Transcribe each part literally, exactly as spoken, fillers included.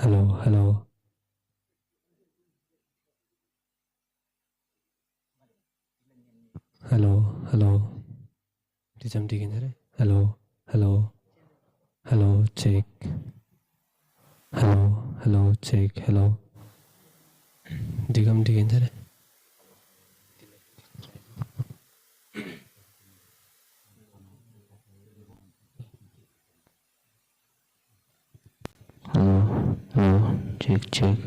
Hello, hello. Hello, hello. འདི་ཙམ་འགྲིག་གིན་ད་རེད། Hello, hello. Hello, check. Hello, hello, check. Hello. འགྲིག་གམ་འགྲིག་གིན་ད་རེད། Hello, hello, check, check.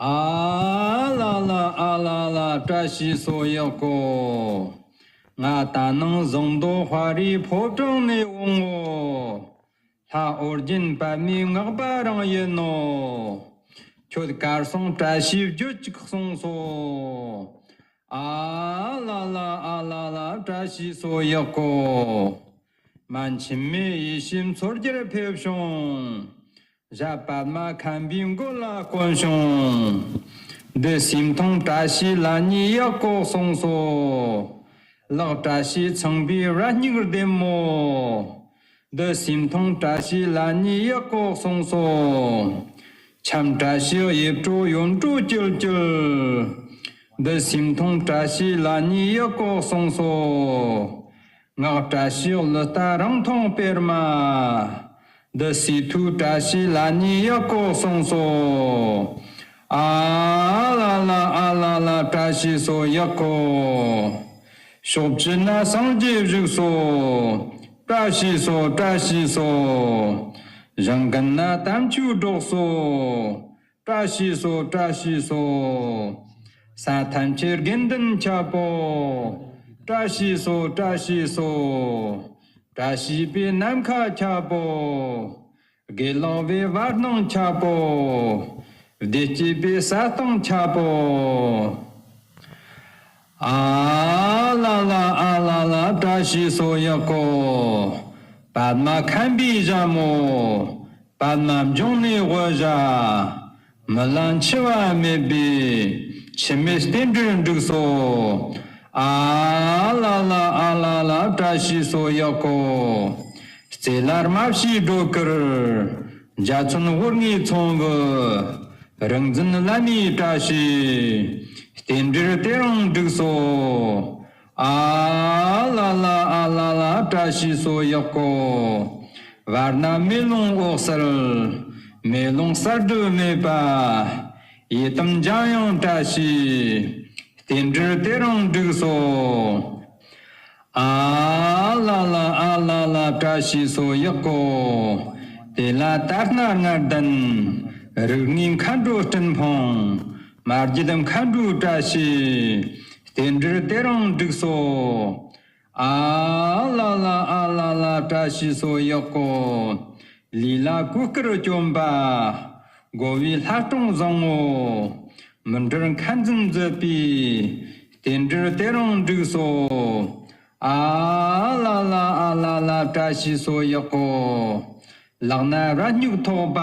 ཨ་ལ་ལ་ཨ་ལ་ལ། བཀྲ་ཤིས་སོ་ཡག་གོ། ང་ད་ནངས་ཟངས་མདོག་དཔའ་རིས་ཕོ་བྲང་ནས་འོང་ངོ་། ལྷ་ཨོ་རྒྱན་པདྨའི་སྔགས་པ་རང་ཡིན་ནོ། ཁྱོད་གར་སོང་བཀྲ་ཤིས་བརྗོད་ཅིག་གསུངས་སོ། ཨ་ལ་ལ་ཨ་ལ་ལ། བཀྲ་ཤིས་སོ་ཡག་གོ། མ་འཆི་མེད་ཡེ་ཤེས་མཚོ་རྒྱལ་ཕེབས་བྱུང་། ཞྭ་པདྨ་ཁམ་པའི་མགོ་ལ་བསྐོན་བྱུང་། འདི་སེམས་མཐོང་བཀྲ་ཤིས་ལ་ཉེ་ཡག་གོ་གསུངས་སོ། ལག་བཀྲ་ཤིས་ཚངས་པའི་རྭ་སྙིགས་ལྡེམ་མོ། འདི་སེམས་མཐོང་བཀྲ་ཤིས་ལ་ཉེ་ཡག་གོ་གསུངས་སོ། ཁྱམས་བཀྲ་ཤིས་གཡུ་བྲོ་ཡོན་བྲོ་ཅིལ་ཅིལ། འདི་སེམས་མཐོང་བཀྲ་ཤིས་ལ་ཉེ་ཡག་གོ་གསུངས་སོ། སྔགས་བཀྲ་ཤིས་གླུ་རྟ་རིང་ཐུང་སྤེལ་མ། འདི་སི་ཐུ་བཀྲ་ཤིས་ལ་ཉེ་ཡག་གོ་གསུངས་སོ། ཨ་ལ་ལ་ཨ་ལ་ལ། བཀྲ་ཤིས་སོ་ཡག་གོ། ཕྱོགས་བཅུ་ན་སངས་རྒྱས་བཞུགས་སོ། བཀྲ་ཤིས་སོ། བཀྲ་ཤིས་སོ། ཞིང་ཀུན་ན་དམ་ཆོས་སྒྲོགས་སོ། བཀྲ་ཤིས་སོ། བཀྲ་ཤིས་སོ། ས་ཐམས་ཅད་དགེ་འདུན་ཁྱབ་པོ། བཀྲ་ཤིས་སོ། བཀྲ་ཤིས་སོ། བཀྲ་ཤིས་པའི་ནམ་མཁའ་ཁྱབ་པོ། དགེ་ལེགས་པའི་བར་སྣང་ཁྱབ་པོ། བདེ་སྐྱིད་པའི་ས་སྟེང་ཁྱབ་པོ། ཨ་ལ་ལ་ཨ་ལ་ལ། བཀྲ་ཤིས་སོ་ཡག་གོ། པདྨ་ཁམ་པའི་ཞྭ་མོ། པདྨ་འབྱུང་གནས་དབུ་ཞྭ། མི་ལ་འཆི་བ་མེད་པའི་འཆི་མེད་རྟེན་འབྲེལ་འགྲིགས་སོ། ཨ་ལ་ལ་ཨ་ལ་ལ། བཀྲ་ཤིས་སོ་ཡག་གོ། རྩེ་ལ་རྨ་བྱའི་སྒྲོ་གུར། འཇའ་ཚོན་དབུར་ངེའི་ཚོམ་བུ། རིག་འཛིན་བླ་མའི་བཀྲ་ཤིས། རྟེན་འབྲེལ་དེ་རིང་འགྲིགས་སོ། ཨ་ལ་ལ་ཨ་ལ་ལ། བཀྲ་ཤིས་སོ་ཡག་གོ། བར་ན་མེ་ལོང་འོད་གསལ། མེ་ལོང་གསལ་འདྲུ་མེད་པ། ཡི་དམ་འཇམ་དབྱངས་བཀྲ་ཤིས། རྟེན་འབྲེལ་དེ་རིང་འགྲིགས་སོ། ཨ་ལ་ལ་ཨ་ལ་ལ། བཀྲ་ཤིས་སོ་ཡག་གོ། དེ་ལ་ད་སྣ་ལྔ་ལྡན། རིགས་ལྔའི་མཁའ་འགྲོ་སྤྲིན་ཕུང་། མ་བརྒྱུད་མཁའ་འགྲོའི་བཀྲ་ཤིས། རྟེན་འབྲེལ་དེ་རིང་འགྲིགས་སོ། ཨ་ལ་ལ་ཨ་ལ་ལ། བཀྲ་ཤིས་སོ་ཡག་གོ། ལུས་ལ་གོས་དཀར་གྱོན་པ། མགོ་བོའི་ལྷ་སྲུང་བཟང་ངོ་། མི་འབྲལ་མཁའ་འཛིན་མཛད་པའི། རྟེན་འབྲེལ་དེ་རིང་འགྲིགས་སོ། ཨ་ལ་ལ་ཨ་ལ་ལ། བཀྲ་ཤིས་སོ་ཡག་གོ། ལག་ན་རྭ་སྙིགས་ཐོགས་པ།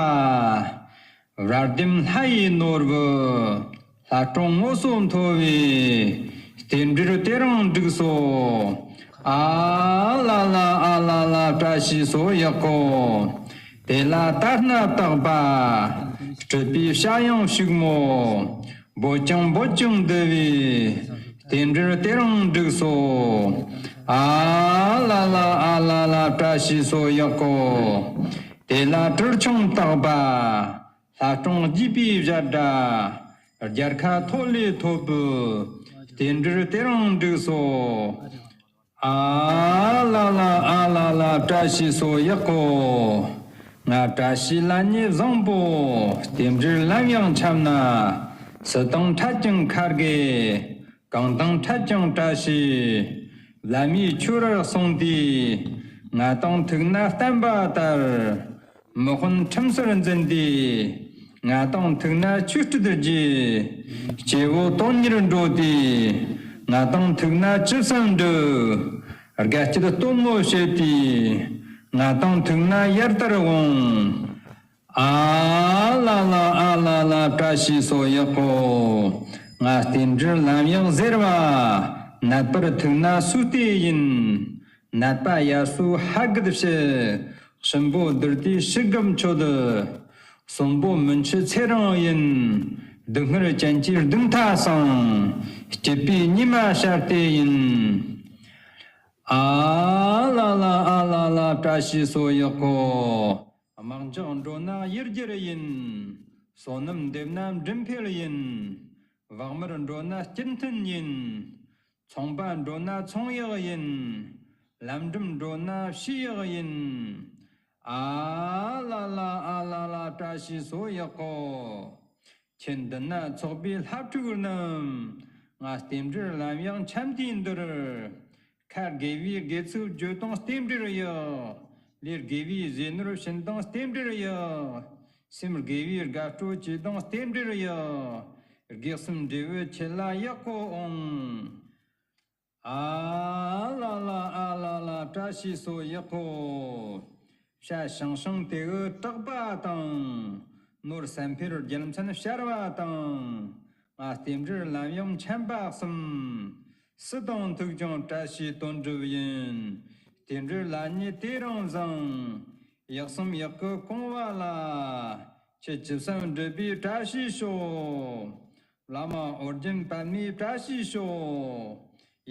རྭ་ལྡེམ་ལྷ་ཡི་ནོར་བུ། ལྷ་སྲུང་ངོ་སོ་མཐོ་བའི། རྟེན་འབྲེལ་དེ་རིང་འགྲིགས་སོ། ཨ་ལ་ལ་ཨ་ལ་ལ། བཀྲ་ཤིས་སོ་ཡག་གོ། དེ་ལ་ད་སྣ་བཏགས་པ། སྤྲུལ་པའི་བྱ་ཡང་ཕྱུག་མོ། འབོད་ཅིང་འབོད་ཅིང་འདུ་བའི། རྟེན་འབྲེལ་དེ་རིང་འགྲིགས་སོ། ཨ་ལ་ལ་ཨ་ལ་ལ། བཀྲ་ཤིས་སོ་ཡག་གོ། དེ་ལ་སྦྲུལ་ཆུང་བཏགས་པ། ལྷ་སྲུང་དགྱེས་པའི་བྱ་སྒྲ། རྒྱལ་ཁ་ཐོ་ལེ་ཐོབ་པོ། རྟེན་འབྲེལ་དེ་རིང་འགྲིགས་སོ། ཨ་ལ་ལ་ཨ་ལ་ལ། བཀྲ་ཤིས་སོ་ཡག་གོ། ང་བཀྲ་ཤིས་ལ་ཉེ་བཟང་པོ། རྟེན་འབྲེལ་ལམ་ཡང་འཆམ་ན། སུ་དང་འཕྲད་ཀྱང་ཁ་དགེ། གང་དང་འཕྲད་ཀྱང་བཀྲ་ཤིས། བླ་མས་ཆོས་རར་གསུངས་ཏེ། ང་དང་ཐུག་ན་བསྟན་པ་དར། མི་དཔོན་ཁྲིམས་སར་འཛིན་ཏེ། ང་དང་ཐུག་ན་ཆོས་སྲིད་རྒྱས། སྐྱེ་བོ་དོན་གཉེར་འགྲོ་སྟེ། ང་དང་ཐུག་ན་ཅི་བསམ་འགྲུབ། དགའ་སྐྱིད་སྟོན་མོ་བྱེད་དེ། ང་དང་ཐུག་ན་ཡར་དར་འོང་། ཨ་ལ་ལ་ཨ་ལ་ལ། བཀྲ་ཤིས་སོ་ཡག་གོ། ང་རྟེན་འབྲེལ་ལམ་ཡང་ཟེར་བ། ནད་པར་ཐུག་ན་སུས་བལྟས་ཡིན། ནད་པ་ཡར་སོ་ཧ་གིད་བྱེད། གཤིན་པོ་བདུད་དེ་ཤི་རྒབ་མཆོད། གསོན་པོ་མི་འཆི་ཚེ་རིང་ཡིན། སྡུག་བསྔལ་ཅན་གྱི་སྡུག་མཐའ་སངས། སྐྱིད་པའི་ཉི་མ་ཤར་དེ་ཡིན། ཨ་ལ་ལ་ཨ་ལ་ལ། བཀྲ་ཤིས་སོ་ཡག་གོ། དམག་འཇོག་འགྲོ་ན་ཡུལ་གྱར་ཡིན། སོ་ནམ་འདེབས་ན་མགྲིན་འཕེལ་ཡིན། བག་མར་འགྲོ་ན་སྐྱིད་མཐུན་ཡིན། ཚོང་པ་འགྲོ་ན་ཚོང་གཡག་ཡིན། ལམ་འགྲམ་འགྲོ་ན་བྱི་གཡག་ཡིན། ཨ་ལ་ལ་ཨ་ལ་ལ། བཀྲ་ཤིས་སོ་ཡག་གོ། ཁྱེད་འདི་ན་ཚོགས་པའི་ལྷ་ཕྲུག་རྣམས། ང་རྟེན་འབྲེལ་ལམ་ཡང་འཆམ་དུས་འདིར། ཁ་དགེ་བའི་དགེ་ཚུལ་བརྗོད་དང་རྟེན་འབྲེལ་ཡོད། ལས་དགེ་བའི་ཟས་ནོར་བྱིན་དང་རྟེན་འབྲེལ་ཡོད། སེམས་དགེ་བའི་དགའ་སྤྲོ་བྱེད་དང་རྟེན་འབྲེལ་ཡོད། དགེ་གསུམ་འབྲས་བུ་ཁྱེད་ལ་ཡག་པོ་འོང་། ཨ་ལ་ལ་ཨ་ལ་ལ། བཀྲ་ཤིས་སོ་ཡག་པོ། བྱ་ཞིང་ཞིང་དེ་གི་གྲགས་པ་དང་། ནོར་བསམ་འཕེལ་རྒྱལ་མཚན་ཤར་བ་དང་། ང་རྟེན་འབྲེལ་ལམ་ཡང་འཆམ་པ་གསུམ། སྲིད་དང་ཐུག་ཀྱང་བཀྲ་ཤིས་དོན་གྲུབ་ཡིན། རྟེན་འབྲེལ་ལ་ཉེ་དེ་རིང་བཟང་། ཡག་གསུམ་ཡག་གི་གོང་བ་ལ། ཁྱེད་ཅི་བསམ་འགྲུབ་པའི་བཀྲ་ཤིས་ཤོག་བླ་མ་ཨོ་རྒྱན་པདྨའི་བཀྲ་ཤིས་ཤོག་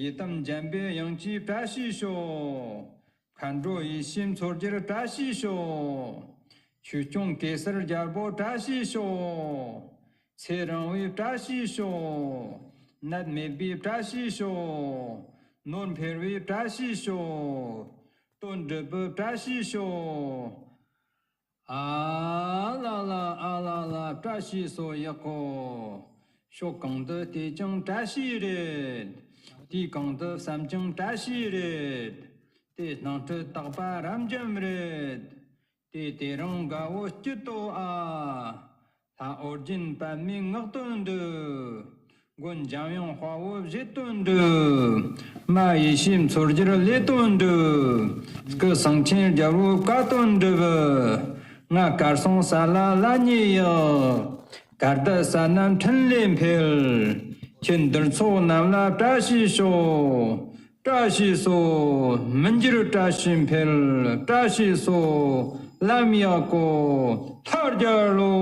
ཡི་དམ་འཇམ་པའི་དབྱངས་ཀྱི་བཀྲ་ཤིས་ཤོག་མཁའ་འགྲོ་ཡེ་ཤེས་མཚོ་རྒྱལ་བཀྲ་ཤིས་ཤོག་ཆོས་སྐྱོང་གེ་སར་རྒྱལ་པོ་བཀྲ་ཤིས་ཤོག་ཚེ་རིང་བའི་བཀྲ་ཤིས་ཤོག་ནད་མེད་པའི་བཀྲ་ཤིས་ཤོག་ནོར་འཕེལ་བའི་བཀྲ་ཤིས་ཤོག་དོན་འགྲུབ་པའི་བཀྲ་ཤིས་ཤོག་ཨ་ལ་ལ་ཨ་ལ་ལ། བཀྲ་ཤིས་སོ་ཡག་པོ། ཕྱོགས་གང་དུ་བལྟས་ཀྱང་བཀྲ་ཤིས་རེད། དུས་གང་དུ་བསམ་ཀྱང་བཀྲ་ཤིས་རེད། དེ་སྣང་སྲིད་རྟག་པ་རབ་འབྱམས་རེད། དེ་དེ་རིང་དགའ་བོ་སྐྱིད་དོ་ཨ། ལྷ་ཨོ་རྒྱན་པདྨའི་ངག་དོན་འདུ། མགོན་འཇམ་དབྱངས་དཔའ་བོ་བཞེད་དོན་འདུ། མ་ཡེ་ཤེས་མཚོ་རྒྱལ་ལས་དོན་འདུ། སྐུ་གསང་ཆེན་རྒྱལ་བོ་བཀའ་དོན་འགྲུབ། ང་གར་སོང་ས་ལ་ལ་ཉེ་ཡག་གར་བསྡད་ས་རྣམས་འཕྲིན་ལས་འཕེལ། ཁྱེད་འདིར་ཚོགས་རྣམས་ལ་བཀྲ་ཤིས་ཤོག་བཀྲ་ཤིས་སོ། མི་འགྱུར་བཀྲ་ཤིས་འཕེལ། བཀྲ་ཤིས་སོ། ལམ་ཡག་པོ། ཐར་རྒྱལ་ལོ།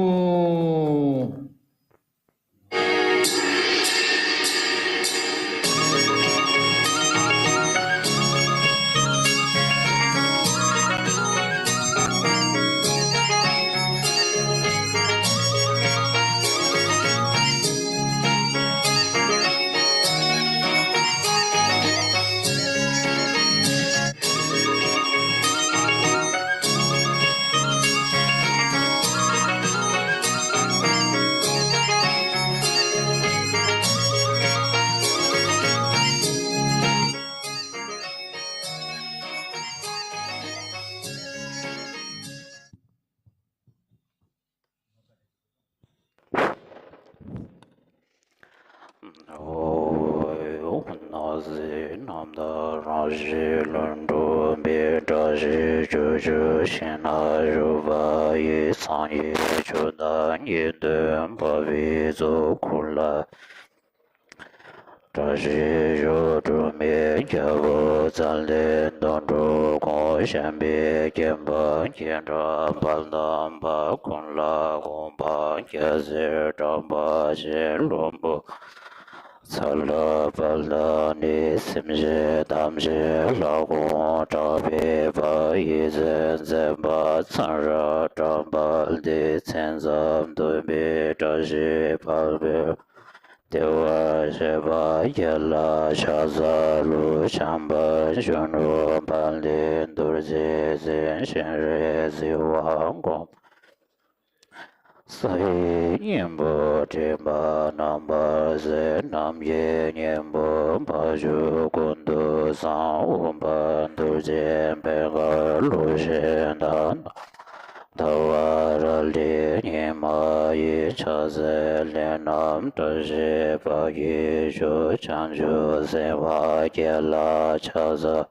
སྣང་སྲིད་རྣམ་དག་རང་བཞིན་ལྷུན་གྲུབ་པའི་བཀྲ་ཤིས་སྤྱོད་བཅུ་ཞིང་ན་བཞུགས་པ་ཡི། སངས་རྒྱས་ཆོས་དང་དགེ་འདུན་འཕགས་པའི་གཙོ་འཁོར་ལ། བཀྲ་ཤིས་ཤོག་སྒྲོལ་མའི་རྒྱལ་པོ་རྩ་བརྒྱད་དོན་གྲུབ་ཁོང་། བྱམས་པའི་བསྐྱེད་པ་མཁྱེན་གྲོལ་དཔལ་དམ་པ་ཀུན་ལ་དགོངས་པ་རྒྱལ་སྲས་གྲགས་པ་ཆེ་བློན་པོ་ཚ་ལྷ་དཔལ་ལྡན་ནས། སེམས་ཅན་ཐམས་ཅད་ལྷ་ཁང་གྲགས་པའི་དཔལ། ཡིད་བཞིན་མཛད་པ་ཚེ་རབས་གྲགས་པ་འདི། མཚན་ཙམ་འདོན་པའི་བཀྲ་ཤིས་དཔལ་འཕེལ། བདེ་བར་གཤེགས་པ་རྒྱལ་ལ་ཕྱག་འཚལ་ལོ། བྱམས་པ་སྤྱོད་འགྲོ་དཔལ་ལྡན་རྡོ་རྗེ་འཛིན། སྤྱན་རས་གཟིགས་དབང་བསྐུར། ས་ཡི་སྙིང་པོ་སྤྲིན་པ་རྣམ་པར་གསལ། ནམ་མཁའི་སྙིང་པོ་འཕགས་མཆོག་ཀུན་ཏུ་བཟང་། འོད་དཔལ་རྡོ་རྗེ་ཕན་མཁར་ལུས་ཤིང་རྟ། ཟླ་བ་རལ་གྲི་ཉི་མ་ཡིས། ཕྱག་འཚལ་ལས་རྣམས་བཀྲ་ཤིས་དཔལ་གྱིས་ཞུ། བྱང་ཆུབ་སེམས་དཔའ་རྒྱལ་ལ་ཕྱག་འཚལ།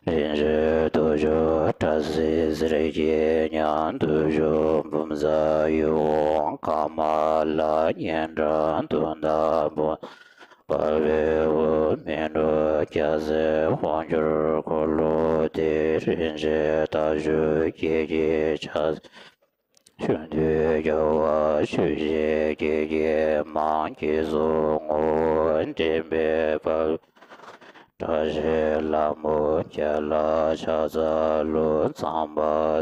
རིན་ཆེན་ཏོག་བརྗོད་སྐྲ་སེར་ཟེར་གྱིས་མྱང་། བདུད་ཕྱོགས་འབུམ་ཚ་ཡི་དབང་། ཀ་མ་ལ་སྙན་གྲགས་དུང་ཟླ་བུ། དཔལ་བེའུ་མི་འགྲོ་རྒྱལ་སྲས་དབང་སྒྱུར་འཁོར་ལོ་སྡེ། རིན་ཆེན་རྟ་ཁྱུ་སྐྱེད་ཀྱི་ཕྱག། ཆོ་འཕྲུལ་རྒྱལ་བ་ཆོས་བཞིན་སྐྱེས་ཀྱི་མང་། བསྐྱེད་རྫོགས་ངོ་བོ་འདྲེན་པའི་དཔལ། བཀྲ་ཤིས་ལྷ་མོ་རྒྱལ་ལ་ཕྱག་འཚལ་ལོ། གཙང་པ་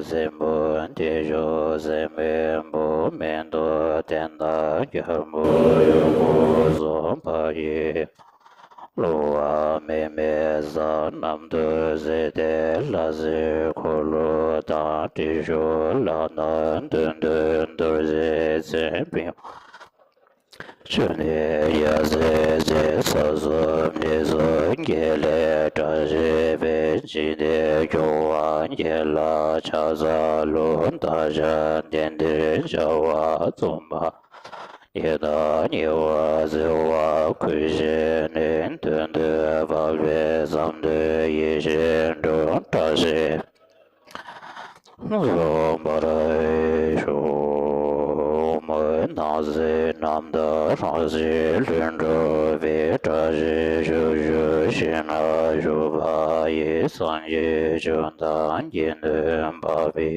སྲིན་པོ་འདི་ཕྱོགས་སྲིན་པོའི་བུ། མེ་ཏོག་སྟན་དང་རྒྱལ་པོ་ཡུལ་འཁོར་གསུམ། འཕགས་ཡུལ་གློ་བ་མི་མེད་ས། གནམ་དུ་སྲིད་མཐའི་ལྷ་སྲིན་འཁོར་ལོ་དང་། སྤྲིན་ཕྱོགས་ལྷ་ནག་བདུད་འདུལ་རྡོ་རྗེ་འཛིན། པི་ ཆུ་ནི་རྒྱལ་སྲས་རྗེ་ས་གསུམ་འདི་གསུམ་གྱི་ལས། བཀྲ་ཤིས་པའི་འཇིག་རྟེན་སྐྱོང་བ་ཁྱེད་ལ་ཕྱག་འཚལ་ལོ། བདག་ཅག་དེང་འདིར་བྱ་བ་རྩོམ་པ། ཡི་དྭགས་ཉེ་བར་འཚེ་བ་ཁུར་བཞེས་ནས། དོན་དུ་འབབ་པའི་བསམ་དོན་ཡིད་བཞིན་འགྲུབ། བཀྲ་ཤིས་སོང་བར་ཤོག། མོན་ནག་གསེབ་རྣམ་དག་རང་བཞིན་ལྷུན་གྲུབ་པའི། བཀྲ་ཤིས་ཤུགས་ཤུགས་ཤིང་ནགས་བཞུགས་པ་ཡི། སངས་རྒྱས་བཅུ་དང་དགེ་འདུན་འབབ་པའི།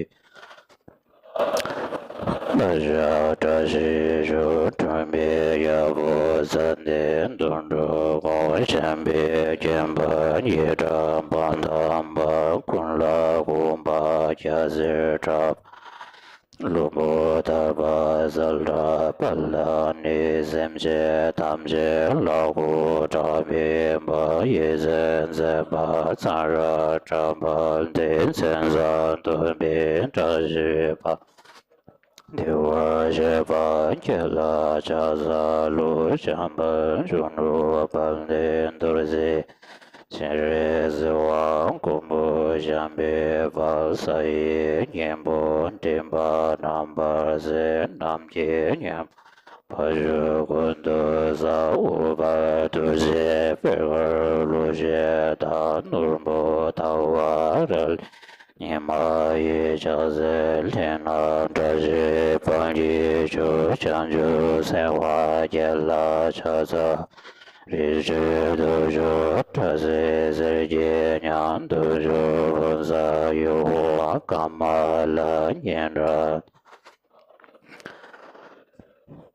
བཀྲ་ཤིས་ཤོག། འཁྲུངས་པའི་རྒྱལ་པོ་ཙནྡན་དོན་གྲུབ་དགོངས། བྱམས་པའི་མགོན་པོ་ཉི་ཁྲི་པདྨ་དམ་པ། ཀུན་ལ་གུས་པ་སྐྱ་སེར་གྲྭ་པ། བློན་པོ་ཐར་པ་གསལ་གྲགས་དཔལ་ལྡན་ནི། སེམས་ཅན་ཐམས་ཅད་ལ་གུས་དྲག་པའི་དཔལ། ཡིད་བཞིན་མཛད་པ་ཙནྡྲ་གྲགས་པ་འདི། མཚན་བཟང་ཐོབ་པའི་བཀྲ་ཤིས་པ། བདེ་བར་གཤེགས་པ་ཁྱེད་ལ་ཕྱག་འཚལ་ལོ། བྱམས་པ་གཞོན་ནུ་དཔལ་ལྡན་རྡོ་རྗེ། སྤྱན་རས་གཟིགས་དབང་མགོན་པོ་བྱམས་པའི་དཔལ། ས་ཡི་སྙིང་པོ་མགྲིན་པ་རྣམ་པར་གསལ། ནམ་མཁའི་མཉམ་པར་བཞུགས་ཀུན་ཏུ་གསལ། ཨུཏྤལ་གདུགས་ཅན་པད་དཀར་གླུ་བཞད་དང་། ནོར་བུ་ཟླ་བ་རལ་གྲི་ཉི་མ་ཡི། ཕྱག་འཚལ་ལྷ་ནག་བཀྲ་ཤིས་དཔལ་གྱི་མཆོག། བྱང་ཆུབ་སེམས་དཔའ་ཁྱེད་ལ་ཕྱག་འཚལ། རིགས་དྲུག་དུག་གསུམ་སྐྲ་སེར་གསེར་གྱི་ཉམས། དུག་གསུམ་བུམ་ཚ་ཡུ་བ་ཀ་མ་ལ་སྙན་གྲགས།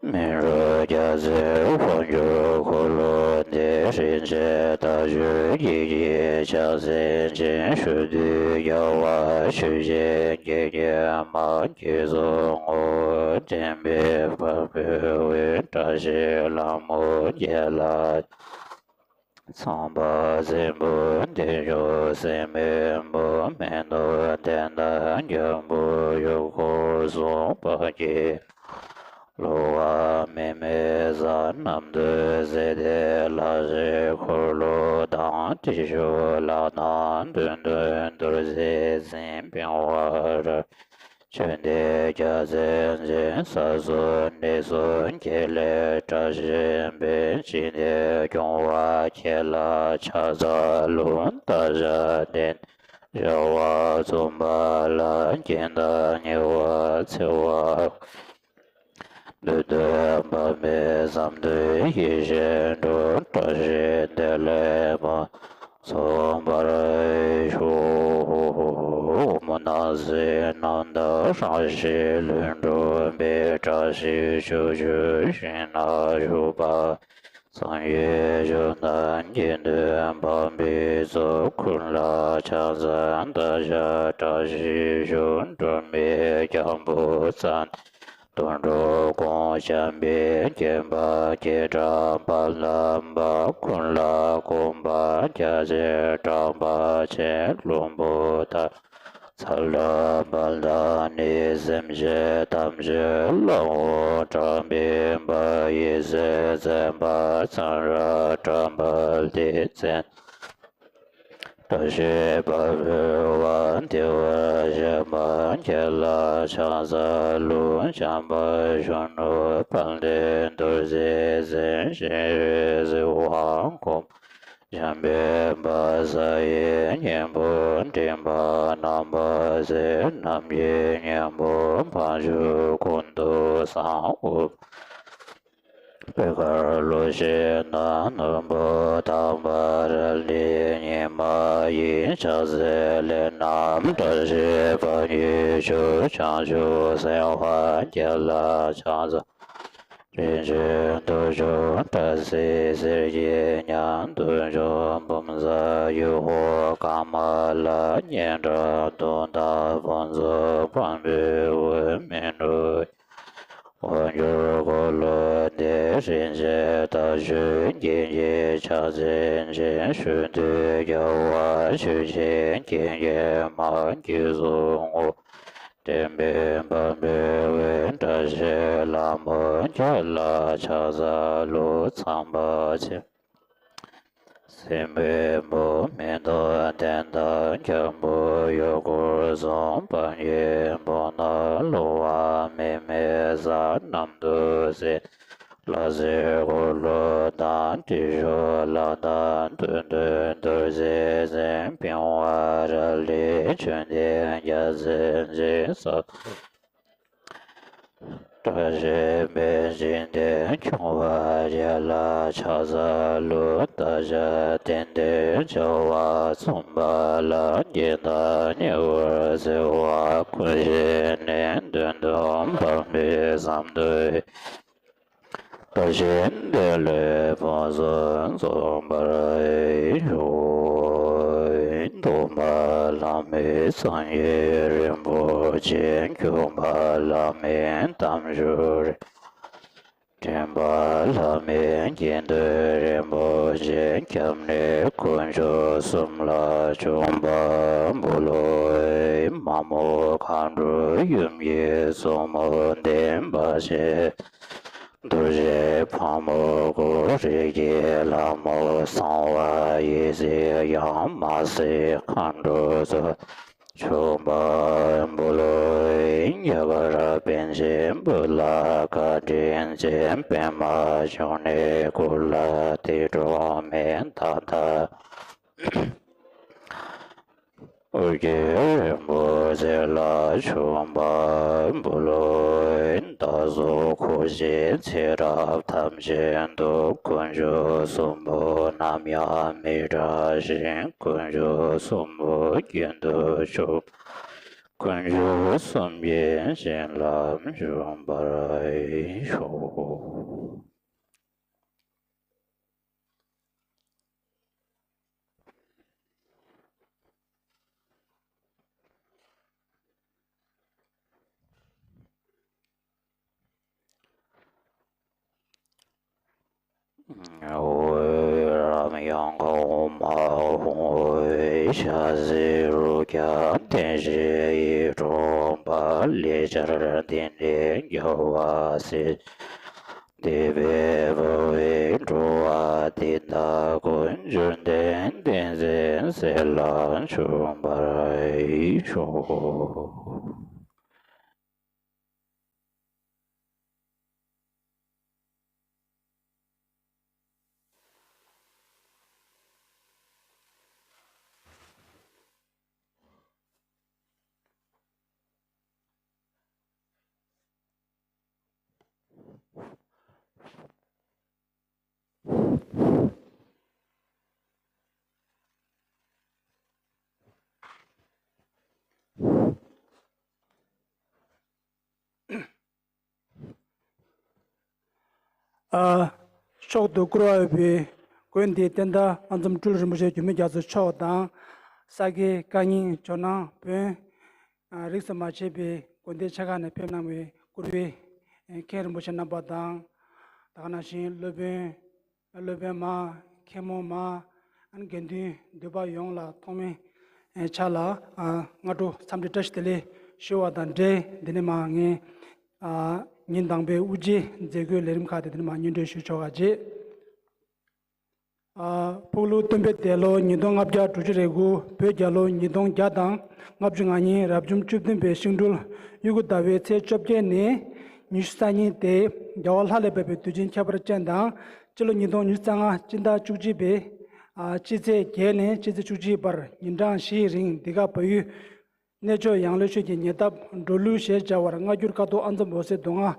མེ་རོ་རྒྱ་མཚོའི་དཔལ་འབྱོར་འཁོར་ལོ་འདི། རིན་ཆེན་རྟ་མཆོག་སྐྱེས་ཀྱི་ཕྱག་མཚན་ཅན། ཞུ་འདོད་རྒྱལ་བ་ཆོས་ཀྱི་རྒྱལ་མ། དགེ་ཚོགས་ངོ་བོ་འདྲེན་པའི་དཔའ་བོའི་དབུས། བཀྲ་ཤིས་ལྷ་མོ་ཁྱེད་ལ། ཚངས་པ་འཛིན་པོ་བདེ་མཆོག་སྲིན་མོའི་བུ། མེ་ཏོག་ལྡན་དང་རྒྱལ་པོ་ཡུལ་འཁོར་གསུམ། དཔལ་གྱི་གློ་བ་མི་མེད་བཟང་། རྣམ་ཐོས་སྲས་དེ་ལ་ཞེས་འཁོར་ལོ་དང་། ཏྲི་ཤཱུ་ལ་དང་བདུད་འདུལ་རྡོ་རྗེ་འཛིན། པི་ཝང་ར་ཅན་དེ་རྒྱལ་མཚན་ཅན། ས་གསུམ་གནས་གསུམ་གྱི་ལས། བཀྲ་ཤིས་པའི་འཇིག་རྟེན་སྐྱོང་བ་ཁྱེད་ལ་ཕྱག་འཚལ་ལོ། བདག་ཅག་དེང་བྱ་བ་རྩོམ་པ་ལ། རྐྱེན་དང་ཉེ་བར་འཚེ་བ། བདུད་འདུལ་འབད་པའི་བསམ་དོན་ཡིད་བཞིན་འགྲུབ། བཀྲ་ཤིས་བདེ་ལེགས་མ་སོང་བར་ཤོག། མོན་ནག་གསེབ་རྣམ་དག་རང་བཞིན་ལྷུན་གྲུབ་པའི། བཀྲ་ཤིས་ཕྱོགས་བཅུའི་ཞིང་ན་བཞུགས་པ། སངས་རྒྱས་བཅུ་དང་དགེ་འདུན་འབངས་པའི་གཙོ། ཀུན་ལ་ཕྱག་འཚལ་བདག་ཅག་བཀྲ་ཤིས་ཤོག། འབྲུག་མི་སྐྱབས་པོ་ཙན་དོན་གྲུབ་དགོངས། བྱམས་པའི་མགོན་པོ་ཁྱེད་དང་དཔལ་ལྡན་པ། ཀུན་ལ་གུས་པ་རྒྱལ་ཆེན་གྲགས་པ་ཅན། བློན་པོ་ཐར་པ་ཚེ་ལྷ་དཔལ་ལྡན་ནི། སེམས་ཅན་ཐམས་ཅད་ལ་དབང་དྲག་པའི་དཔལ། ཡེ་ཤེས་མཚན་པ་ཙནྡྲ་གྲགས་པ་འདི། མཚན་བཀྲ་ཤིས་དཔལ་བོད་དབང་། བདེ་བར་གཤེགས་པ་ཁྱེད་ལ་ཕྱག་འཚལ་ལོ། བྱམས་པ་གཞོན་ནུ་དཔལ་ལྡན་རྡོ་རྗེ་འཛིན། སྤྱན་རས་གཟིགས་དབང་མགོན་པོ་བྱམས་པའི་དཔལ། ས་ཡི་སྙིང་པོ་མགྲིན་པ་རྣམ་པར་གསལ། ནམ་མཁའི་མཉམ་པར་འཕགས་མཆོག་ཀུན་ཏུ་བཟང་། ཨུཏྤལ་པད་དཀར་གླུ་བཞད་དང་། ནོར་བུ་དང་བ་ར་ལི་ཉི་མ་ཡི། ཕྱག་འཚལ་ལྷ་ནག་བཀྲ་ཤིས་དཔལ་གྱི་མཆོག། བྱང་ཆུབ་སེམས་དཔའ་ཁྱེད་ལ་ཕྱག་འཚལ། རིན་ཆེན་དུག་གསུམ་སྐྲ་སེར་གསེར་གྱི་ཉམས། དུག་གསུམ་བུམ་ཚ་ཡུ་བ་ཀ་མ་ལ་སྙན་གྲགས། དུག་དང་ཕུན་ཚོགས་དཔལ་བོད་དབུས། མི་འགྲོ་དབང་སྒྱུར་འཁོར་ལོ་འདི། རིན་ཆེན་རྟ་མཆོག་སྐྱེས་ཀྱི་ཕྱག་མཚན་ཅན། ཞུ་འདོད་རྒྱལ་བ་ཆོས་ཀྱི་རྒྱལ་མཚན་མ། དགེ་ཚོགས་ངོ་བོ་ དྲན་པས་འབབ་འགྲོ་བའི་བཀྲ་ཤིས་ལྷ་མོ་རྒྱ་ལ་ཕྱག་འཚལ་ལོ། ཚངས་པ་ཆེན་སྲིན་པོའི་བུ། མེ་ཏོག་ལྡན་དང་རྒྱལ་པོ་ཡུལ་འཁོར་གསུམ། སྤང་གི་བུ་ནོར་གློ་བ་མེ་མེ་ས། གནམ་དུ་སྲིན་ལ་སྲིན་འཁོར་ལོ་དང་། ཏྲི་ཤུ་ལ་དང་བདུད་འདུལ་རྡོ་རྗེ་འཛིན། པི་ཝང་ར་ལི་ཆོས་འདི་རྒྱལ་མཚན་འཛིན། ས་བཀྲ་ཤིས་པའི་འཇིག་རྟེན་སྐྱོང་བ་རྒྱལ་ལ་ཕྱག་འཚལ་ལོ། ད་ཞབས་བརྟན་ཏེ་བྱ་བ་ཚུགས་པ་ལ། སྐྱེ་མཐའ་ཉེ་བར་བརྩེ་བ་ཀུན་ཞི་ནས། གདོན་དུ་བབས་པའི་བསམ་དོན་བཀྲ་ཤིས་བདེ་ལེགས་ཕུན་སུམ་ཚོགས་པར་ཤོག། ཐོག་མར་བླ་མེད་སངས་རྒྱས་རིན་པོ་ཆེ། མགོན་པོ་བླ་མེད་དམ་ཆོས་རིན། འདྲེན་པ་བླ་མེད་དགེ་འདུན་རིན་པོ་ཆེ། སྐྱབས་གནས་དཀོན་མཆོག་གསུམ་ལ་བྱོན་པ་འབུལ་ལོ། མ་མོ་མཁའ་འགྲོ་ཡུམ་གྱི་གཙོ་མོ་འདེམས་པ་ཆེ། རྡོ་རྗེ་ཕག་མོ་སྐུ། རིགས་ཀྱི་ལྷ་མོ་གསང་བ་ཡེ་ཤེས་དབྱངས། མ་སྲིན་མཁའ་འགྲོ་གཙོ། མཆོད་པ་འབུལ་ལོ། རྒྱ་གར་པཎ་ཆེན་བོད་ལ་བཀའ་དྲིན་ཅན། པདྨ་འབྱུང་གནས་སྐུ་ལ་དད་འཕྲོག་མེད། ད་ལྟ་ཨོ་རྒྱན་རིན་པོ་ཆེ་ལ་མཆོད་པ་འབུལ་ལོ། བདག་སོགས་འཁོར་བཅས་ཚེ་རབས་ཐམས་ཅད་དུ། དཀོན་མཆོག་གསུམ་པོ་ནམ་ཡང་མི་བྲལ་ཞིང་། དཀོན་མཆོག་གསུམ་པོ་རྒྱུན་དུ་བཞུགས། དཀོན་མཆོག་གསུམ་གྱི་བྱིན་རླབས་འབྱུང་བར་ཤོག། འོད་རབ་ཡངས་འོད་དཔག་མེད། ཞལ་གཟིགས་རུ་རྒྱལ་བསྟན་བཅོས་ཡིད་འཕྲོག་པ། ལེགས་སྦྱར་འདི་ནི་རྒྱལ་བ་སྲས། འདི་པས་འབུལ་བའི་འགྲོ་བ་འདི་དག་ཀུན། བཅོམ་ལྡན་འདས་ཀྱི་སྲས་ལ་འབུལ་བར་ཤོག། ཨ། མཆོག་ཏུ་བཀུར་བར་འོས་པའི་དགོན་འདིའི་བསྟན་བདག་ཨ་འཛོམས་སྤྲུལ་རིན་པོ་ཆེ་འགྱུར་མེད་རྒྱ་མཚོ་མཆོག་དང་། ས་དགེ་བཀའ་རྙིང་ཇོ་ནང་བོན། ཨ། རིས་སུ་མ་ཆད་པའི་དགོན་སྡེ་ཆེ་ཁག་ནས་ཕེབས་གནང་བའི་བཀུར་འོས་མཁན་རིན་པོ་ཆེ་རྣམ་པ་དང་། ད་ག་ནང་བཞིན་སློབ་དཔོན། སློབ་དཔོན་མ། མཁན་མོ་མ། ཨ་ནི་དགེ་འདུན་འདུས་པ་ཡོངས་ལ་ཐོག་མའི་ཆ་ལ། ཨ། སྔ་དྲོ་འཚམས་འདྲི་བཀྲ་ཤིས་བདེ་ལེགས་ཞུ་བ་དང་འབྲེལ། འདི་ནས་མར་ངས། ཨ། ཉིན་དང་པོའི་དབུ་འབྱེད་མཛད་སྒོའི་ལས་རིམ་ཁག་དེ་འདི་ནས་མར་སྙན་སྒྲོན་ཞུ་ཆོག་ག་བྱེད། ཨ། ཕུག་ལུགས་སྟོན་པའི་འདས་ལོ་ཉིས་སྟོང་ལྔ་བརྒྱ་དྲུག་ཅུ་རེ་དགུ། བོད་རྒྱལ་ལོ་ཉིས་སྟོང་བརྒྱ་དང་ལྔ་བཅུ་ང་གཉིས་རབ་བྱུང་བཅུ་བདུན་པའི་ཤིང་སྦྲུལ་དབྱུ་གུ་ཟླ་བའི་ཚེས་བཅོ་བརྒྱད་ནས་ཉི་ཤུ་རྩ་གཉིས་ཏེ། རྒྱལ་བ་ལྷ་ལས་བབས་པའི་དུས་ཆེན་ཁྱད་པར་ཅན་དང་། སྤྱི་ལོ་ཉིས་སྟོང་ཉི་ཤུ་རྩ་ལྔ་སྤྱི་ཟླ་བཅུ་གཅིག་པའི། ཨ། སྤྱི་ཚེས་བརྒྱད་ནས་སྤྱི་ཚེས་བཅུ་གཅིག་བར་ཉིན་གྲངས་བཞིའི་རིང་འདི་ག་བལ་ཡུལ་གནས་མཆོག་ཡང་ལེ་ཤོད་ཀྱི་ཉེ་འདབས་འབྲོག་གླུ་ཞེས་བྱ་བར་སྔ་འགྱུར་ཀཿཐོག་ཨ་འཛོམས་འོད་ཟེར་མདོ་སྔགས་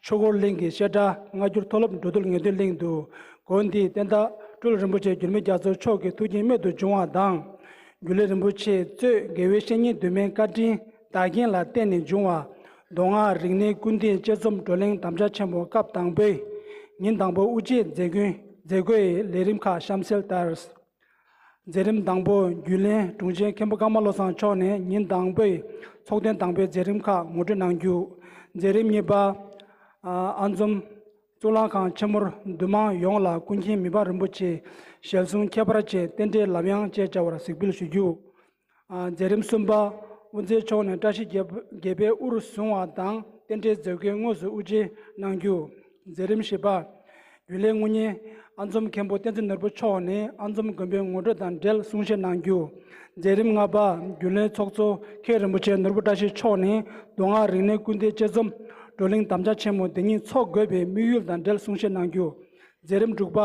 ཆོས་འཁོར་གླིང་གི་བཤད་གྲྭ་སྔ་འགྱུར་མཐོ་སློབ་འགྲོ་འདུལ་ངེས་དོན་གླིང་དུ། དགོན་འདིའི་བསྟན་བདག་སྤྲུལ་རིན་པོ་ཆེ་འགྱུར་མེད་རྒྱ་མཚོ་མཆོག་གི་ཐུགས་བསྐྱེད་རྨད་དུ་བྱུང་བ་དང་། སྒྱུ་ལུས་རིན་པོ་ཆེ་གཙོས་དགེ་བའི་བཤེས་གཉེན་དུ་མའི་བཀའ་དྲིན་བདག་རྐྱེན་ལ་བརྟེན་ནས་བྱུང་བ། མདོ་སྔགས་རིག་གནས་ཀུན་ལྡན་དཔྱད་རྩོམ་བགྲོ་གླེང་དམ་བཅའ་ཆེན་མོ་སྐབས་དང་པོའི་ཉིན་དང་པོ་དབུ་འབྱེད་མཛད་སྒོའི་མཛད་སྒོའི་ལས་རིམ་ཁག་གཤམ་གསལ་ལྟར། མཛད་རིམ་དང་པོ་རྒྱུན་ལས་དྲུང་ཆེ་མཁན་པོ་ཀརྨ་བློ་བཟང་མཆོག་ནས་ཉིན་དང་པོའི་ཚོགས་ཐུན་དང་པོའི་མཛད་རིམ་ཁག་ངོ་སྤྲོད་གནང་རྒྱུ། མཛད་རིམ་གཉིས་པ། ཨ། ཨ་འཛོམས་གཙུག་ལག་ཁང་ཆེན་མོར་འདུས་མང་ཡོངས་ལ་ཀུན་མཁྱེན་མི་ཕམ་རིན་པོ་ཆེའི་ཞལ་གསུང་ཁྱད་པར་ཅན་རྟེན་འབྲེལ་ལམ་དབྱངས་བཅས་བྱ་བར་གཟིགས་འབུལ་ཞུ་རྒྱུ། ཨ། མཛད་རིམ་གསུམ་པ། དབུ་ སྐུ་ཚེ་མཆོག་ནས་བཀྲ་ཤིས་བརྒྱད་པའི་དབུར་བཟུང་བ་དང་རྟེན་འབྲེལ་མཛད་སྒོའི་དངོས་སུ་དབུ་འབྱེད་གནང་རྒྱུ། མཛད་རིམ་བཞི་པ། རྒྱུན་ལས་དངུལ་གཉེར་ཨ་འཛོམས་མཁན་པོ་བསྟན་འཛིན་ནོར་བུ་མཆོག་ནས་ཨ་འཛོམས་དགོན་པའི་ངོ་སྤྲོད་དང་འབྲེལ་གསུང་བཤད་གནང་རྒྱུ། མཛད་རིམ་ལྔ་པ། རྒྱུན་ལས་ཚོགས་གཙོ་མཁན་རིན་པོ་ཆེ་ནོར་བུ་བཀྲ་ཤིས་མཆོག་ནས་མདོ་སྔགས་རིག་གནས་ཀུན་ལྡན་དཔྱད་རྩོམ་བགྲོ་གླེང་དམ་བཅའ་ཆེན་མོ་འདི་ཉིད་འཚོགས་དགོས་པའི་དམིགས་ཡུལ་དང་འབྲེལ་གསུང་བཤད་གནང་རྒྱུ། མཛད་རིམ་དྲུག་པ།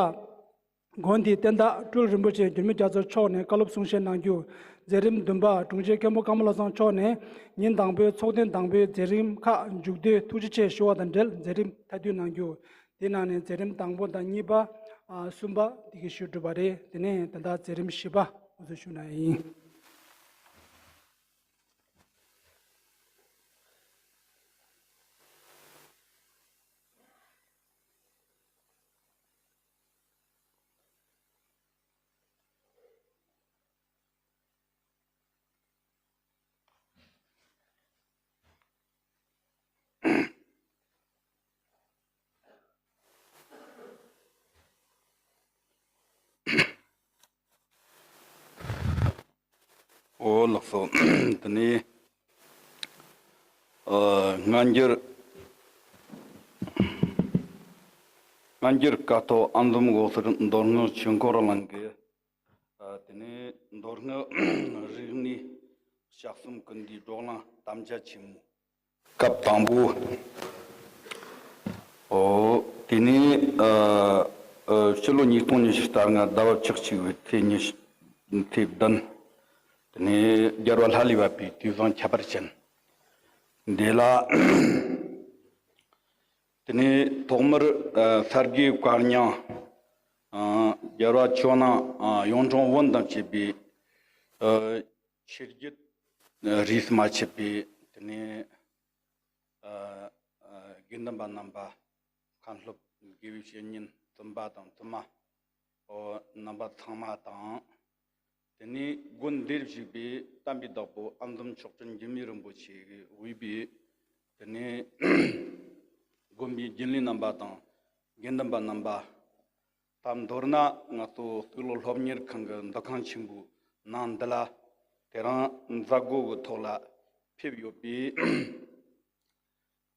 དགོན་འདིའི་བསྟན་བདག་སྤྲུལ་རིན་པོ་ཆེ་འགྱུར་མེད་རྒྱ་མཚོ་མཆོག་ནས་བཀའ་སློབ་གསུང་བཤད་གནང་རྒྱུ། མཛད་རིམ་བདུན་པ། དྲུང་ཆེ་མཁན་པོ་ཀརྨ་བློ་བཟང་མཆོག་ནས་ཉིན་དང་པོའི་ཚོགས་ཐུན་དང་པོའི་མཛད་རིམ་ཁག་མཇུག་བསྡུའི་ཐུགས་རྗེ་ཆེ་ཞུ་བ་དང་འབྲེལ་མཛད་རིམ་མཐའ་བསྡུ་གནང་རྒྱུ། དེ་ནང་ནས་མཛད་རིམ་དང་པོ་དང་གཉིས་པ། ཨ། གསུམ་པ་དེ་གའི་ཞུ་གྲུབ་པ་རེད། དེ་ནས་ད་ལྟ་མཛད་རིམ་བཞི་པ་འུ་ཚོ་ཞུ་ན་ཡིན། ཨོ་ལགས་སོ། དེ་ནས་ཨ་སྔ་འགྱུར་སྔ་འགྱུར་ཀཿཐོག་ཨ་འཛོམས་འོད་ཟེར་མདོ་སྔགས་ཆོས་འཁོར་གླིང་གི་ཨ་དེ་ནས་མདོ་སྔགས་རིག་གནས་ལྕགས་ཟམ་ཀུན་འདུས་བགྲོ་གླེང་དམ་བཅའ་ཆེན་མོ། སྐབས་དང་པོ། ཨོ། དེ་ནས་ཨ་ཨ་ཕྱི་ལོ་ཉིས་སྟོང་ཉི་ཤུ་རྩ་ལྔ་ཟླ་བ་བཅུ་གཅིག་པའི་ཚེས་ཉི་ཤུ། ཚེས་བདུན། དེ་ནས་རྒྱལ་བ་ལྷ་ལས་བབས་པའི་དུས་བཟང་ཁྱད་པར་ཅན་འདི་ལ། དེ་ནས་ཐོག་མར་ཨ་ས་དགེ་བཀའ་རྙིང་ཨ་རྒྱལ་བ་ཇོ་ནང་ཨ་གཡུང་དྲུང་བོན་དང་བཅས་པའི་ཨ་ཆོས་བརྒྱུད་རིས་སུ་མ་ཆད་པའི་དེ་ནས་ཨ་ཨ་དགེ་འདུན་པ་རྣམ་པ། མཁན་སློབ་དགེ་བའི་བཤེས་གཉེན་བཙུན་པ་དང་བཙུན་མ། ཨོ། རྣམ་པ་ཚང་མ་དང་། དེ་ནས་དགོན་འདིར་བཞུགས་པའི་དམ་པའི་བདག་པོ་ཨ་འཛོམས་མཆོག་སྤྲུལ་འགྱུར་མེད་རིན་པོ་ཆེ་གིས་དབུས་པའི་དེ་ནས་དགོན་པའི་རྒྱུན་ལས་རྣམ་པ་དང་དགེ་འདུན་པ་རྣམ་པ། ད་མདོར་ན་ང་ཚོ་གཙུག་ལག་སློབ་གཉེར་ཁང་གི་འདུ་ཁང་ཆེན་པོའི་ནང་འདི་ལ་དེ་རིང་མཛད་སྒོ་གི་ཐོག་ལ་ཕེབས་ཡོད་པའི།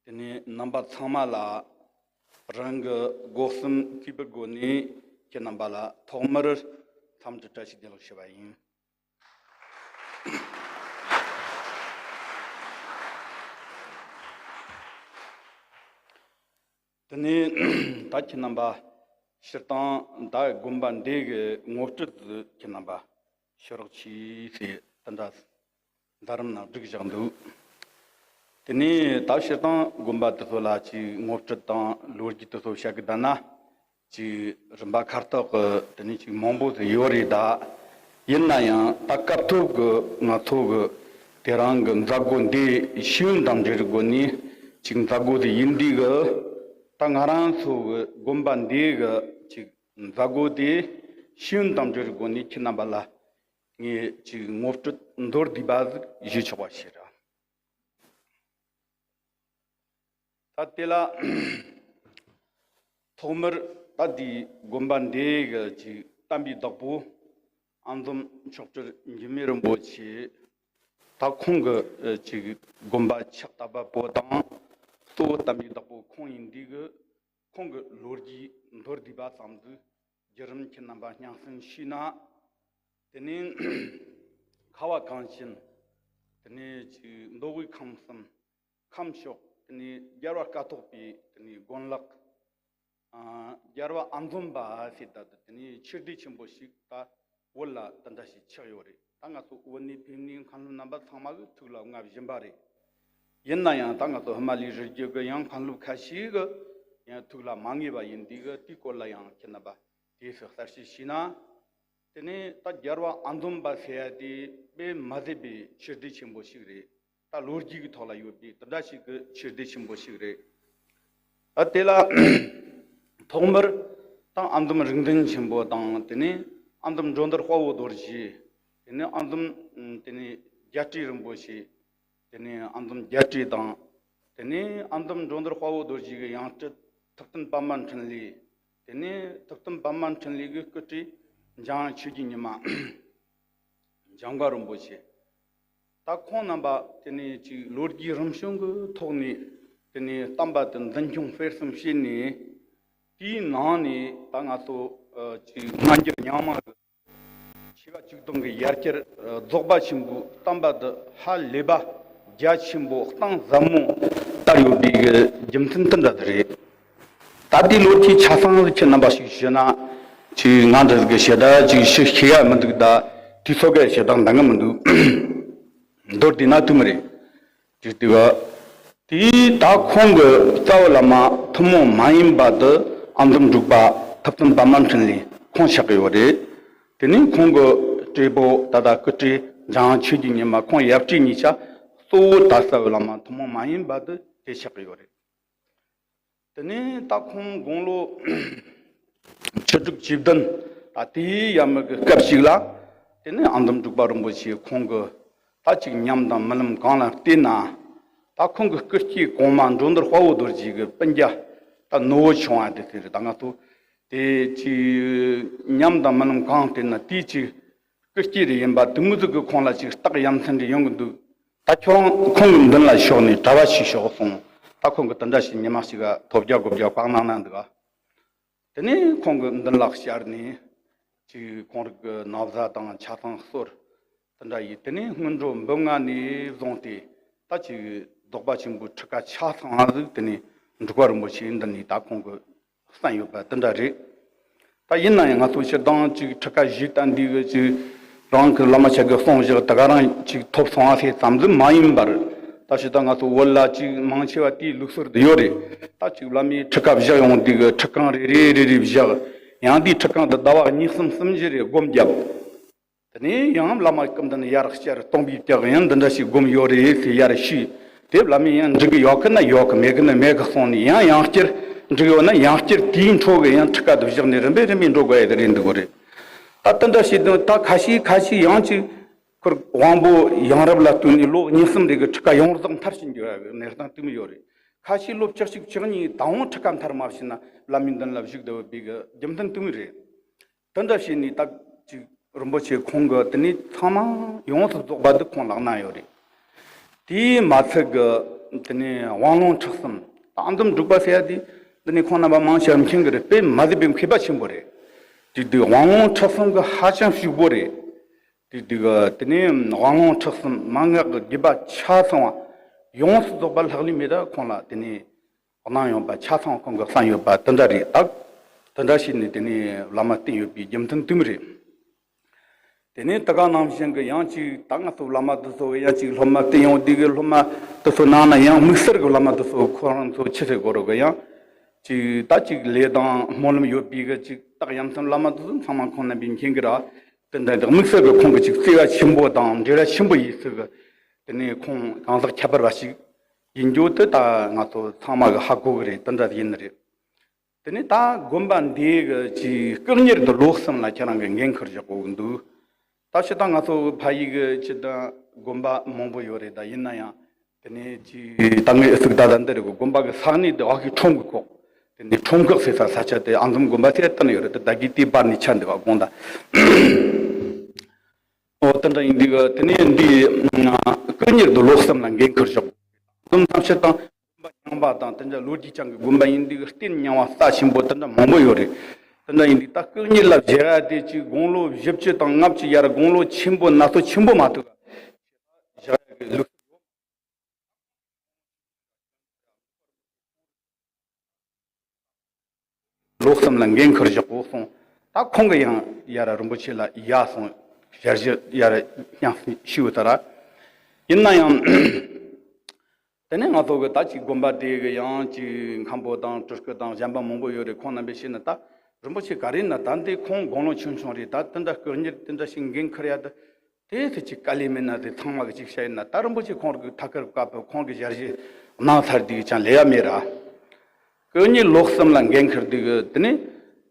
དེ་ནས་རྣམ་པ་ཚང་མ་ལ་རང་གི་སྒོ་གསུམ་གུས་པའི་སྒོ་ནས་ཁྱེད་རྣམ་པ་ལ་ཐོག་མར་འཚམས་འདྲི་བཀྲ་ཤིས་བདེ་ལེགས་ཞུ་བ་ཡིན། དེ་ནས་ད་ཁྱེད་རྣམ་པ་སྤྱིར་བཏང་ད་དགོན་པ་འདི་གི་ངོ་སྤྲོད་དུ་ཁྱེད་རྣམ་པ་ཞུ་རོགས་གྱིས་ཟེར་དེ་འདྲ། མཛད་རིམ་ནང་བསྒྲིགས་བཞག་འདུག་དེ་ནས་ད་སྤྱིར་བཏང་དགོན་པ་དེ་ཚོ་ལ་ཅིག་ངོ་སྤྲོད་དང་ལོ་རྒྱུས་དེ་ཚོ་བཤད་གི་བསྡད་ན། ཅིག་རིམ་པ་ཁ་ཐོག་གི་དེ་ནས་ཅིག་མང་པོ་ཟིག་ཡོད་རེད་ད། ཡིན་ན་ཡང་ད་སྐབས་ཐོག་གི་ང་ཚོ་གི་དེ་རིང་གི་མཛད་སྒོ་འདི་ཤེས་ཡོན་དང་འབྲེལ་སྒོ་ནས་ཅིག་མཛད་སྒོ་དེ་ཡིན་དུས་གི། ད་ང་རང་ཚོ་གི་དགོན་པ་འདི་གི་ཅིག་མཛད་སྒོ་དེ་ཤེས་ཡོན་དང་འབྲེལ་སྒོ་ནས་ཁྱེད་རྣམ་པ་ལ། ངས་ཅིག་ངོ་སྤྲོད་མདོར་བསྡུས་པ་ཞིག་ཞུ་ཆོག་པ་ཞིག་རེད། ད་དེ་ལ་ཐོག་མར་ད་འདིའི་དགོན་པ་འདི་གི་ཅིག་དམ་པའི་བདག་པོ་ཨ་འཛོམས་མཆོག་སྤྲུལ་འགྱུར་མེད་རིན་པོ་ཆེ། ད་ཁོང་གི་ཅིག་དགོན་པ་ཕྱག་བཏབ་པ་པོ་དང་གཙོ་བོ་དམ་པའི་བདག་པོ་ཁོང་ཡིན་དུས་གི། ཁོང་གི་ལོ་རྒྱུས་མདོར་བསྡུས་པ་ཙམ་ཞིག་བརྒྱུད་རིམ་ཁྱེད་རྣམ་པ་སྙན་སེང་ཞུས་ན། དེ་ནས་ཁ་བ་གངས་ཅན། དེ་ནས་ཅིག་མདོ་དབུས་ཁམས་གསུམ། ཁམས་ཕྱོགས། དེ་ནས་རྒྱལ་བ་ཀཿཐོག་པའི་དེ་ནས་དགོན་ལག་ཨ། རྒྱལ་བ་ཨ་འཛོམས་པ་ཟེར་ད་དེ་ནས་ཆོས་སྡེ་ཆེན་པོ་ཞིག་ད་བོད་ལ་དེ་འདྲ་ཞིག་ཆགས་ཡོད་རེད། ད་ང་ཚོ་བོད་ནས་ཕེབས་ནས་མཁན་སློབ་རྣམ་པ་ཚང་མ་གི་ཐུགས་ལ་མངའ་བཞིན་པ་རེད། ཡིན་ན་ཡང་ད་ང་ཚོ་ཧི་མ་ལའི་རི་རྒྱུད་གི་ཡང་མཁན་སློབ་ཁ་ཤས་གི་ཡང་ཐུགས་ལ་མ་ངེས་པ་ཡིན་དུས་གི་དེའི་སྐོར་ལ་ཡང་ཁྱེད་རྣམ་པ་དེ་ཚོ་གསལ་བཤད་ཞུས་ན། དེ་ནས་ད་རྒྱལ་བ་ཨ་འཛོམས་པ་ཟེར་ཡ་དེ་དཔེ་མ་སྲིད་པའི་ཆོས་སྡེ་ཆེན་པོ་ཞིག་རེད། ད་ལོ་རྒྱུས་ཀྱི་ཐོག་ལ་ཡོད་པའི་དེ་འདྲ་ཞིག་གི་ཆོས་སྡེ་ཆེན་པོ་ཞིག་རེད། ད་དེ་ལ་ཐོག་མར་ད་ཨ་འཛོམས་རིག་འཛིན་ཆེན་པོ་དང་དེ་ནས་ཨ་འཛོམས་འགྲོ་འདུལ་དཔའ་བོ་རྡོ་རྗེ། དེ་ནས་ཨ་འཛོམས་དེ་ནས་རྒྱལ་སྲས་རིན་པོ་ཆེ། དེ་ནས་ཨ་འཛོམས་རྒྱལ་སྲས་དང་། དེ་ནས་ཨ་འཛོམས་འགྲོ་འདུལ་དཔའ་བོ་རྡོ་རྗེ་གི་ཡང་སྤྲུལ་ཐུབ་བསྟན་པདྨ་འཕྲིན་ལས། དེ་ནས་ཐུབ་བསྟན་པདྨ་འཕྲིན་ལས་ཀྱི་སྐུ་སྲས་འཇམ་དབྱངས་ཆོས་ཀྱི་ཉི་མ། འཇམ་མགོན་རིན་པོ་ཆེ། ད་ཁོང་རྣམ་པ་དེ་ནས་ཅིག་ལོ་རྒྱུས་རིམ་བྱོན་གྱི་ཐོག་ནས་དེ་ནས་བསྟན་པ་དེ་འཛིན་སྐྱོང་སྤེལ་གསུམ་བྱས་ནས། དེའི་ནང་ནས་ད་ང་ཚོ་ཨ་ཅིག་སྔ་འགྱུར་རྙིང་མ་གི་ཆེ་བ་ཆིག་སྟོང་གི་ཡར་རྒྱས་ཨ་རྫོགས་པ་ཆེན་པོའི་བསྟན་པ་འདི་ཧ་ལས་པ་རྒྱ་ཆེན་པོ་གཏིང་ཟབ་མོ་དར་ཡོད་པའི་གི་རྒྱུ་མཚན་དེ་འདྲ་དེ་རེད། ད་ལྟའི་ལོ་རྒྱུས་ཆ་ཚང་ཁྱེད་རྣམ་པ་ཞིག་ཞུ་ན། ཅིག་ང་འདྲ་གི་ཞེ་དྲག་ཅིག་ཞིག་ཤེས་ཡ་མི་འདུག་ད་དུས་ཚོད་ག་ཞེ་དྲག་འདང་གི་མི་འདུག་མདོར་བསྡུས་ན་དུ་མི་རེད། ཅིག་དུས་ག་དེའི་ད་ཁོང་གི་རྩ་བའི་བླ་མ་ཐུན་མོང་མ་ཡིན་པ་དེ་ཨ་འཛོམས་འབྲུག་པ་ཐུབ་བསྟན་པདྨ་འཕྲིན་ལས་ཁོང་ཆགས་ཀྱི་ཡོད་རེད། དེ་ནས་ཁོང་གི་སྤྲེལ་པོ་ད་ལྟ་སྐུ་བགྲེས་འཇང་ཆོས་ཀྱི་ཉི་མ་ཁོང་ཡབ་བགྲེས་གཉིས་ཆ་གཙོ་བོ་ད་རྩ་བའི་བླ་མ་ཐུན་མོང་མ་ཡིན་པ་དེ་དེ་ཆགས་ཀྱི་ཡོད་རེད། དེ་ནས་ད་ཁོང་དགུང་ལོ་བཅུ་དྲུག་བཅུ་བདུན་ད་དེའི་ཡ་མི་གི་སྐབས་ཤིག་ལ། དེ་ནས་ཨ་འཛོམས་འབྲུག་པ་རིན་པོ་ཆེ་ཁོང་གི་ད་ཅིག་ཉམས་དང་རྨི་ལམ་གང་ལ་བལྟས་ན། ད་ཁོང་གི་སྐུ་སྐྱེ་གོང་མ་འགྲོ་འདུལ་དཔའ་བོ་རྡོ་རྗེ་གི་སྤུན་ཀྱག་ད་ནོར་བུ་ཆུང་བ་དེ་ཟེར་ད་ང་ཚོ་དེ་ཅིག་ཉམས་དང་རྨི་ལམ་གང་བལྟས་ན་དེའི་ཅིག་སྐུ་སྐྱེ་རེ་ཡིན་པ་དེ་མོ་ཟིག་གི་ཁོང་ལ་ཅིག་རྟགས་ཡ་མཚན་རེ་ཡོང་གི་འདུག་ད་ཁྱོད་རང་ཁོང་གི་མདུན་ལ་ཤོག་ནས་གྲྭ་པ་ཞིག་ཤོག་གསུངས། ད་ཁོང་གི་དེ་འདྲ་ཞིག་ཉི་མ་ཞིག་ག་ཐོབ་རྒྱ་དགོ་རྒྱ་བཀའ་གནང་གནང་འདུག་དེ་ནས་ཁོང་གི་མདུན་ལ་བཅར་ནས་ཅིག་ཁོང་རིགས་ཀྱི་ན་བཟའ་དང་ཆ་ཚང་གསོལ། དེ་འདྲ་ཡིས་དེ་ནས་སྔོན་འགྲོ་འབུམ་ལྔ་ནས་བཟུང་སྟེ་ད་ཅིག་རྫོགས་པ་ཆེན་པོའི་ཁྲིད་ཀ་ཆ་ཚང་བ་ཟིག་དེ་ནས་འབྲུག་པ་རིན་པོ་ཆེའི་མདུན་ནས་ད་ཁོང་གི་གསན་ཡོད་པ་དེ་འདྲ་རེད། ད་ཡིན་ན་ཡང་ང་ཚོ་སྤྱིར་བཏང་ཅིག་ཁྲིད་ཀ་བཞེས་ལྟ་འདི་གི་ཅིག་རང་གི་བླ་མ་ཆ་གི་གསུང་བཞག་ད་ག་རང་ཅིག་ཐོབ་སོང་བ་ཟེར་ཙམ་ཟིག་མ་ཡིན་པར། ད་ཕྱི་ད་ང་ཚོ་བོད་ལ་ཅིག་མང་ཆེ་བ་དེའི་ལུགས་སྲོལ་དུ་ཡོད་རེད། ད་ཅིག་བླ་མའི་ཁྲིད་ཀ་བཞག་ཡོང་དུས་གི་ཁྲིད་རྐང་རེ་རེ་རེ་རེ་བཞག་ཡང་དེའི་ཁྲིད་རྐང་དུ་ཟླ་བ་གཉིས་གསུམ་གསུམ་བཞི་རེ་སྒོམ་བརྒྱབ། དེ་ནས་ཡང་བླ་མ་སྐུ་མདུན་ཡར་བསྐྱར་སྟོང་པའི་བཀྱག་ཡང་འདི་འདྲ་ཞིག་སྒོམ་ཡོད་རེད་ཟེར་ཡར་ཞུས། དེ་བླ་མས་ཡང་འགྲིག་གི་ཡོད་གི་ན་ཡོད་གི་མེད་གི་ན་མེད་གི་གསུངས་ནས་ཡང་ཡང་བསྐྱར་འགྲིག་ཡོད་ན་ཡང་བསྐྱར་དེའི་འཕྲོ་གི་ཡང་ཁྲིད་ཀ་དུ་བཞག་ནས་རིམ་པས་རིམ་པས་འགྲོ་དགོས་ཡ་དེ་རེད་འདུག་གོ་རེད། ད་དེ་འདྲ་ཞིག་དང་ད་ཁ་ཤས་ཁ་ཤས་ཡང་ཅིག་ཁོར་དབང་པོ་ཡང་རབས་ལ་བསྟུན་ནས་ལོ་གཉིས་གསུམ་རེ་གི་ཁྲིད་ཀ་ཡོངས་རྫོགས་མཐར་ཕྱིན་རྒྱུ་ཡ་གི་གནས་སྟངས་དེ་མོ་ཡོད་རེད། ཁ་ཤས་ལོ་བཅུ་གཅིག་བཅུ་གཉིས་དང་བོ་ཁྲིད་ཀ་མཐར་མ་ཕྱིན་ན་བླ་མའི་མདུན་ལ་བཞུགས་བསྡད་ཡོད་པའི་གི་རྒྱུ་མཚན་དེ་མོ་རེད། དེ་འདྲ་བྱས་ནས་ད་ཅིག་རིན་པོ་ཆེ་ཁོང་གི་དེ་ནས་ཚང་མ་ཡོངས་སུ་རྫོགས་པ་འདི་ཁོང་ལག་ན་ཡོད་རེད། དེས་མ་ཚད་གི་དེ་ནས་དབང་ལུང་ཁྲིད་གསུམ་ད་ཨ་འཛོམས་འབྲུག་པ་ཟེར་ཡ་དེ་འདི་ནས་ཁོང་རྣམ་པ་མང་ཆེ་བ་མཁྱེན་གི་རེད། དཔེ་མ་ཟད་པའི་མཁས་པ་ཆེན་པོ་རེད། དེ་དུས་དབང་ལུང་ཁྲིད་གསུམ་གི་ཧ་ཅང་ཕྱུག་པོ་རེད། དེ་དུས་གི་དེ་ནས་དབང་ལུང་ཁྲིད་གསུམ་མན་ངག་གི་རྒྱུད་པ་ཆ་ཚང་བ་ཡོངས་སུ་རྫོགས་པ་ལྷག་ལུས་མེད་ད་ཁོང་ལ་དེ་ནས། གནང་ཡོད་པ་ཆ་ཚང་ཁོང་གིས་གསན་ཡོད་པ་དེ་འདྲ་རེད་ད། དེ་འདྲ་བྱས་ནས་དེ་ནས་བླ་མ་བསྟེན་ཡོད་པའི་རྒྱུ་མཚན་དེ་མོ་རེད། དེ་ནས་དེ་ག་ནང་བཞིན་གྱི་ཡང་ཅིག་ད་ང་ཚོ་བླ་མ་དེ་ཚོ་ཡང་ཅིག་སློབ་མ་བསྟེན་ཡོང་དུས་ཀྱི་སློབ་མ་དེ་ཚོ་ནང་ན་ཡང་དམིགས་བསལ་གྱི་བླ་མ་དེ་ཚོ་ཁོ་རང་ཚོ་ཆི་ཟེར་དགོས་རེད་གི་ཡང་ཅིག་ད་ཅིག་ལས་དང་སྨོན་ལམ་ཡོད་པའི་གི་ཅིག་རྟགས་ཡ་མཚན་བླ་མ་དེ་ཚོ་ཚང་མ་ཁོང་རྣམ་པས་མཁྱེན་གི་ར། དེ་འདྲ་དམིགས་བསལ་གྱི་ཁོང་གི་ཅིག་བརྩེ་བ་ཆེན་པོ་དང་འབྲེལ་བ་ཆེན་པོ་ཡོད་ཚུལ་གྱི་དེ་ནས་ཁོང་གང་ཟག་ཁྱད་པར་བ་ཞིག་ཡིན་རྒྱུ་དེ་ད་ང་ཚོ་ཚང་མ་གི་ཧ་གོ་གི་རེད། དེ་འདྲ་ཡིན་ནི་རེད། དེ་ནས་ད་དགོན་པ་འདིའི་གི་ཅིག་སྐུ་གཉེར་དུ་ལོ་གསུམ་ལ་ཁྱེད་རང་གི་འགན་འཁུར་བཞག་དགོས་ཀྱི་འདུག་ད་ཕྱི་ད་ང་ཚོ་ཕ་ཡུལ་གི་ཅི་ད་དགོན་པ་མང་པོ་ཡོད་རེད། ད་ཡིན་ན་ཡང་དེ་ནས་ཅིག་ད་ངའི་ཨུ་ཚུགས་ད་ད་འདི་རེད་གོ་དགོན་པ་གི་ས་གནས་དེ་ཨ་ཁུའི་ཁྲོམ་གི་ཁོག་དེ་ནས་ཁྲོམ་ཁག་ཟེར་ས་ས་ཆ་དེ་ཨ་འཛོམས་དགོན་པ་ཟེར་བཏང་ཡོད་རེད། དེ་ད་གི་དེའི་བར་ནས་ཆ་འདུག་ག་དགོངས་དག་ཨོ་དེ་འདྲ་ཡིན་དུས་དེ་ནས་འདི་སྐུ་གཉེར་དུ་ལོ་གསུམ་ལ་འགན་འཁུར་བཞག་དུམ་ཐམས་ཅད་དང་དགོན་པ་རྙིང་པ་དང་དེ་འདྲ་ལོ་རྒྱུས་ཅན་གྱི་དགོན་པ་ཡིན་དུས་རྟེན་རྙིང་བ་རྩ་ཆེན་པོ་དེ་འདྲ་མང་པོ་ཡོད་རེད། དེ་འདྲ་ཡིན་དུས་ད་སྐུ་གཉེར་ལ་བཞག་ཡ་དེ་ཅིག་དགུང་ལོ་བཞི་བཅུ་དང་ལྔ་བཅུ་ཡར་དགུང་ལོ་ཆེན་པོ་སྣ་ཚོགས་ཆེན་པོ་མ་ཐུབ་བཞག་ཡ་གི་ལུགས། ལོ་གསུམ་ལ་འགན་འཁུར་བཞག་གོ་གསུངས། ད་ཁོང་གིས་ཡང་ཡར་རིན་པོ་ཆེ་ལ་ཡ་གསུངས། ཞལ་བཞེས་ཡར་སྙིང་ཞུས་ཡོད་ད་ར། ཡིན་ན་ཡང་དེ་ནས་ང་ཚོ་གི་ད་ཅིག་དགོན་པ་དེ་གི་ཡང་ཅིག་མཁན་པོ་དང་སྤྲུལ་སྐུ་དང་གཞན་པ་མང་པོ་ཡོད་རེད། ཁོང་རྣམ་པས་བཤད་ན་ད་རིན་པོ་ཆེ་ག་རེ་ན་ད་འདི་ཁོང་དགུང་ལོ་ཆུང་ཆུང་རེད། ད་དེ་འདྲ་སྐུ་གཉེར་དེ་འདྲ་ཞིག་འགན་འཁུར་ཡ་ད། དེ་ཚོ་ཅིག་དཀའ་ལས་མེད་ན་དེ་ཚང་མ་གི་ཅིག་བཤད་ཡིན་ན་ད་རིན་པོ་ཆེ་ཁོང་གི་ཐད་ཀར་བཀའ་ཕེབས་ཁོང་གི་ཞལ་བཞེས་གནང་ཚར་དུས་ཀྱང་ལས་ཡ་མེད་ར། སྐུ་ཉིད་ལོ་གསུམ་ལ་འགན་འཁུར་དུས་དེ་ནས་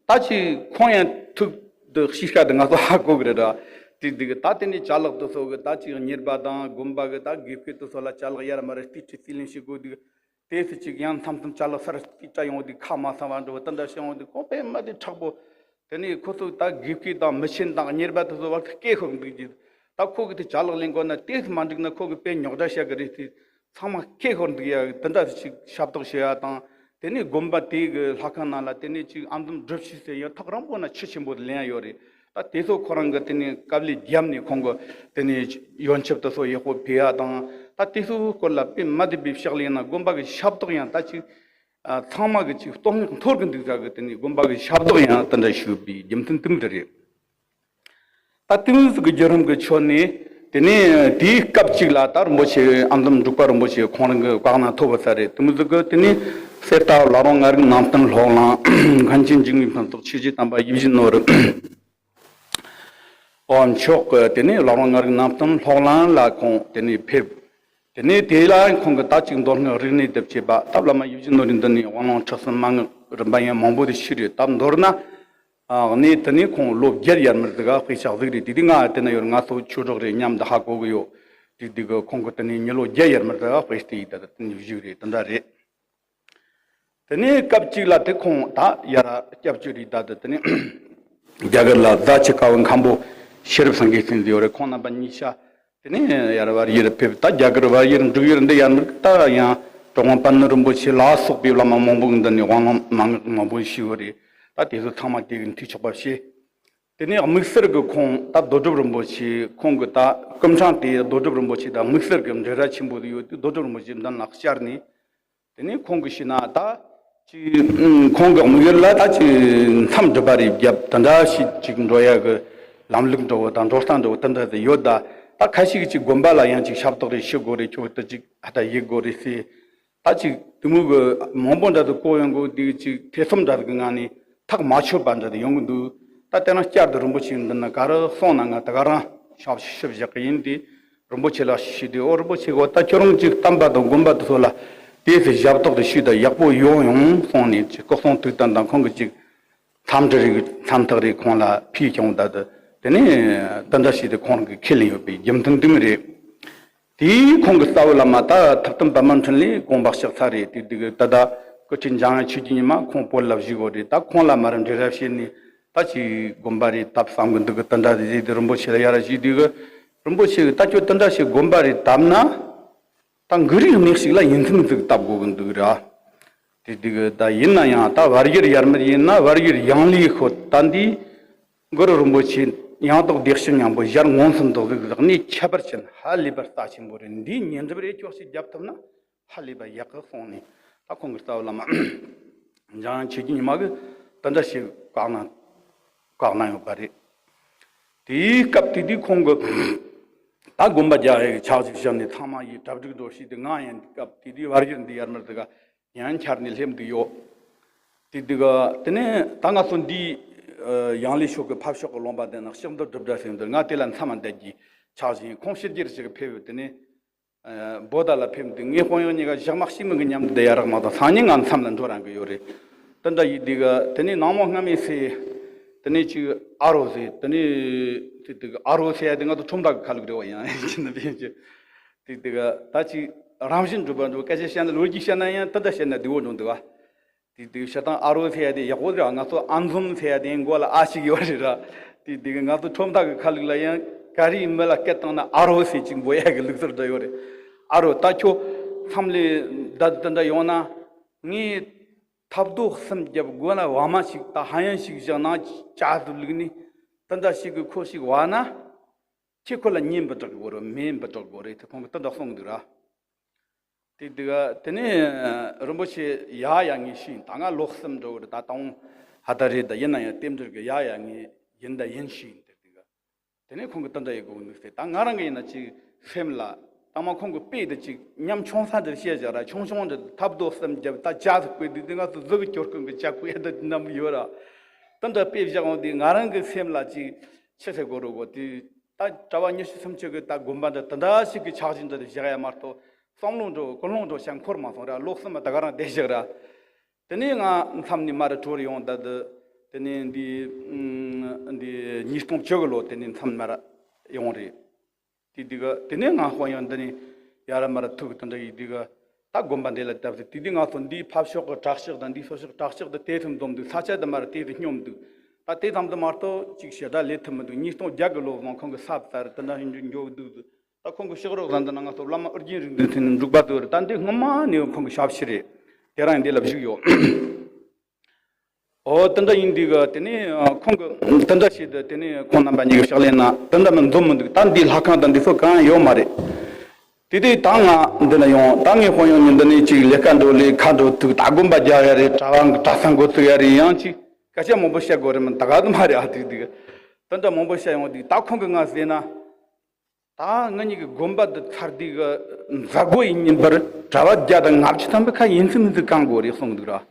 ད་ཅིག་ཁོང་ཡང་ཐུགས་དུ་གཤིས་ཀ་དེ་ང་ཚོ་ཧ་གོ་གི་རེད་ར། དེ་དུས་ད་དེ་ནས་ཅ་ལག་དེ་ཚོ་གི་ད་ཅིག་གཉེར་པ་དང་དགོན་པ་གི་ད་དགེ་བཤེས་དེ་ཚོ་ལ་ཅ་ལག་ཡར་མར་རྩིས་ཁྲིད་རྩིས་ལེན་བྱེད་དགོས་དུས། དེ་ཚོ་ཅིག་ཡང་མཚམས་མཚམས་ཅ་ལག་གསར་རྩིས་སྤྲད་ཡོང་དུས་ཁ་མ་ཚང་བ་འགྲོ་བ་དེ་འདྲ་བྱུང་དུས་ཁོང་དཔེ་མ་དེ་དྲག་པོ། དེ་ནས་ཁོ་ཚོ་ད་དགེ་བཤེས་དང་མི་ཆེན་དང་གཉེར་པ་དེ་ཚོ་བར་དུ་སྐད་ཤོར་འདུག་ཅིག་ ད་ཁོ་གི་དེ་ཅ་ལག་ལེན་དགོས་ན་དེ་མ་འགྲིག་ན་ཁོ་གི་དཔེ་རྙོག་དྲ་བཤད་གི་རེད་དེ། ཚང་མ་ཁེ་ཤོར་འདུག་ཡ། དེ་འདྲ་ཞིག་ཞབས་ཏོག་བྱེད་ཡ་དང་། དེ་ནས་དགོན་པ་དེ་གི་ལྷ་ཁང་ནང་ལ་དེ་ནས་ཅིག་ཨམ་དུམ་སྒྲུབ་བྱེད་ཟེར་ཡང་ཐག་རིང་པོ་ན་ཆུ་ཆེན་པོ་དེ་ལེན་ཡ་ཡོད་རེད། ད་དེ་ཚོ་ཁོ་རང་གི་དེ་ནས་དཀའ་ལས་བརྒྱབ་ནས་ཁོང་གི་དེ་ནས་ཡོན་ཆབ་དེ་ཚོ་ཡག་པོ་ཕུལ་ཡ་དང་། ད་དེ་ཚོའི་སྐོར་ལ་དཔེ་མ་བདེ་བའི་ཕྱག་ལས་ཡིན་ན་དགོན་པ་གི་ཞབས་ཏོག་ཡང་ད་ཅིག་ཨ། ཚང་མ་གི་ཅིག་བསྟོད་བསྔགས་འཐོར་གི་འདུག་ས་གི་དེ་ནས་དགོན་པ་གི་ཞབས་ཏོག་ཡང་དེ་འདྲ་ཞུས་པའི་རྒྱུ་མཚན་དེ་མོ་རེད། ད་དེ་མོ་ཟིག་གི་བརྒྱུད་རིམ་གི་ཁྱོན་ནས། དེ་ནས་དེའི་སྐབས་གཅིག་ལ་ད་རིན་པོ་ཆེ་ཨ་འཛོམས་འབྲུག་པ་རིན་པོ་ཆེ་ཁོང་རང་གི་བཀའ་གནང་ཐོབ་པ་ས་རེད། དེ་མོ་ཟིག་གི་དེ་ནས་གསེར་རྟ་བ་བླ་རུང་ལྔ་རིག་ནང་བསྟན་སློབ་གླིང་མཁན་ཆེན་འཇིགས་མེད་ཕུན་ཚོགས་ཆོས་ཀྱི་དམ་པ་ཡིད་བཞིན་ནོར། ཨོ་མཆོག་གི་དེ་ནས་བླ་རུང་ལྔ་རིག་ནང་བསྟན་སློབ་གླིང་ལ་ཁོང་དེ་ནས་ཕེབས། དེ་ནས་དེ་ལ་ཁོང་གི་ད་ཅིག་མདོ་སྔགས་རིག་གནས་དེ་བྱེད་པ། ད་བླ་མ་ཡིད་བཞིན་ནོར་བུའི་མདུན་ནས་དབང་ལུང་ཁྲིད་གསུམ་མན་ངག་རིམ་པ་ཡང་མང་པོ་དེ་ཤེས་རེད། ད་མདོར་ན་ཨ་ནི་དེ་ནས་ཁོང་ལོ་བརྒྱད་ཡར་མར་དེ་ག་དཔེ་ཆ་གཟིགས་རེད། དེ་དུས་ང་དེ་ན་ཡོད། ང་ཚོ་ཆོས་གྲོགས་རེད། མཉམ་དུ་ཧ་གོ་གི་ཡོད། དེ་དུས་གི་ཁོང་གི་དེ་ནས་མི་ལོ་བརྒྱད་ཡར་མར་དེ་ག་དཔེ་དེ་ཡིན། ད་དེ་ནས་བཞུགས་རེད། དེ་འདྲ་རེད། དེ་ནས་སྐབས་གཅིག་ལ་དེ་ཁོང་ད་ཡར་སྐྱབས་བཅོལ་རེད། ད་དེ་དེ་ནས་རྒྱ་གར་ལ་རྫ་ཆུ་ཁ་བ་མཁན་པོ་ཤེས་རབ་སེང་གེ་ཟེར་མཁན་ཡོད་རེད། ཁོང་རྣམ་པ་གཉིས་ཆ་དེ་ནས་ཡར་བར་ཡུལ་ཕེབས། ད་རྒྱ་གར་བར་ཡུལ་འབྲུག་ཡུལ་འདི་ཡར་མར་ད་ཡང་གྲུབ་དབང་པད་ནོར་རིན་པོ་ཆེ་ལ་སོགས་པའི་བླ་མ་མང་པོ་གི་མདུན་ནས་དབང་ལུང་མན་ངག་མང་པོ་ཞུས་པ་རེད། ད་དེ་ཚོ་ཚང་མ་དེ་གི་འཐུས་ཆོག་པ་བྱས། དེ་ནས་དམིགས་བསལ་གྱི་ཁོང་ད་རྡོ་གྲུབ་རིན་པོ་ཆེ་ཁོང་གི་ད་སྐུ་ཕྲེང་དེ་རྡོ་གྲུབ་རིན་པོ་ཆེ་དང་དམིགས་བསལ་གྱི་འབྲེལ་བ་ཆེན་པོ་དེ་ཡོད་དུས། རྡོ་གྲུབ་རིན་པོ་ཆེ་མདུན་ལ་བཅར་ནས། དེ་ནས་ཁོང་གིས་ཞུས་ན་ད་ཅིག་ཁོང་གི་དམིགས་ཡུལ་ལ་ད་ཅིག་མཚམས་སྒྲུབ་པ་རེ་བརྒྱབ། དེ་འདྲ་ཞིག་ཅིག་འགྲོ་ཡ་གི་ལམ་ལུགས་འདྲ་བོ་དང་འགྲོ་སྟངས་འདྲ་བོ་དེ་འདྲ་དེ་ཡོད། ད་ད་ཁ་ཤས་ཀྱིས་ཅིག་དགོན་པ་ལ་ཡང་ཅིག་ཞབས་ཏོག་རེ་ཞུ་དགོས་རེད། ཁྱོད་ད་ཅིག་ཨ་ད་ཡེད་དགོས་རེད་ཟེར། ད་ཅིག་དེ་མོ་གི་མང་པོ་འདྲ་དུ་གོ་ཡོང་གི་འདུག་ཅིག་ཐེ་ཚོམ་འདྲ་གི་ངང་ནས་ཐག་མ་ཆོད་པ་འདྲ་དུ་ཡོང་གི་འདུག་ད་དེ་རིང་བསྐྱར་དུ་རིན་པོ་ཆེ་འདི་ན་ག་རེ་གསུངས་ན་ང་ད་ག་རང་ཞབས་ཞུ་བཞག་གི་ཡིན་ཏེ། རིན་པོ་ཆེ་ལ་ཞུས་ཏེ། ཨོ་རིན་པོ་ཆེ་གོ་ད་ཁྱོད་རང་ཅིག་བསྟན་པ་དང་དགོན་པ་དེ་ཚོ་ལ་དེ་ཚོ་ཞབས་ཏོག་དེ་ཞུས་ད་ཡག་པོ་ཡོང་ཡོང་གསུངས་ནས། ཅིག་སྐུ་གསུང་ཐུགས་དམ་དང་ཁོང་གི་ཅིག་འཚམས་འདྲི་རིགས་འཚམས་ཐག་རིགས་ཁོང་ལ་ཕུལ་བྱུང་། ད་དེ་དེ་ནས་དེ་འདྲ་བྱས་ཏེ་ཁོང་གིས་ཁས་ལེན་ཡོད་པའི་རྒྱུ་མཚན་དེ་མོ་རེད། དེའི་ཁོང་གི་རྩ་བའི་བླ་མ་ད་ཐུབ་བསྟན་པདྨ་འཕྲིན་ལས་དགོངས་པ་ཕྱག་ཚར་རེད། དེ་དུས་ད་ལྟ་སྐུ་ཕྲེང་འཇམ་དབྱངས་ཆོས་ཀྱི་ཉི་མ་ཁོང་བོད་ལ་བཞུགས་ཡོད་རེད། ད་ཁོང་ལ་མར་འབྲེལ་བ་བྱས་ནས་ད་ཅིག་དགོན་པ་རེ་བཏབ་བསམ་གི་འདུག་གི། དེ་འདྲ་དེ་བྱས་ཏེ་རིན་པོ་ཆེ་ལ་ཡར་ཞུས་དུས་གི། རིན་པོ་ཆེ་གིས་ད་ཁྱོད་དེ་འདྲ་ཞིག་དགོན་པ་རེ་བཏབ་ན། ད་གུ་རུའི་གནས་ཤིག་ལ་ཡིན་ཚུལ་ཟིག་བཏབ་དགོས་གི་འདུག་ར། དེ་དུས་གི་ད་ཡིན་ན་ཡང་ད་བར་ཡུལ་ཡར་མར་ཡིན་ན་བར་ཡུལ་ཡང་ལེ་ཤོད། ད་འདི་གུ་རུ་རིན་པོ་ཆེ་ཡང་དག་བདེ་གཤེགས་སྙིང་པོ་ཞལ་མངོན་སུམ་དུ་གཟིགས་གནས་ཁྱད་པར་ཅན་ཧ་ལས་པར་རྩ་ཆེན་པོ་རེད། འདིའི་ཉེ་འགྲུབ་རེ་ཁྱོད་ཞིག་རྒྱབ་ཐུབ་ན་ཧ་ལས་པ་ཡག་གི་གསུངས་ནས། ད་ཁོང་གི་རྩ་བའི་བླ་མ་འཇམ་དབྱངས་ཆོས་ཀྱི་ཉི་མ་གིས་དེ་འདྲ་ཞིག་བཀའ་གནང་བཀའ་གནང་ཡོད་པ་རེད། དེའི་སྐབས་དེ་དུས་ཁོང་གི་ད་དགོན་པ་རྒྱག་ཡག་ཕྱག་ཅིག་བཞག་ནས་ཚང་མ་ཡིས་གྲ་སྒྲིག་འགྲོ་བྱས་ཏེ། ང་ཡང་སྐབས་དེ་དུས་བར་ཡུལ་འདི་ཡར་མར་དེ་ག་ཡང་འཁྱར་ནས་སླེབས་འདུག་ཡོད། དེ་དུས་ག་དེ་ནས་ད་ང་ཚོ་འདི་ཡང་ལེ་ཤོད་གི་ཕ་ཕྱོགས་གི་ལུང་པ་དེ་ན་ལྕགས་རྡོ་སྒྲུབ་གྲྭ་ཟེར་འདུག་ང་དེ་ལ་མཚམས་མ་བསྡད་ཀྱི་ཕྱག་བཞེས། ཁོང་ཕྱི་རྒྱལ་ཞིག་ཕེབས་ཡོད། དེ་ནས་བོད་ད་ལ་ཕེབས་འདུག་ངའི་དཔོན་གཡོག་གཉིས་ཀ་ཞག་མ་གཅིག་མིན་གི་མཉམ་དུ་བསྡད་ཡ་རག་མ་གཏོགས་སང་ཉིན་ང་མཚམས་ལ་འགྲོ་རན་གི་ཡོད་རེད། དེ་འདྲ་ཡིན་དུས་ག་དེ་ནས་ནངས་མོ་སྔ་མའི་ཚེ་དེ་ནས་ཅིག་ཨ་རོ་ཟེར། དེ་ནས་དེ་དུས་ཨ་རོ་ཟེར་ཡ་དེ་ང་ཚོ་ཁྲོམ་བདག་གི་ཁ་ལུགས་རེད་བ། ཡང་ཡིན་ན་དེ་ཡིན་གྱི། དེ་དུས་ག་ད་ཅིག་རང་བཞིན་གྲུབ་པ་འགྲོ་སྐད་ཆ་བཤད་ན་ལོ་རྒྱུས་བཤད་ན་ཡང་དེ་འདྲ་བཤད་ན་བདེ་བོ་འགྲོ་འདུག་ག་དེ་དུས་བཤད་སྟངས་ཨ་རོ་ཟེར་ཡ་དེ་ཡག་པོ་རེད། ང་ཚོ་ཨ་འཛོམས་ཟེར་ཡ་དེ་མགོ་ལ་ཨ་ཞིག་ཡོད་རེད་ར། དེ་དུས་ང་ཚོ་ཁྲོམ་བདག་གི་ཁ་ལུགས་ལ་ཡང་ག་རེའི་མི་ལ་སྐད་བཏང་ན་ཨ་རོ་ཟེར་ཅིག་འབོད་ཡ་གི་ལུགས་སྲོལ་འདྲ་ཡོད་རེད། ཨ་རོ་ད་ཁྱོད་མཚམས་ལས་ད་དེ་འདྲ་ཡོང་ན། ངས་ཐབ་རྡོ་གསུམ་བརྒྱབ་སྒོ་ན་བ་མ་ཞིག་ད་ཧ་ཡང་ཞིག་བཞག་ནང་ཇ་དུ་བླུགས་ནས་དེ་འདྲ་ཞིག་གི་ཁོ་ཞིག་བ་ན། ཁྱེད་ཁོ་ལ་མཉེས་འབུ་དྲག་དགོས་རེད། མེ་འབུ་དྲག་དགོས་རེད་དེ་ཁོང་གིས་དེ་འདྲ་གསུངས་འདུག་ར། དེ་དུས་དེ་ནས་རིན་པོ་ཆེ་ཡ་ཡ་ངས་ཤེས་ཡིན། ད་ང་ལོ་གསུམ་འགྲོ་གི་རེད། ད་དང་ཧ་ད་རེད། ད་ཡིན་ན་ཡང་རྟེན་འབྲེལ་གི་ཡ་ཡ་ངས་ཡིན་ད་ཡིན་ཤེས་ཡིན། དེ་དུས་དེ་ནས་ཁོང་གིས་དེ་འདྲ་ཡེད་དགོས་འདུག་ཟེར། ད་ང་རང་གི་ཡིན་ན་ཅིག་སེམས་ལ་ད་མ་ཁོང་གི་དཔེ་དེ་ཅིག་ཉམ་ཆུང་ས་འདིར་བཤད་བཞག་ར། ཆུང་ཆུང་འདི་ཐབ་རྡོ་གསུམ་བརྒྱབ་ད་ཇ་ཟིག་བསྐོལ་དུས་དེ་ང་ཚོ་གཟུགས་ཀྱི་གྱོར་ཀུན་གི་ཇ་བསྐོལ་ཡ་ད་ནམ་ཡོད་ར། དེ་འདྲ་དཔེ་བཞག་འོང་དུས་ང་རང་གི་སེམས་ལ་ཅིག་ཆི་ཟེར་དགོས་རེད་གོ། དེ་ད་གྲྭ་པ་ཉི་ཤུ་སུམ་ཅུ་གི་ད་དགོན་པ་འདི་དེ་འདྲ་ཞིག་གི་ཕྱག་བཞེས་འདི་བཞག་ཡ་མ་གཏོགས་བསམ་བློ་འགྲོ་ཀུན་སློང་འགྲོ་ཞིག་འཁོར་མ་སོང་ར། ལོ་གསུམ་མ་ད་ག་རང་བསྡད་བཞག་ར། དེ་ནས་ང་མཚམས་ནས་མར་གྲོལ་ཡོང་། ད་དེ་དེ་ནས་འདི་འདི་ཉིས་སྟོང་བཅུ་གི་ལོ་དེ་ནས་མཚམས་མར་ཡོང་རེད། དེ་དུས་དེ་ནས་ང་དཔོན་གཡོག་འདི་ནས་ཡར་མར་ཐུག་དེ་འདྲ་ཡིན་དུས་ད་དགོན་པ་འདི་ལ་བཏབ་ཟེར། དེ་དུས་ང་ཚོ་འདིའི་ཕ་ཕྱོགས་ཀྱི་བྲག་ཕྱོགས་དང་འདིའི་ཕ་ཕྱོགས་བྲག་ཕྱོགས་དེ་དེ་ཚོ་འཛོམས་འདུག་ས་ཆ་དེ་མར་དེ་ཚོ་སྙོམས་འདུག་ད་དེ་ཙམ་དུ་མ་གཏོགས་ཅིག་ཞེ་དྲག་ལས་ཐུབ་མི་འདུག་ཉིས་སྟོང་བརྒྱད་གི་ལོ་ཙམ་ཁོང་གི་ས་བཙལ་དེ་འདྲ་ཞིག་འགྱོ་འགྱོ་འདུག་ད་ཁོང་གི་ཕྱག་རོགས་ཙམ་དུ་ན་ང་ཚོ་བླ་མ་ཨོ་རྒྱན་རིག་འཛིན་ཚེ་ནི་འབྲུག་པ་དུ་རེད། ད་འདི་སྔོན་མ་ནས་ཁོང་གི་ཞབས་ཕྱི་རེད། དེ་རང་འདི་ལ་བཞུགས་ཡོད། ཨོ་དེ་འདྲ་ཡིན་དུས་ག་དེ་ནས་ཁོང་གི་དེ་འདྲ་བྱས་ཏེ་དེ་ནས་ཁོང་རྣམ་པ་གཉིས་ཀྱི་ཕྱག་ལས་ན་དེ་འདྲ་མི་འཛོམས་མི་འདུག་ད་འདི་ལྷ་ཁང་དང་འདི་ཚོ་གང་ཡང་ཡོད་མ་རེད། དེ་དུས་ད་ང་འདི་ན་ཡོང་ད་ངས་དཔོན་གཡོག་གཉིས་འདི་ནས་ཅིག་ལས་ཀ་འགྲོ་ལས་ཁ་འགྲོ་ཐུག་ད་དགོན་པ་རྒྱག་ཡ་རེད། གྲྭ་བ་གྲྭ་ས་འགོ་ཚུགས་ཡ་རེད། ཡང་ཅིག་སྐད་ཆ་མང་པོ་བཤད་དགོས་རེད་མིན་ད་ག་དུ་མ་རེད། ཨ་དུས་དུས་དེ་འདྲ་མང་པོ་བཤད་ཡོང་དུས་ད་ཁོང་གིས་ང་ཟེར་ན། ད་ང་གཉིས་ཀྱི་དགོན་པ་འདི་ཚར་དུས་གི་མཛད་སྒོ་ཡིན་ཉིན་པར་གྲྭ་བ་བརྒྱ་དང་ལྔ་བཅུ་ཐམ་པའི་ཁ་ཡིན་ཚུལ་མིན་ཚུལ་གང་དགོས་རེད་གསུངས་འདུག་ར།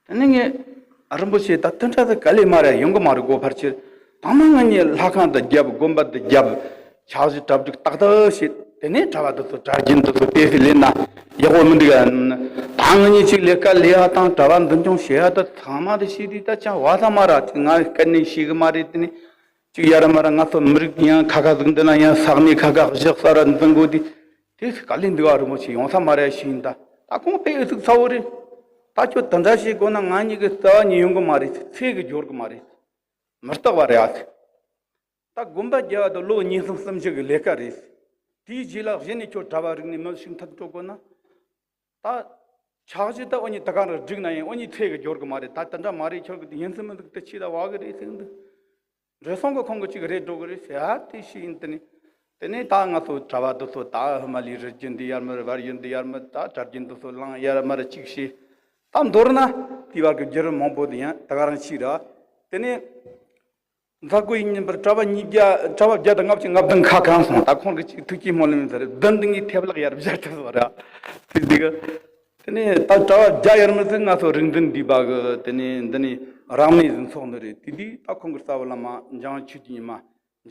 དེ་ནས་ངས་རིན་པོ་ཆེ་ད་དེ་འདྲ་ཟིག་ག་ལས་མ་རེད། ཡོང་གི་མ་རེད་གོ་ཕར་ཕྱིར། ད་མ་ང་གཉིས་ལྷ་ཁང་དུ་རྒྱབ་དགོན་པ་དུ་རྒྱབ། ཕྱག་བཞེས་གྲ་སྒྲིག་ཏག་ཏག་བྱེད། དེ་ནས་གྲྭ་བ་དེ་ཚོ་གྲྭ་རྒྱུན་དེ་ཚོ་དེ་ཚོ་ལེན་ན་ཡག་པོ་མི་འདུག་ཨ། ད་ང་གཉིས་ཅིག་ལས་ཀ་ལས་ཡ་དང་གྲྭ་བ་འཛིན་སྐྱོང་བྱེད་ཡ་དེ་ཚང་མ་དེ་བྱས་དུས་ད་ཅང་བ་ཚང་མ་ར་ང་དཀའ་ངལ་ཤེས་གི་མ་རེད། དེ་ནས་ཅིག་ཡ་ར་མ་ར་ང་ཚོ་མི་རིགས་ཡང་ཁ་ཁ་ཟིག་འདི་ན་ཡང་ས་གནས་ཁ་ཁ་བཞག་ས་ར་འཛིན་དགོས་དུས་དེ་ཚོ་ག་ལས་འདུག་ཨ། རིན་པོ་ཆེ་ཡོང་ས་མ་རེད་ཤེས་ཡིན། ད་ད་ཁོང་དཔེ་ཨེ་ཟིག་ཚ་བོ་རེད། ད་ཁྱོད་དེ་འདྲ་བྱེད་དགོས་ན་ང་གཉིས་ཀྱི་རྩ་བ་ཉིད་ཡོང་གི་མ་རེད། ཚེ་གི་འབྱོར་གི་མ་རེད། མི་རྟག་པ་རེད་ཨ། ད་དགོན་པ་རྒྱག་ཡ་དེ་ལོ་ཉིས་སྟོང་སུམ་ཅུ་གི་ལས་ཀ་རེད། དེའི་རྗེས་ལ་གཞི་ནས་ཁྱོད་གྲྭ་བ་རིག་ནས་མི་ཞིག་མཐུན་འགྲོ་དགོས་ན། ད་ཕྱག་བཞེས་ད་འོ་ནི་ད་ག་རང་བསྒྲིགས་ན་ཡང་འོ་ནི་ཚེ་གི་འབྱོར་གི་མ་རེད། ད་དེ་འདྲ་མ་རེད། ཁྱོད་ཀྱི་ཡིན་ཚུལ་མི་འདུག་དེ་ཕྱི་ད་བ་གི་རེད་ཟེར་གི་འདུག་འགྲོ་སོང་གི་ཁོང་གི་ཅིག་རེད་འགྲོ་གི་རེད་ཟེར་ཨ་དེ་ཤི་ཡིན། དེ་ནི་དེ་ནས་ད་ང་ཚོ་གྲྭ་བ་དེ་ཚོ་ད་ཧི་མ་ལི་རི་རྒྱུད་འདི་ཡར་མར་བར་རྒྱུད་འདི་ཡར་མར་ད་གྲྭ་རྒྱུན་དེ་ཚོ་བླངས་ཡར་མར་ཅིག་བྱས། ད་མདོར་ན་དེ་བར་གྱི་བརྒྱུད་རིམ་མང་པོ་དེ་ཡང་ད་ག་རང་ཤི་ར། དེ་ནས་མཛད་སྒོ་ཡིན་ཉིན་པར་གྲྭ་བ་ཉིས་བརྒྱ་གྲྭ་བ་བརྒྱ་དང་ལྔ་བཅུ་ང་བདུན་ཁ་གང་སོང་། ད་ཁོང་གི་ཅིག་ཐུགས་ཀྱི་སྨོན་ལམ་ཡིན་ས་རེད། བདུན་འདི་ངའི་ཐེབ་ལག་ཡར་བཞར་ཐུབ་པ་ར། དེ་འདི་གི་དེ་ནས་ད་གྲྭ་བ་བརྒྱ་ཡར་མར་ཚུར་ང་ཚོ་རིག་འཛིན་འདུས་པ་གི་དེ་ནས་འདི་ནས་རང་གནས་ཟིན་ཚོགས་འདི་རེད། དེ་དུས་ད་ཁོང་གི་རྩ་བ་བླ་མ་འཇང་ཆོས་ཀྱི་ཉི་མ་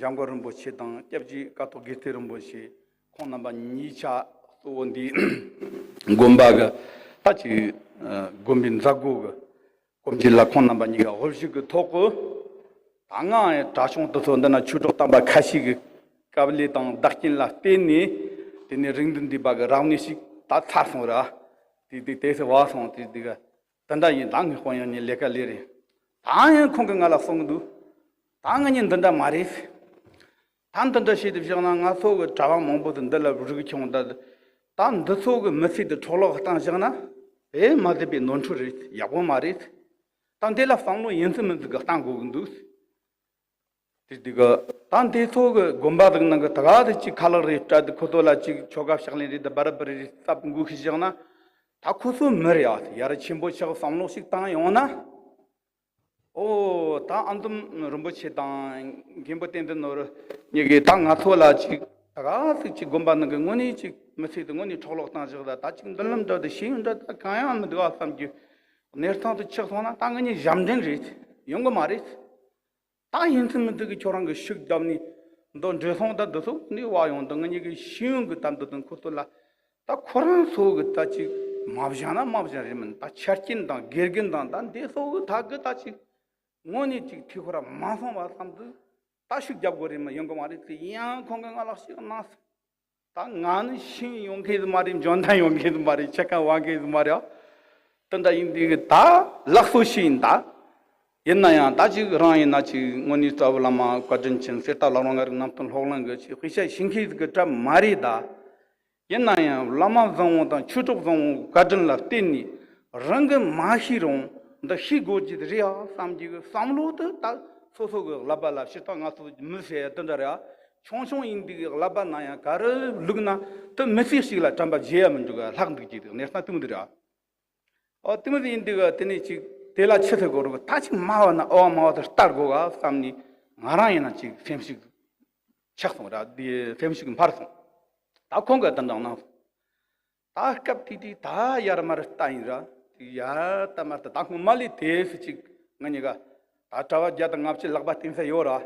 འཇམ་མགོན་རིན་པོ་ཆེ་དང་སྐྱབས་རྗེ་ཀཿཐོག་དགེ་རྩེ་རིན་པོ་ཆེ་ཁོང་རྣམ་པ་གཉིས་ཆ་གཙོ་བོ་འདི་དགོན་པ་གི་ད་ཅིག་དགོན་པའི་མཛད་སྒོ་གི་སྐོར་གྱི་ལ་ཁོང་རྣམ་པ་གཉིས་ཀ་དབུ་བཞུགས་ཀྱི་ཐོག་གི་ད་ང་གྲྭ་ཆུང་དེ་ཚོ་འདི་ན་ཆོས་གྲོགས་དམ་པ་ཁ་ཤས་ཀྱི་དཀའ་ལས་དང་བདག་རྐྱེན་ལ་བརྟེན་ནས་དེ་ནས་རིག་འཛིན་འདུས་པ་གི་རང་གནས་ཤིག་ད་ཚར་སོང་ར། དེ་དེ་དེ་སེ་བ་སོང་དེ་དེ་ག་དེ་འདྲ་ཡིན། ད་ངས་དཔོན་གཡོག་གཉིས་ལས་ཀ་ལས་རེད། ད་ཡང་ཁོང་གིས་ང་ལ་གསུང་གི་འདུག་ད་ང་གཉིས་འདི་འདྲ་མ་རེད། ད་འདི་འདྲ་བྱས་ཏེ་བཞག་ན་ང་ཚོ་གི་གྲྭ་བ་མང་པོ་དེ་འདི་ལ་རིག་ཁྱོང་ད། ད་འདི་ཚོ་གི་མི་ཚེ་དེ་འཕྲོ་བརླག་བཏང་བཞག་ན་ཨེ་མ་བདེ་བའི་ནོར་འཁྲུལ་རེད། ཡག་པོ་མ་རེད། ད་འདི་ལ་བསམ་བློ་ཡིན་ཚུལ་མིན་ཚུལ་གི་བཏང་དགོས་གི་འདུག་དེ་དེ་གི་ད་འདི་ཚོ་གི་དགོན་པ་དང་ནང་གི་ད་ག་དེ་ཅིག་ཁ་ལག་རེ་སྤྲད་དེ་ཁོ་ཚོ་ལ་ཅིག་ཆོ་ག་ཕྱག་ལེན་རེ་དེ་བར་བར་རེ་སྟབས་འགུལ་ཤི་བཞག་ན་ད་ཁོ་ཚོ་མི་རེད་ཨ། ཡར་ཆེན་པོ་ཆགས་བསམ་བློ་ཞིག་བཏང་ཡོང་ན། ཨོ་ད་ཨ་འཛོམས་རིན་པོ་ཆེ་དང་མཁན་པོ་བསྟན་འཛིན་ནོར་གཉིས་ཀྱིས་ད་ང་ཚོ་ལ་ཅིག་ད་ག་ཟིག་ཅིག་དགོན་པ་ནང་གི་དངོས་གནས་ཅིག་མི་ཚེ་དེ་དངོས་གནས་འཕྲོ་བརླག་བཏང་བཞག་ད་ད་ཅིག་མདུན་ལམ་འདྲ་དེ་ཤེས་ཡོན་འདྲ་ད་གང་ཡང་མི་འདུག་ཨ་བསམ་རྒྱུ་གནས་སྟངས་དེ་ཆགས་སོང་ན་ད་ང་གཉིས་ཞབས་འདྲེན་རེད། ཡོང་གི་མ་རེད། ད་ཡིན་ཚུལ་མིན་ཚུལ་གྱི་ཁྱོད་རང་གི་ཤུགས་བརྒྱབ་ནས་མདོ་འགྲོ་སོང་ད་འདི་ཚོ་ནས་བ་ཡོང་དང་ང་གཉིས་ཀྱི་ཤེས་ཡོན་གྱི་ད་འདི་དང་ཁོ་ཚོ་ལ་ད་ཁོ་རང་ཚོ་གི་ད་ཅིག་མ་བཞག་ན་མ་བཞག་རེད་མིན། ད་ཆ་རྐྱེན་དང་དགེ་རྒན་དང་ད་འདི་ཚོ་གི་ད་གི་ད་ཅིག་དངོས་གནས་ཅིག་ཐུགས་ཁོ་ར་མ་སོང་བ་བསམ་དུས་ད་ཤུགས་རྒྱབ་དགོས་རེད་མིན། ཡོང་གི་མ་རེད་ཟེར་ཡང་ཁོང་གི་ང་ལ་ཤེས་གནང་སོང་། ད་ང་ནི་ཤེས་ཡོན་ཡོད་མཁན་ཟིག་མ་རེད། འཇོན་ཐང་ཡོད་མཁན་ཟིག་མ་རེད། ཆེ་ཁ་བ་མཁན་ཟིག་མ་རེད། དེ་འདྲ་ཡིན་དུས་ད་ལགས་སོ་ཞིག་ཡིན་ད། ཡིན་ན་ཡང་ད་ཅིག་རང་ཡིན་ན་ཅིག་དངོས་གནས་རྩ་བའི་བླ་མ་བཀའ་དྲིན་ཅན་གསེར་རྟ་བླ་རུང་ང་རིག་རྣམ་གསུམ་སློབ་གླིང་གི་ཅིག་དཔེ་ཆ་ཤེས་མཁན་ཟིག་གི་གྲབས་མ་རེད་ད། ཡིན་ན་ཡང་བླ་མ་བཟང་བོ་དང་ཆོས་གྲོགས་བཟང་བོ་བཀའ་དྲིན་ལ་བརྟེན་ནས་རང་གིས་མ་ཤེས་རུང་འདི་ཤེས་དགོས་ཀྱི་རེད་ཨ་བསམ་གྱི་བསམ་བློ་དེ་ད་སོ་སོ་གི་ཀླད་པ་ལ་སྤྱིར་བཏང་ང་ཚོ་མི་ཟེར་ཡ་དེ་འདྲ་རེད་ཨ། ཆུང་ཆུང་ཡིན་དུས་ཀླད་པ་ནང་ཡང་ག་རེ་བླུགས་ན་དེ་མི་ཚེ་གཅིག་ལ་དྲན་པ་བརྗེད་ཡ་མི་འཇུག་ག་ལྷག་འདུག་ཀྱི་འདུག་གནས་སྟངས་དེ་མོ་དེ་རེད་ཨ། ཨོ་དེ་མོ་དེ་ཡིན་དུས་ག་དེ་ནས་ཅིག་དེ་ལ་ཆི་ཟེར་དགོས་རུང་ད་ཅིག་སྨྲ་བ་ན་ཨོ་སྨྲ་བ་དེ་ལྟ་དགོས་ག་བསམ་ནས་ང་རང་ཡིན་ན་ཅིག་སེམས་ཤུགས་ཆག་སོང་ར། དེ་སེམས་ཤུགས་འཕར་སོང་། ད་ཁོང་གིས་དེ་འདྲ་གནང་སོང་། ད་སྐབས་དེ་དུས་ད་ཡར་མར་ལྟ་ཡིན་ར། དེ་ཡར་ལྟ་མར་ལྟ་ད་ཁོང་མ་ལས་དེ་སུ་ཅིག་ང་གཉིས་ཀ་ད་གྲྭ་བ་བརྒྱ་དང་ལྔ་བཅུ་ལག་པ་བསྟན་ས་ཡོད་ར།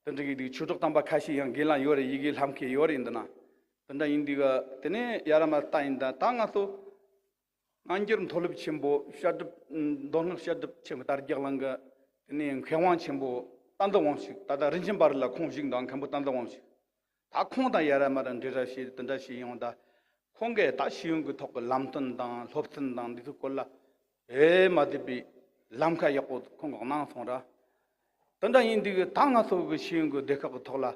དེ་འདྲ་གི་དུས་ཆོས་གྲོགས་དམ་པ་ཁ་ཤས་ཡང་དགེ་ལམ་ཡོད་རེད། ཡི་གེ་ལྷམ་ཁེ་ཡོད་རེད། འདི་ན་དེ་འདྲ་ཡིན་དུས་ག་དེ་ནས་ཡར་མར་ལྟ་ཡིན་ད་ད་ང་ཚོ་སྔ་འགྱུར་མཐོ་སློབ་ཆེན་པོ་བཤད་སྒྲུབ་མདོ་སྔགས་བཤད་སྒྲུབ་ཆེན་པོ་དར་རྒྱས་གླིང་གི་དེ་ནས་མཁས་དབང་ཆེན་པོ་བསྟན་འཛིན་དབང་ཕྱུག་ད་ལྟ་རིན་ཆེན་པར་ལ་ཁོང་བཞུགས་འདུག་མཁན་པོ་བསྟན་འཛིན་དབང་ཕྱུག་ད་ཁོང་དང་ཡར་མར་འབྲེལ་བ་བྱས་དེ་འདྲ་བྱས་ཡོང་ད། ཁོང་གིས་ད་ཤེས་ཡོན་གྱི་ཐོག་གི་ལམ་སྟོན་དང་སློབ་ཚན་དང་འདི་ཚོའི་སྐོར་ལ་ཨེ་མ་བདེ་བའི་ ལམ་ཁ་ཡག་པོ་ཁོང་གིས་གནང་སོང་ར། དེ་འདྲ་ཡིན་དུས་ད་ང་ཚོ་གི་ཤེས་ཡོན་གྱི་སྡེ་ཁག་གི་ཐོག་ལ་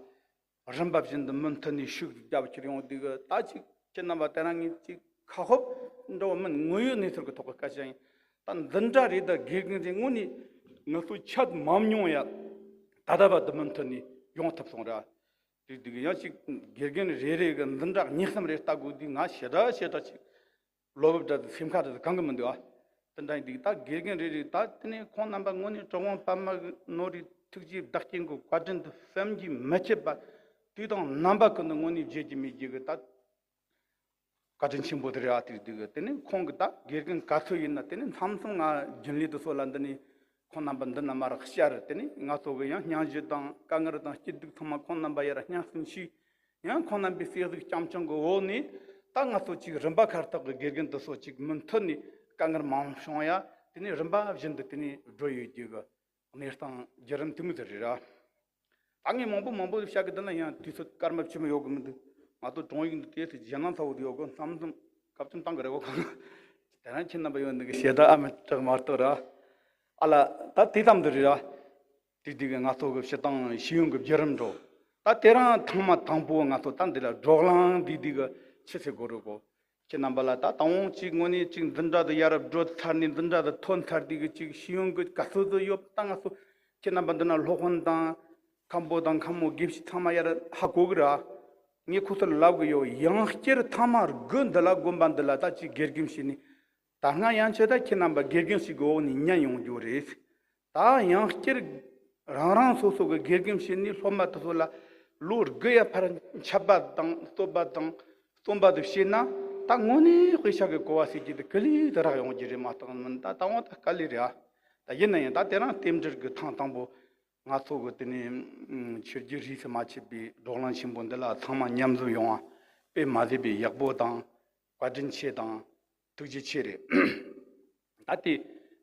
རིམ་པ་བཞིན་དུ་མུ་མཐུད་ནས་ཤུགས་རྒྱབ་ཁྱེར་ཡོང་དུས་ད་ཅིག་ཁྱེད་རྣམ་པ་དེ་རང་གི་ཅིག་ཁ་ཧོབ་འདྲ་བོ་མིན། དངོས་ཡོད་གནས་ཚུལ་གྱི་ཐོག་གི་སྐད་ཆ་ཡིན། ད་འདི་འདྲ་རེད། ད་དགེ་རྒན་རེད། དངོས་ནས་ང་ཚོ་ཆད་མ་མྱོང་ཡ། ད་ལྟ་བར་དུ་མུ་མཐུད་ནས་ཡོང་ཐུབ་སོང་ར། དེ་དུས་ཡང་ཅིག་དགེ་རྒན་རེ་རེ་གི་འདི་འདྲ་གཉིས་གསུམ་རེ་ལྟ་དགོས་དུས་ང་ཞེ་དྲག་ཞེ་དྲག་ཅིག་བློ་འབབ་འདྲ་དང་སེམས་ཁ་འདྲ་དང་གང་གི་མི་འདུག་ཨ། དེ་འདྲ་ཡིན་དུས་ད་དགེ་རྒན་རེ་རེ་ད་དེ་ནས་ཁོང་རྣམ་པ་དངོས་གནས་གྲུབ་དབང་པདྨ་གི་ནོར་བུའི་ཐུགས་རྗེའི་བདག་རྐྱེན་གྱི་བཀའ་དྲིན་དུ་བསམ་གྱིས་མི་ཁྱབ་པ། དུས་དང་རྣམ་པ་ཀུན་ཏུ་དངོས་གནས་བརྗེད་ཀྱི་མེད་ཀྱི་གི་ད་བཀའ་དྲིན་ཆེན་པོ་དེ་རེད་ཨ། དེ་དུས་གི་དེ་ནས་ཁོང་གི་ད་དགེ་རྒན་ག་ཚོད་ཡིན་ན་དེ་ནས་མཚམས་མཚམས་ང་རྒྱུན་ལས་དུ་སོགས་ལ་འདི་ནས་ཁོང་རྣམ་པ་འདི་ན་མར་བཤད་རེད། དེ་ནས་ང་ཚོ་གི་ཡང་སྙིང་རྗེ་དང་དཀའ་ངལ་དང་སྐྱིད་སྡུག་ཚང་མ་ཁོང་རྣམ་པ་ཡར་སྙན་སེང་ཞུས། ཡང་ཁོང་རྣམ་པའི་གསེར་གཟིགས་སྐྱོང་སྐྱོང་གི་འོག་ནས་ད་ང་ཚོ་གཅིག་རིམ་པ་ཁ་ཐོག་གི་དགེ་རྒན་དུ་སོགས་གཅིག་མུ་མཐུད་ནས་དཀའ་ངལ་མང་བྱུང་ཡ། དེ་ནས་རིམ་པ་བཞིན་དུ་དེ་ནས་འགྲོ་ཡོད་རྒྱུ་གི་གནས་སྟངས་བརྒྱུད་རིམ་དེ་མོ་ཟིག་རེད་ར། ད་ངས་མང་པོ་མང་པོ་བཤད་གི་འདི་ན་ཡང་དུས་ཚོད་སྐར་མ་ཕྱི་མ་ཡོད་གི་མི་འདུག་ང་ཚོ་གྲོང་ཡིག་འདི་དེ་ཚོ་རྒྱ་ནག་ཚ་བོ་དེ་ཡོད་གི་མཚམས་མཚམས་སྐབས་ཙམ་བཏང་གི་རེད་གོ་ཁོང་། དེ་རང་ཁྱེད་རྣམ་པ་ཡོད་འདི་གི་ཞེ་དྲག་ཨ་མ་སྐྲག་མ་སྐྲག་ར། ཨ་ལ་ད་དེ་ཙམ་དུ་རེད་ར། དེ་དུས་ཀྱི་ང་ཚོ་གི་སྤྱི་བཏང་ཤེས་ཡོན་གྱི་བརྒྱུད་རིམ་འགྲོ། ད་དེ་རང་ཐེངས་མ་དང་པོ་ང་ཚོ་ད་འདི་ལ་བགྲོ་གླེང་འདི་དུས་ཀྱི་ཆི་ཟེར་དགོས་རེད་གོ། ཁྱེད་རྣམ་པ་ལ་ད་དང་པོ་གཅིག་དངོས་གནས་གཅིག་འཛིན་གྲྭ་དུ་ཡར་བགྲོད་ཚར་ནས་འཛིན་གྲྭ་དུ་ཐོན་ཚར་དུས་ཀྱི་གཅིག་ཤེས་ཡོན་གྱི་ག་ཚོད་དུ་ཡོད་ད་ང་ཚོ་ཁྱེད་རྣམ་པ་འདི་ན་སློབ་དཔོན་དང་མཁན་པོ་དང་མཁན་མོ་དགེ་བཤེས་ཚང་མ་ཡར་ཧ་གོ་གི་ར། ངས་ཁོ་ཚོ་ལ་ལབ་གི་ཡོད། ཡང་བསྐྱར་ཐེངས་མ་དགུ་འདི་ལ་དགོན་པ་འདི་ལ་ད་ཅིག་དགེ་རྒན་བྱས་ནས། ད་སྔ་ཡང་ཆེ་ད་ཁྱེད་རྣམ་པ་དགེ་རྒན་ཞིག་གི་འོག་ནས་ཉན་ཡོང་རྒྱུ་རེད། ད་ཡང་བསྐྱར་རང་རང་སོ་སོ་གི་དགེ་རྒན་བྱས་ནས་སློབ་མ་དེ་ཚོ་ལ་ལོ་དགུ་ཡ་ཕར་འཆད་པ་དང་བསྟོད་པ་དང་རྩོམ་པ་དེ་བྱས་ན། ད་དངོས་གནས་དཔེ་ཆ་གི་གོ་བ་ཟེར་གྱི་དེ་ག་ལེ་དེ་རག་ཡོང་རྒྱུ་རེད་མ་གཏོགས་མིན། ད་ད་འོང་ད་དཀའ་ལས་རེད་ཨ། ད་ཡིན་ན་ཡང་ད་དེ་རང་རྟེན་འབྲེལ་གྱི་ཐེངས་དང་པོ་ང་ཚོ་གི་དེ་ནས་ཆོས་བརྒྱུད་རིས་སུ་མ་ཆད་པའི་བགྲོ་གླེང་ཆེན་པོ་འདི་ལ་ཚང་མ་མཉམ་འཛོམས་ཡོང་བ་དཔེ་མ་བཟོད་པའི་ཡག་པོ་དང་བཀའ་དྲིན་ཆེ་དང་། ཐུགས་རྗེ་ཆེ་རེད། ད་ལྟའི་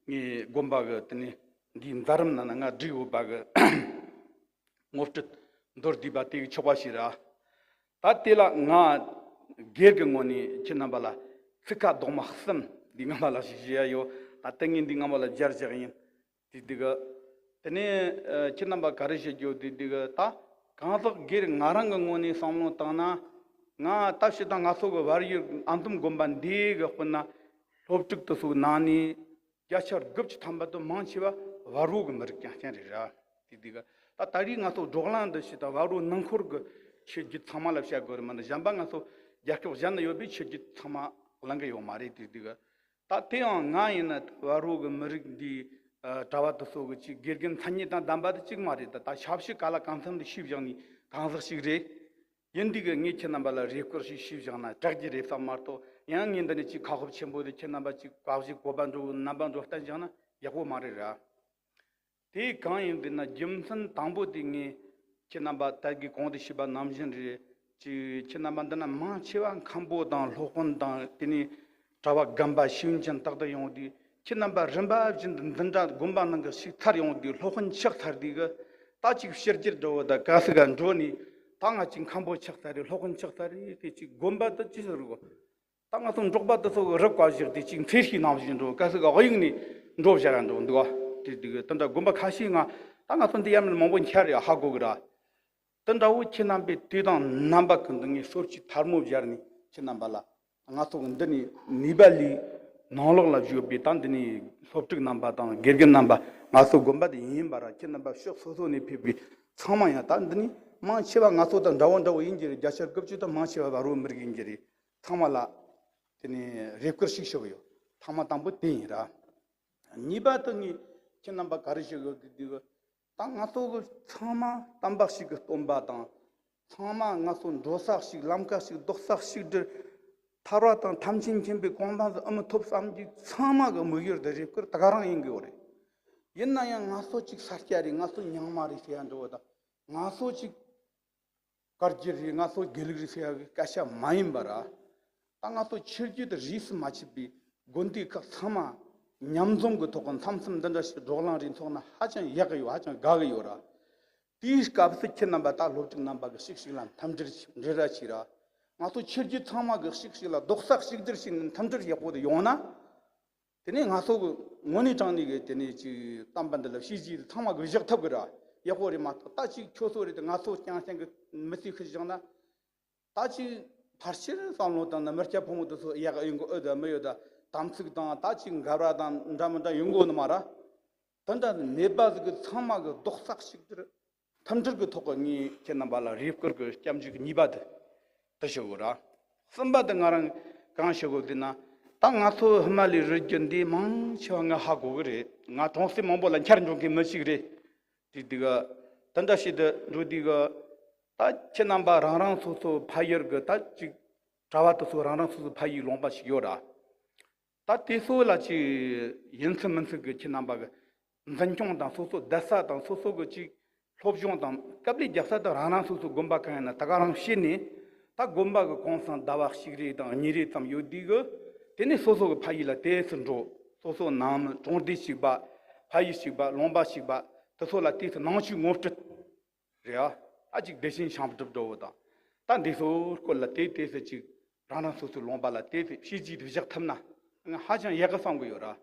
ངའི་དགོན་པ་གི་དེ་ནས་འདིའི་མཛད་རིམ་ནང་ན་ང་སྒྲིག་ཡོད་པ་གི་ངོ་སྤྲོད་མདོར་བསྡུས་པ་དེ་གི་ཆོག་པ་ཞིག་ར། ད་དེ་ལ་ང་སྒེར་གྱི་ངོས་ནས་ཁྱེད་རྣམ་པ་ལ་ཚིག་ཁ་རྡོག་མ་གསུམ་འདི་རྔ་མ་ལ་ཞིག་བཞེས་ཡ་ཡོད། ད་ལྟ་ངས་འདི་རྔ་མ་ལ་སྦྱར་བཞག་ཡིན། དེ་དེ་ག་དེ་ནས་ཨ་ཁྱེད་རྣམ་པ་ག་རེ་བཤད་རྒྱུ་དེ་དེ་ག་ད་གང་ཟག་སྒེར་ང་རང་གི་ངོས་ནས་བསམ་བློ་བཏང་ན། ང་ད་ཕྱི་དང་ང་ཚོ་གི་བར་ཡོད་ཨ་འཛོམས་དགོན་པ་འདི་གི་དཔེར་ན་སློབ་ཕྲུག་དེ་ཚོའི་ནང་ནས་བརྒྱ་ཆ་དགུ་བཅུ་ཐམ་པ་དུ་མང་ཆེ་བ་བར་བོད་གི་མི་རིགས་རྐྱང་རྐྱང་རེད་ར། དེ་དེ་ག་ད་ད་རེས་ང་ཚོ་བགྲོ་གླེང་འདི་ཕྱི་དང་བར་བོད་ནང་འཁོར་གི་ཆོས་བརྒྱུད་ཚང་མ་ལ་བཤད་དགོས་རེད་མ་གཏོགས་གཞན་པ་ང་ཚོ་རྒྱལ་ཁབ་གཞན་ན་ཡོད་པའི་ཆོས་བརྒྱུད་ཚང་མ་གླེང་གི་ཡོད་མ་རེད། དེ་དེ་ག་ད་དེ་ཡང་ང་ཡིན་ན་བར་བོད་ཀྱི་མི་རིགས་འདིའི་ཨ་གྲྭ་བ་དེ་ཚོ་གི་ཅིག་དགེ་རྒན་མཚན་ཉིད་དང་ལྡན་པ་དེ་གཅིག་མ་རེད། ད་ད་ཞབས་ཞུ་ག་ལ་གང་འཚམ་དུ་ཞུས་བཞག་ནས་གང་ཟག་ཞིག་རེད། ཡིན་དུས་ཀྱི་ངས་ཁྱེད་རྣམ་པ་ལ་རེ་སྐུལ་ཞིག་ཞུས་བཞག་ན་དྲག་གི་རེད་བསམ་མ་གཏོགས། ཡང་ངས་འདི་ནས་ཅིག་ཁ་ཧོབ་ཆེན་པོ་དེ་ཁྱེད་རྣམ་པ་ཅིག་བཀའ་བཞིན་གོ་བ་འགྲོ་རྣམ་པ་འགྲོ་བསྟན་བཞག་ན་ཡག་པོ་མ་རེད་ར། དེ་གང་ཡིན་ཟེར་ན་རྒྱུ་མཚན་དང་པོ་དེ་ངས་ཁྱེད་རྣམ་པ་ད་གི་གོང་དུ་ཞུས་པ་ནང་བཞིན་རེད། ཅིག་ཁྱེད་རྣམ་པ་འདི་ན་མང་ཆེ་བ་མཁན་པོ་དང་སློབ་དཔོན་དང་དེ་ནས་གྲྭ་བ་རྒན་པ་ཤེས་ཡོན་ཅན་ཏག་ཏག་ཡོང་དུས་ཁྱེད་རྣམ་པ་རིམ་པ་བཞིན་དུ་འཛིན་གྲྭ་དགོན་པ་ནང་གི་ཞུགས་ཚར་ཡོང་དུས་སློབ་དཔོན་ཆགས་ཚར་དུས་གི་ད་ཅིག་ཕྱི་རྒྱལ་འགྲོ་བ་དང་ག་ས་ག་འགྲོ་ནས་ད་ང་ཅིག་མཁན་པོ་ཆགས་ཚར་རེད། སློབ་དཔོན་ཆགས་ཚར་རེད། དེ་ཅིག་དགོན་པ་དུ་ཅི་ཟེར་དགོས། ད་ང་ཚོ་འབྲོག་པ་དེ་ཚོ་གི་རུབ་བཀའ་བཞག་དེ་གཅིག་འཚེར་ཞིག་ནང་བཞིན་འགྲོ། ག་ཟིག་ག་དབྱིངས་ནས་འགྲོ་བཞག་ཡ་འགྲོ་འདུག་བ། དེ་དེ་གི་དེ་འདྲ་དགོན་པ་ཁ་ཤས་ང་ད་ང་ཚོ་འདི་ཡར་མར་མང་པོ་འཁྱར་ཡ་ཧ་གོ་གི་ར། དེ་འདྲ་བོ་ཁྱེད་རྣམ་པས་དུས་དང་རྣམ་པ་ཀུན་ཏུ་ངས་གསོལ་ཇ་ཐལ་མོ་སྦྱར་ནས་ཁྱེད་རྣམ་པ་ལ་ང་ཚོ་གི་འདི་ནས་ནུས་པ་ལས་ནང་ལོགས་ལ་བཞུགས་པའི་ད་འདི་ནས་སློབ་ཕྲུག་རྣམ་པ་དང་དགེ་རྒན་རྣམ་པ། ང་ཚོ་དགོན་པ་དེ་ཡིན་པ་ར། ཁྱེད་རྣམ་པ་ཕྱོགས་སོ་སོ་ནས་ཕེབས་པའི་ཚང་མ་ཡང་ད་འདི་ནས་མང་ཆེ་བ་ང་ཚོ་དང་འདྲ་བོ་འདྲ་བོ་ཡིན་གྱི་རེད། བརྒྱ་ཆ་དགུ་བཅུ་དང་མང་ཆེ་བ་བར་བོད་མི་རིགས་ཡིན་གྱི་རེད། ཚང་མ་ལ་དེ་ནས་རེ་སྐུལ་ཞིག་ཞུ་གི་ཡོད། ཐེངས་མ་དང་པོ་དེ་ཡིན་ར། གཉིས་པ་དེ་ངས་ཁྱེད་རྣམ་པ་ག་རེ་ཞུ་གི་ཡོད་ཟེར་དུས། ད་ང་ཚོ་གི་ཚང་མ་དམ་པ་ཞིག་གི་སྟོན་པ་དང་། ཚང་མ་ང་ཚོ་འགྲོ་ས་ཞིག་ལམ་ཁ་ཞིག་རྡོག་ས་ཞིག་སྒྲིལ། ཐར་བ་དང་ཐམས་ཅད་མཁྱེན་པའི་གོ་འཕང་དུ་ཨ་མི་ཐོབ་བསམ་རྒྱུ་ཚང་མ་གི་དམིགས་ཡུལ་དེ་རེ་སྐུལ་ད་ག་རང་ཡིན་གི་ཡོད་རེད། ཡིན་ན་ཡང་ང་ཚོ་ཅིག་ས་སྐྱ་རེད། ང་ཚོ་རྙིང་མ་རེད་ཟེར་ཡ་འདྲ་བོ་དང་། ང་ཚོ་ཅིག་བཀའ་བརྒྱུད་རེད། ང་ཚོ་དགེ་ལུགས་རེད་ཟེར་ཡ་གི་སྐད་ཆ་མ་ཡིན་པ་ར། ད་ང་ཚོ་ཆོས་བརྒྱུད་དེ་རིས་སུ་མ་ཆད་པའི་དགོན་སྡེ་ཁག་ཚང་མ་མཉམ་འཛོམས་ཀྱི་ཐོག་གི་མཚམས་མཚམས་འདི་འདྲ་ཞིག་བགྲོ་གླེང་རེ་འཚོགས་ན་ཧ་ཅང་ཡག་གི་ཡོད། ཧ་ཅང་དགའ་གི་ཡོད་ར། དེའི་སྐབས་སུ་ཁྱེད་རྣམ་པ་ད་སློབ་ཕྲུག་རྣམ་པ་གི་ཞིག་ཞིག་ལ་མཐུན་སྒྲིལ་འབྲེལ་བ་བྱེད་ར། ང་ཚོ་ཆོས་བརྒྱུད་ཚང་མ་གི་ཞིག་ཞིག་ལ་རྡོག་རྩ་གཅིག་སྒྲིལ་བྱས་ནས་མཐུན་སྒྲིལ་ཡག་པོ་དེ་ཡོང་ན། དེ་ནས་ང་ཚོ་གི་དངོས་གནས་དྲང་གནས་ཀྱི་དེ་ནས་ཅིག་བསྟན་པ་འདི་ལ་བྱས་རྗེས་ཚང་མ་གི་བཞག་ཐུབ་གི་ར། ཡག་པོ་རེད་མ་གཏོགས། ད་ཅིག་ཁྱོད་ཚོ་རེད་དེ། ང་ཚོ་རྐྱང་རྐྱང་གི་མི་ཚེ་ཤི་བཞག་ན། ད་ཅིག་ཕལ་ཆེར་བསམ་བློ་བཏང་ན་མི་སྐྱ་ཕོ་མོ་དེ་ཚོ་ཡག་ཡོང་གི་ཨེ་ད་མི་ཡོད་ད། དམ་ཚིག་དང་ད་ཅིག་འགལ་བ་དང་འདྲ་མི་འདྲ་ཡོང་གི་ནི་མ་ར། དེ་འདྲ་མེད་པ་ཟིག་གི་ཚང་མ་གི་རྡོག་རྩ་གཅིག་སྒྲིལ་མཐུན་སྒྲིལ་གི་ཐོག་གི་ངས་ཁྱེད་རྣམ་པ་ལ་རེ་སྐུལ་གི་སྐྱབས་འཇུག་གཉིས་པ་དེ་དེ་ཞུ་དགོས་ར། གསུམ་པ་དེ་ང་རང་གང་ཞུ་དགོས་ཟེར་ན། ད་ང་ཚོ་ཧི་མ་ལའི་རི་རྒྱུད་འདི་མང་ཆེ་བ་ང་ཧ་གོ་གི་རེད། ང་གྲོང་གསེབ་མང་པོ་ལ་འཁྱར་འགྲོ་མཁན་མི་ཞིག་རེད། དེ་དུས་ག་དེ་འདྲ་ཞིག་ཏུ་འགྲོ་དུས་ག་ད་ཁྱེད་རྣམ་པ་རང་རང་སོ་སོ་ཕ་ཡུལ་གི་ད་ཅིག་གྲྭ་བ་དེ་ཚོ་རང་རང་སོ་སོ་ཕ་ཡུལ་ལུང་པ་ཞིག་ཡོད་ར། ད་དེ་ཚོ་ལ་ཅིག་ཡིན་ཚུལ་མིན་ཚུལ་གི་ཁྱེད་རྣམ་པ་གི་འཛིན་སྐྱོང་དང་། སོ་སོ་བསྡད་ས་དང་། སོ་སོ་གི་ཅིག་སློབ་སྦྱོང་དང་སྐབས་ལས་རྒྱག་ས་དང་། རང་རང་སོ་སོ་དགོན་པ་གང་ཡིན་ན་ད་ག་རང་བྱས་ནས། ད་དགོན་པ་གི་གུང་སེང་ཟླ་བ་གཅིག་རེ་དང་གཉིས་རེ་ཙམ་ཡོད་དུས་གི་དེ་ནས་སོ་སོ་གི་ཕ་ཡུལ་ལ་དེ་ཚུར་འགྲོ། སོ་སོ་ནང་མི་གྲོང་སྡེ་གཅིག་པ། ཕ་ཡུལ་གཅིག་པ། ལུང་པ་གཅིག་པ་དེ་ཚོ་ལ་དེ་ཚུར་ནང་ཆོས་ངོ་སྤྲོད་རེད་ཨ། ཨ་ཅིག་བདེ་ཆེན་ཤམ་སྒྲུབ་འགྲོ་བོ་དང་། ད་འདི་ཚོའི་སྐོར་ལ་དེ་དེ་ཚོ་ཅིག་རང་རང་སོ་སོའི་ལུང་པ་ལ་དེ་ཚོ་བྱས་རྗེས་དེ་བཞག་ཐུབ་ན་ང་ཧ་ཅང་ཡག་གི་བསམ་གི་ཡོད་ར།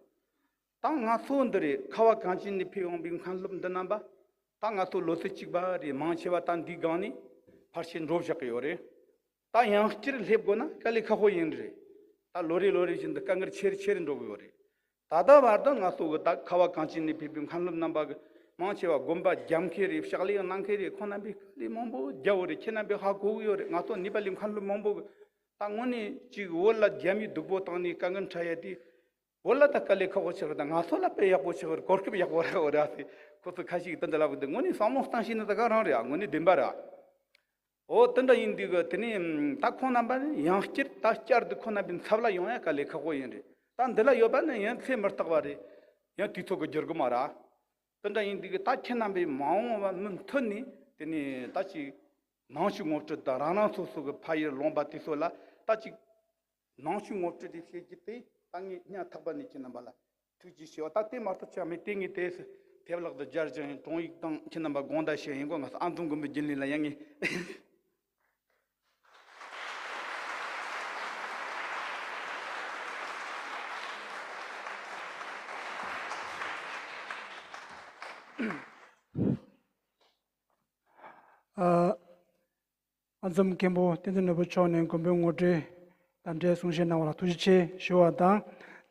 ད་ང་ཚོ་འདི་རེད། ཁ་བ་གངས་ཅན་ནས་ཕེབས་ཡོང་པའི་མཁན་སློབ་འདི་རྣམ་པ། ད་ང་ཚོ་ལོ་ཚོད་གཅིག་པ་རེད། མང་ཆེ་བ་ད་འདིའི་སྒང་ནས་ཕལ་ཆེར་འགྲོ་བཞག་གི་ཡོད་རེད། ད་ཡང་བསྐྱར་སླེབས་དགོས་ན་དཀའ་ལས་ཁག་པོ་ཡིན་རེད། ད་ལོ་རེ་ལོ་རེ་བཞིན་དུ་དཀའ་ངལ་ཆེ་རུ་ཆེ་རུ་འགྲོ་གི་ཡོད་རེད། ད་ལྟ་བར་དུ་ང་ཚོ་གི་ད་ཁ་བ་གངས་ཅན་ནས་ཕེབས་པའི་མཁན་སློབ་རྣམ་པ་གི་མང་ཆེ་བ་དགོན་པ་རྒྱབ་མཁན་རེད། ཕྱག་ལས་གནང་མཁན་རེད། ཁོང་རྣམ་པས་དཀའ་ལས་མང་པོ་བརྒྱབ་ཡོད་རེད། ཁྱེད་རྣམ་པས་ཧ་གོ་གི་ཡོད་རེད། ང་ཚོ་ནེ་པ་ལི་མཁན་སློབ་མང་པོ་གི་ད་དངོས་གནས་ཅིག་བོད་ལ་རྒྱ་མིའི་སྡུག་པོ་བཏང་ནས་དཀའ་ངལ་འཕྲད་ཡ་དེ། བོད་ལ་ད་དཀའ་ལས་ཁག་པོ་ཆགས་རེད། ད་ང་ཚོ་ལ་དཔེ་ཡག་པོ་ཆགས་རེད། གོ་སྐབས་ཡག་པོ་རག་ཡོད་རེད་ཟེར། ཁོ་ཚོ་ཁ་ཤས་ཀྱིས་དེ་འདྲ་ལབ་གི་འདུག་དངོས་གནས་བསམ་བློ་བཏང་ཤེས་ན་ད་ག་རང་རེད་ཨ། དངོས་གནས་བདེན་པ་རེད་ཨ། འོ་དེ་འདྲ་ཡིན་དུས་གི་དེ་ནས་ད་ཁོང་རྣམ་པ་ནི་ཡང་བསྐྱར་ད་བསྐྱར་དུ་ཁོང་རྣམ་པའི་ཚབ་ལ་ཡོང་ཡ་དཀའ་ལས་ཁག་པོ་ཡིན་རེད། ད་འདི་ལ་ཡོད་པ་ནི་ཡང་ཚེ་མི་རྟག་པ་རེད། ཡང་དུས་ཚོད་ཀྱིས་བསྒྱུར་གི་མ་རེད། དེ་འདྲ་ཡིན་དུས་གི་ད་ཁྱེད་རྣམ་པས་མ་འོངས་པ་མུ་མཐུད་ནས་དེ་ནས་ད་ཅིག་ནང་ཆོས་ངོ་སྤྲོད་དང་། རང་རང་སོ་སོ་གི་ཕ་ཡུལ་ལུང་པ་དེ་ཚོ་ལ་ད་ཅིག་ནང་ཆོས་ངོ་སྤྲོད་དེ་བྱེད་རྒྱུ་དེ་ད་ངས་སྙིང་ཐག་པ་ནས་ཁྱེད་རྣམ་པ་ལ་ཐུགས་རྗེ་ཆེ་བ། ད་དེ་མ་གཏོགས་ཅང་མེད། དེ་ངས་དེ་ཕེབས་ལག་ཏུ་སྦྱར་ཅིང་དྲུང་ཡིག་དང་ཁྱེད་རྣམ་པ་དགོངས་དག་བཞེས་ཡིན་གོ། ང་ཚོ་ཨ་འཛོམས་མགོན་པོའི་རྒྱུན་ལས་ལ་ཡང་ངས། ཨ། ཨ་འཛོམས་མཁན་པོ་བསྟན་འཛིན་ནོར་བུ་མཆོག་ནས་མགོན་པོའི་ངོ་སྤྲོད་དང་འབྲེལ་གསུང་བཤད་གནང་བ་ལ་ཐུགས་རྗེ་ཆེ་ཞུ་བ་དང་།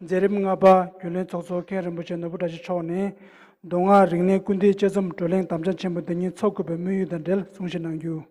མཛད་རིམ་ལྔ་པ་རྒྱུན་ལས་ཚོགས་གཙོ་མཁན་རིན་པོ་ཆེ་ནོར་བུ་བཀྲ་ཤིས་མཆོག་ནས་མདོ་སྔགས་རིག་གནས་ཀུན་ལྡན་དཔྱད་རྩོམ་བགྲོ་གླེང་དམ་བཅའ་ཆེན་མོ་འདི་ཉིད་འཚོགས་དགོས་པའི་དམིགས་ཡུལ་དང་འབྲེལ་གསུང་བཤད་གནང་རྒྱུ།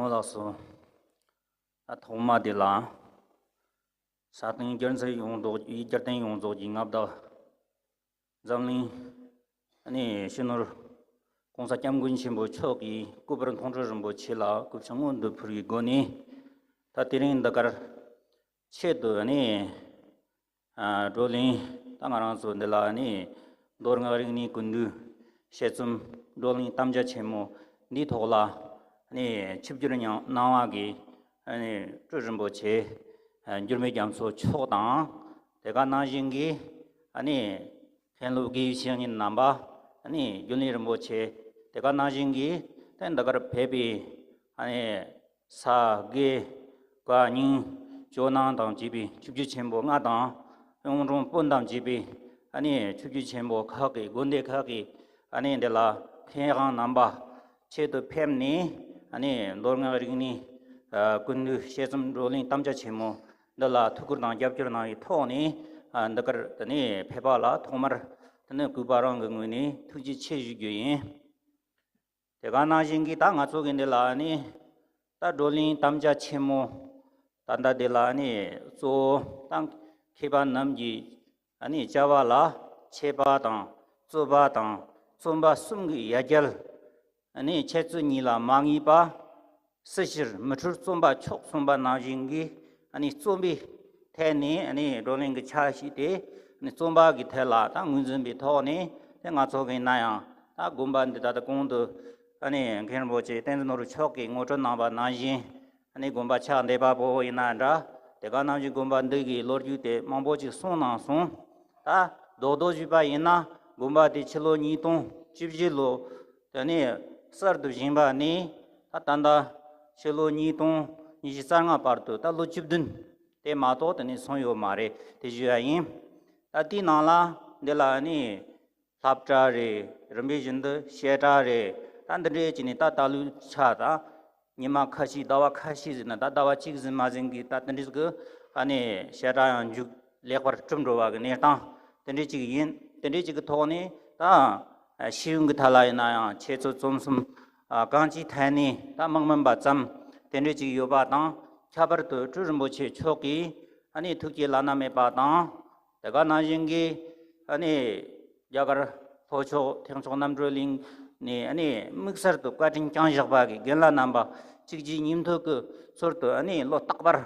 འོ་ལགས་སོ། ད་ཐོག་མ་དེ་ལ། ས་སྟེང་སྒྱུ་རྩལ་ཡོངས་རྫོགས་ཀྱི། སྒྱུ་རྟེན་ཡོངས་རྫོགས་ཀྱི་མངའ་བདག་འཛམ་གླིང་ནས་སྤྱི་ནོར་༸གོང་ས་༸སྐྱབས་མགོན་ཆེན་པོ་མཆོག་གིས་སྐུ་པར་མཐོང་གྲོལ་རིན་པོ་ཆེ་ལ་སྐུ་ཕྱག་སྔོན་དུ་ཕུལ་བའི་སྒོ་ནས། ད་དེ་རིང་འདི་གར་ཆེད་དུ་ནས། ཨ། བགྲོ་གླེང་། ད་ང་རང་ཚོ་འདི་ལ་ནི་མདོ་སྔགས་རིག་གནས་ཀུན་འདུས་དཔྱད་རྩོམ་བགྲོ་གླེང་དམ་བཅའ་ཆེན་མོ་འདིའི་ཐོག་ལ་ནི་ཆིབས་བསྒྱུར་གནང་བ་གི་ནི་སྤྲུལ་རིན་པོ་ཆེ་འགྱུར་མེད་རྒྱ་མཚོ་མཆོག་དང་། དེ་ག་ནང་བཞིན་གྱི་ནི་མཁན་སློབ་དགེ་བའི་བཤེས་གཉེན་རྣམ་པ། ནི་རྒྱུན་ལས་རིན་པོ་ཆེ། དེ་ག་ནང་བཞིན་གྱི་ནི་འདི་གར་ཕེབས་པའི་ནི་ས་དགེ་བཀའ་རྙིང་ཇོ་ནང་དང་བཅས་པའི་ཆིབས་བསྒྱུར་ཆེན་པོ་ལྔ་དང་། གཡུང་དྲུང་སྤུན་དང་བཅས་པའི་ཨ་ནི་ཆིབས་བསྒྱུར་ཆེན་པོ་ཁག་གི་དགོན་སྡེ་ཁག་གི་ཨ་ནི་འདི་ལ་མཁས་དབང་རྣམ་པ་ཆེད་དུ་ཕེབས་ནས། ཨ་ནི་མདོ་སྔགས་རིག་གནས་ཀུན་འདུས་དཔྱད་རྩོམ་བགྲོ་གླེང་དམ་བཅའ་ཆེན་མོ་འདི་ལ་ཐུགས་ཁུར་དང་རྒྱབ་སྐྱོར་གནང་བའི་ཐོག་ནས། ཨ། འདི་གར་དེ་ནས་ཕེབས་པ་ལ་ཐོག་མར་དེ་ནས་གུས་པ་རང་གི་ངོས་ནས་ཐུགས་རྗེ་ཆེ་ཞུ་རྒྱུ་ཡིན། དེ་ག་ནང་བཞིན་གྱི་ད་ང་ཚོ་གི་འདི་ལ་ནི་ད་བགྲོ་གླེང་དམ་བཅའ་ཆེན་མོ་ད་ལྟ་འདི་ལ་ནི་གཙོ་བོ་ད་མཁས་པ་རྣམས་ཀྱི་ཨ་ནི་བྱ་བ་ལ་འཆད་པ་དང་རྩོད་པ་དང་རྩོམ་པ་གསུམ་གྱི་ཡ་གྱལ། ཨ་ནི་འཆད་རྩོད་གཉིས་ལ་མ་ངེས་པ། སྲིད་ཕྱིར་མི་འཁྲུལ་རྩོམ་པ་མཆོག་གསུངས་པ་ནང་བཞིན་གྱི་ཨ་ནི་རྩོམ་པའི་ཐད་ནས་ཨ་ནི་བགྲོ་གླེང་གི་ཆ་ཞིག་དེ་ ནི་རྩོམ་པ་གི་ཐད་ལ་ད་ངོས་འཛིན་པའི་ཐོག་ནས་དེ་ང་ཚོ་གི་ན་ཡང་ད་དགོན་པ་འདི་ད་ལྟ་གོང་དུ་ཨ་ནི་མཁན་རིན་པོ་ཆེ་བསྟན་འཛིན་ནོར་བུ་མཆོག་གིས་ངོ་སྤྲོད་གནང་བ་ནང་བཞིན་ཨ་ནི་དགོན་པ་ཆགས་འདས་པ་པོ་ཡིན་ན་འདྲ། དེ་ག་ནང་བཞིན་དགོན་པ་འདི་གི་ལོ་རྒྱུས་དེ་མང་པོ་ཅིག་གསུངས་གནང་སོང་། ད་རྡོག་རྡོག་ཞུས་པ་ཡིན་ན་དགོན་པ་དེ་ཕྱི་ལོ་ཉིས་སྟོང་བཅུ་བཞི་ལོ་དེ་ནས་གསར་དུ་བཞེངས་པ་ནས་ད་ད་ལྟ་ཕྱི་ལོ་ཉིས་སྟོང་ཉི་ཤུ་རྩ་ལྔ་བར་དུ་ད་ལོ་བཅུ་བདུན་དེ་མ་གཏོགས་དེ་ནས་སོང་ཡོད་མ་རེད། དེ་ཞུ་ཡ་ཡིན། ད་དེའི་ནང་ལ་འདི་ལ་ནི་སློབ་གྲྭ་རེད། རིམ་པས་བཞིན་དུ་བཤད་གྲྭ་རེད། ད་འདི་འདྲའི་ཅིག་ནི་ད་ད་ལོའི་ཆ་ད་ཉི་མ་ཁ་ཤས་ཟླ་བ་ཁ་ཤས་ཟེར་ན་ད་ཟླ་བ་གཅིག་ཟིན་མ་ཟིན་གྱི་ད་དེ་འདྲའི་གི་ཨ་ནི་བཤད་གྲྭ་ཡང་མཇུག་ལེགས་པར་གྲུབ་འགྲོ་བ་གི་གནས་སྟངས་དེ་འདྲའི་ཅིག་ཡིན། དེ་འདྲའི་ཅིག་གི་ཐོག་ནས་ད་ཤེས་ཡོན་གྱི་ཐད་ལ་ཡིན་ན་ཡང་འཆད་རྩོད་རྩོམ་གསུམ་གང་ཅིའི་ཐད་ནས་ད་མི་དམན་པ་ཙམ་དེ་འདྲའི་ཅིག་ཡོད་པ་དང་། ཁྱད་པར་དུ་སྤྲུལ་རིན་པོ་ཆེ་མཆོག་གིས་ཨ་ནི་ཐུགས་བསྐྱེད་བླ་ན་མེད་པ་དང་། དེ་ག་ནང་བཞིན་གྱི་ཨ་ནི་རྒྱ་གར་ལྷོ་ཕྱོགས་ཐེག་མཆོག་རྣམ་གྲོལ་གླིང་ནས་ཨ་ནི་དམིགས་བསལ་དུ་བཀའ་དྲིན་བསྐྱངས་བཞག་པ་གི་རྒན་ལགས་རྣམ་པ་གཅིག་རྗེས་གཉིས་མཐུད་ཀྱི་ཚུལ་དུ་ཨ་ནི་ལོ་རྟག་པར་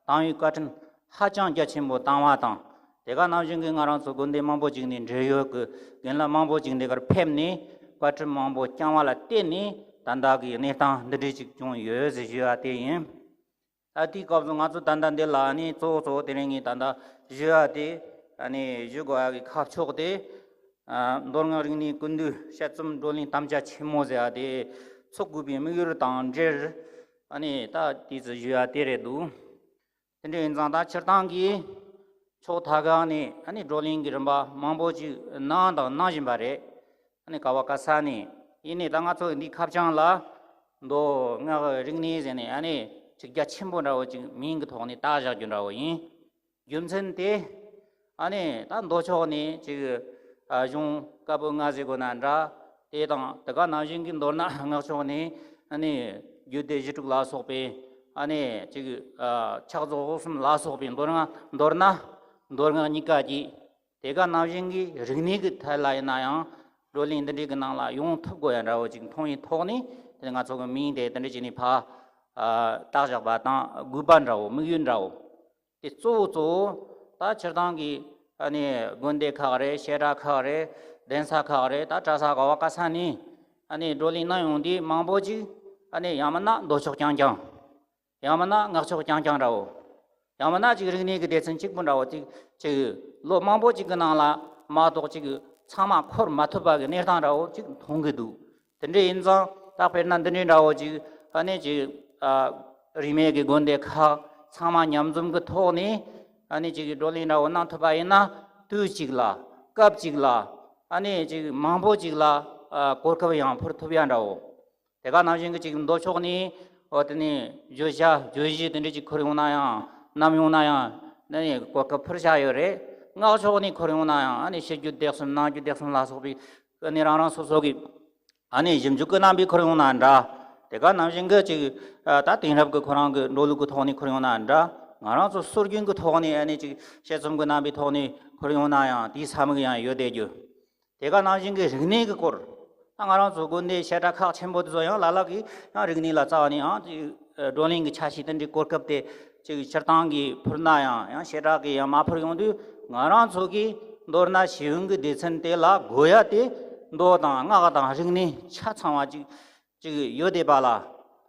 དང་བའི་བཀའ་དྲིན་ཧ་ཅང་རྒྱ་ཆེན་པོ་བཏང་བ་དང་། དེ་ག་ནང་བཞིན་གྱི་ང་རང་ཚོ་དགོན་སྡེ་མང་པོ་ཅིག་ནས་འབྲེལ་ཡོད་ཀྱི་རྒན་ལགས་མང་པོ་ཅིག་འདི་གར་ཕེབས་ནས་བཀའ་དྲིན་མང་པོ་བསྐྱངས་བ་ལ་བརྟེན་ནས་ད་ལྟ་གི་གནས་སྟངས་འདི་འདྲའི་ཅིག་བྱུང་ཡོད་ཟེར་ཞུ་བ་དེ་ཡིན། ད་དེའི་སྐབས་སུ་ང་ཚོ་ད་ལྟ་འདི་ལ་ནི་གཙོ་བོ་གཙོ་བོ་དེ་རིང་ངས་ད་ལྟ་ཞུ་ཡ་དེ་ཨ་ནི་ཞུ་དགོས་ཡ་གི་ཁ་ཕྱོགས་དེ། ཨ་མདོ་སྔགས་རིག་གནས་ཀུན་འདུས་དཔྱད་རྩོམ་བགྲོ་གླེང་དམ་བཅའ་ཆེན་མོ་ཟེར་ཡ་དེ་ཚོགས་དགོས་པའི་དམིགས་ཡུལ་དང་འབྲེལ། ཨ་ནི་ད་དེ་ཚོ་ཞུ་ཡ་དེ་རེད་འདུག་དེ་འདྲ་ཡིན་ཙང་ད་སྤྱིར་བཏང་གི་ཕྱོགས་མཐའ་ཁག་ནས་ཨ་ནི་བགྲོ་གླེང་གི་རིམ་པ་མང་པོ་ཅིག་གནང་དང་གནང་བཞིན་པ་རེད། ཨ་ནི་ག་བ་ག་ས་ནས་ཡིན་ནའི་ད་ང་ཚོ་འདི་ཁ་བྱང་ལ་མདོ་སྔགས་རིག་གནས་ཟེར་ནས་ཨ་ནི་ཅིག་རྒྱ་ཆེན་པོ་འདྲ་བོ་ཅིག་མིང་གི་ཐོག་ནས་བཏགས་བཞག་རྒྱུ་འདྲ་བོ་ཡིན། རྒྱུ་མཚན་དེ་ཨ་ནི་ད་མདོ་ཕྱོགས་ནས་ཅིག་ཨ་གཞུང་བཀའ་པོད་ལྔ་ཟེར་དགོས་ན་འདྲ། དེ་དང་དེ་ག་ནང་བཞིན་གྱི་མདོར་ན་སྔགས་ཕྱོགས་ནས་ཨ་ནི་རྒྱུད་སྡེ་བཞི་དྲུག་ལ་སོགས་པའི་ཨ་ནི་ཅིག་ཨ་ཕྱག་རྫོགས་གསུམ་ལ་སོགས་པའི་མདོར་ན་མདོར་ན་མདོ་སྔགས་གཉིས་ཀ་གི། དེ་ག་ནང་བཞིན་གྱི་རིག་གནས་ཀྱི་ཐད་ལ་ཡིན་ན་ཡང་བགྲོ་གླེང་འདི་འདྲའི་གི་ནང་ལ་ཡོང་ཐུབ་དགོས་ཡ་འདྲ་བོ་ཅིག་མཐོང་བའི་ཐོག་ནས་དེ་ང་ཚོ་གི་མིང་དེ་དེ་འདྲ་བྱས་ནས་ཕར་ཨ་བཏགས་བཞག་པ་དང་དགོས་པ་འདྲ་བོ་དམིགས་ཡུལ་འདྲ་བོ། དེ་གཙོ་བོ་གཙོ་བོ་ད་སྤྱིར་བཏང་གི་ཨ་ནི་དགོན་སྡེ་ཁག་རེད། བཤད་གྲྭ་ཁག་རེད། གདན་ས་ཁག་རེད། ད་གྲྭ་ས་ག་བ་ག་ས་ནས་ཨ་ནི་བགྲོ་གླེང་གནང་ཡོང་དུས་མང་པོ་ཅིག་ཨ་ནི་ཡང་མིན་ན་མདོ་ཕྱོགས་རྐྱང་རྐྱང་། ཡང་མིན་ན་སྔགས་ཕྱོགས་རྐྱང་རྐྱང་འདྲ་བོ། ཡང་མིན་ན་ཅིག་རིག་གནས་ཀྱི་སྡེ་ཚན་གཅིག་པུ་འདྲ་བོ་ཅིག་ཅིག་ལོ་མང་པོ་ཅིག་གི་ནང་ལ་མ་གཏོགས་ཅིག་ཚང་མ་འཁོར་མ་ཐུབ་པ་གི་གནས་སྟངས་འདྲ་བོ་ཅིག་མཐོང་གི་འདུག་དེ་འདྲ་ཡིན་ཙང་ད་དཔེར་ན་འདི་འདྲའི་འདྲ་བོ་ཅིག་ཨ་ནི་ཅིག་ཨ་རིས་མེད་ཀྱི་དགོན་སྡེ་ཁག་ཚང་མ་མཉམ་འཛོམས་ཀྱི་ཐོག་ནས་ཨ་ནི་ཅིག་བགྲོ་གླེང་འདྲ་བོ་གནང་ཐུབ་པ་ཡིན་ན་དུས་གཅིག་ལ་སྐབས་གཅིག་ལ་ཨ་ནི་ཅིག་མང་པོ་ཅིག་ལ་ཨ་གོ་སྐབས་ཡང་ཕུལ་ཐུབ་ཡ་འདྲ་བོ། དེ་ག་ནང་བཞིན་གྱི་ཅིག་མདོ་ཕྱོགས་ནས་འོ་དེ་ནས་བརྗོད་བྱ་བརྗོད་གཞི་དེ་འདྲ་ཅིག་འཁུར་ཡོང་ན་ཡང་བསྣམས་ཡོང་ན་ཡང་ཨ་ནི་གོ་སྐབས་ཕུལ་བྱ་ཡོད་རེད། སྔགས་ཕྱོགས་ནས་འཁུར་ཡོང་ན་ཡང་ཨ་ནི་ཕྱི་རྒྱུད་སྡེ་གསུམ་ནང་རྒྱུད་སྡེ་གསུམ་ལ་སོགས་པའི་ཨ་ནི་རང་རང་སོ་སོ་གི་ཨ་ནི་ཞིབ་འཇུག་གི་རྣམ་པས་འཁུར་ཡོང་ན་འདྲ། དེ་ག་ནང་བཞིན་གྱི་ཅིག་ཨ་ད་དེང་རབས་ཀྱི་ཁོ་རང་གི་འགྲོ་ལུགས་ཀྱི་ཐོག་ནས་འཁུར་ཡོང་ན་འདྲ། ང་རང་ཚོ་སྲོལ་རྒྱུན་གྱི་ཐོག་ནས་ཨ་ནི་ཅིག་དཔྱད་རྩོམ་གྱི་རྣམ་པའི་ཐོག་ནས་འཁུར་ཡོང་ན་ཡང་དེའི་ས་མིག་ཡང་ཡོད་བསྡད་རྒྱུ། དེ་ག་ནང་བཞིན་གྱི་རིག་གནས་ཀྱི་སྐོར། ད་ང་རང་ཚོ་དགོན་སྡེ་བཤད་གྲྭ་ཁག་ཆེན་པོ་དེ་ཚོ་ཡང་ལ་ལ་གིས་ཡང་རིག་གནས་ལ་རྩ་བ་ནས་ཡང་ཅིག་བགྲོ་གླེང་གི་ཆ་ཤས་དེ་འདྲའི་གོ་སྐབས་དེ་ཅིག་སྤྱིར་བཏང་གིས་ཕུལ་ན་ཡང་ཡང་བཤད་གྲྭ་གིས་ཡང་མ་ཕུལ་ཡོང་དུས། ང་རང་ཚོ་གིས་མདོར་ན་ཤེས་ཡོན་གྱི་སྡེ་ཚན་དེ་ལ་དགོས་ཡ་དེ་མདོ་དང་སྔགས་དང་རིག་གནས་ཆ་ཚང་བ་ཅིག་ཅིག་ཡོད་བསྡད་པ་ལ།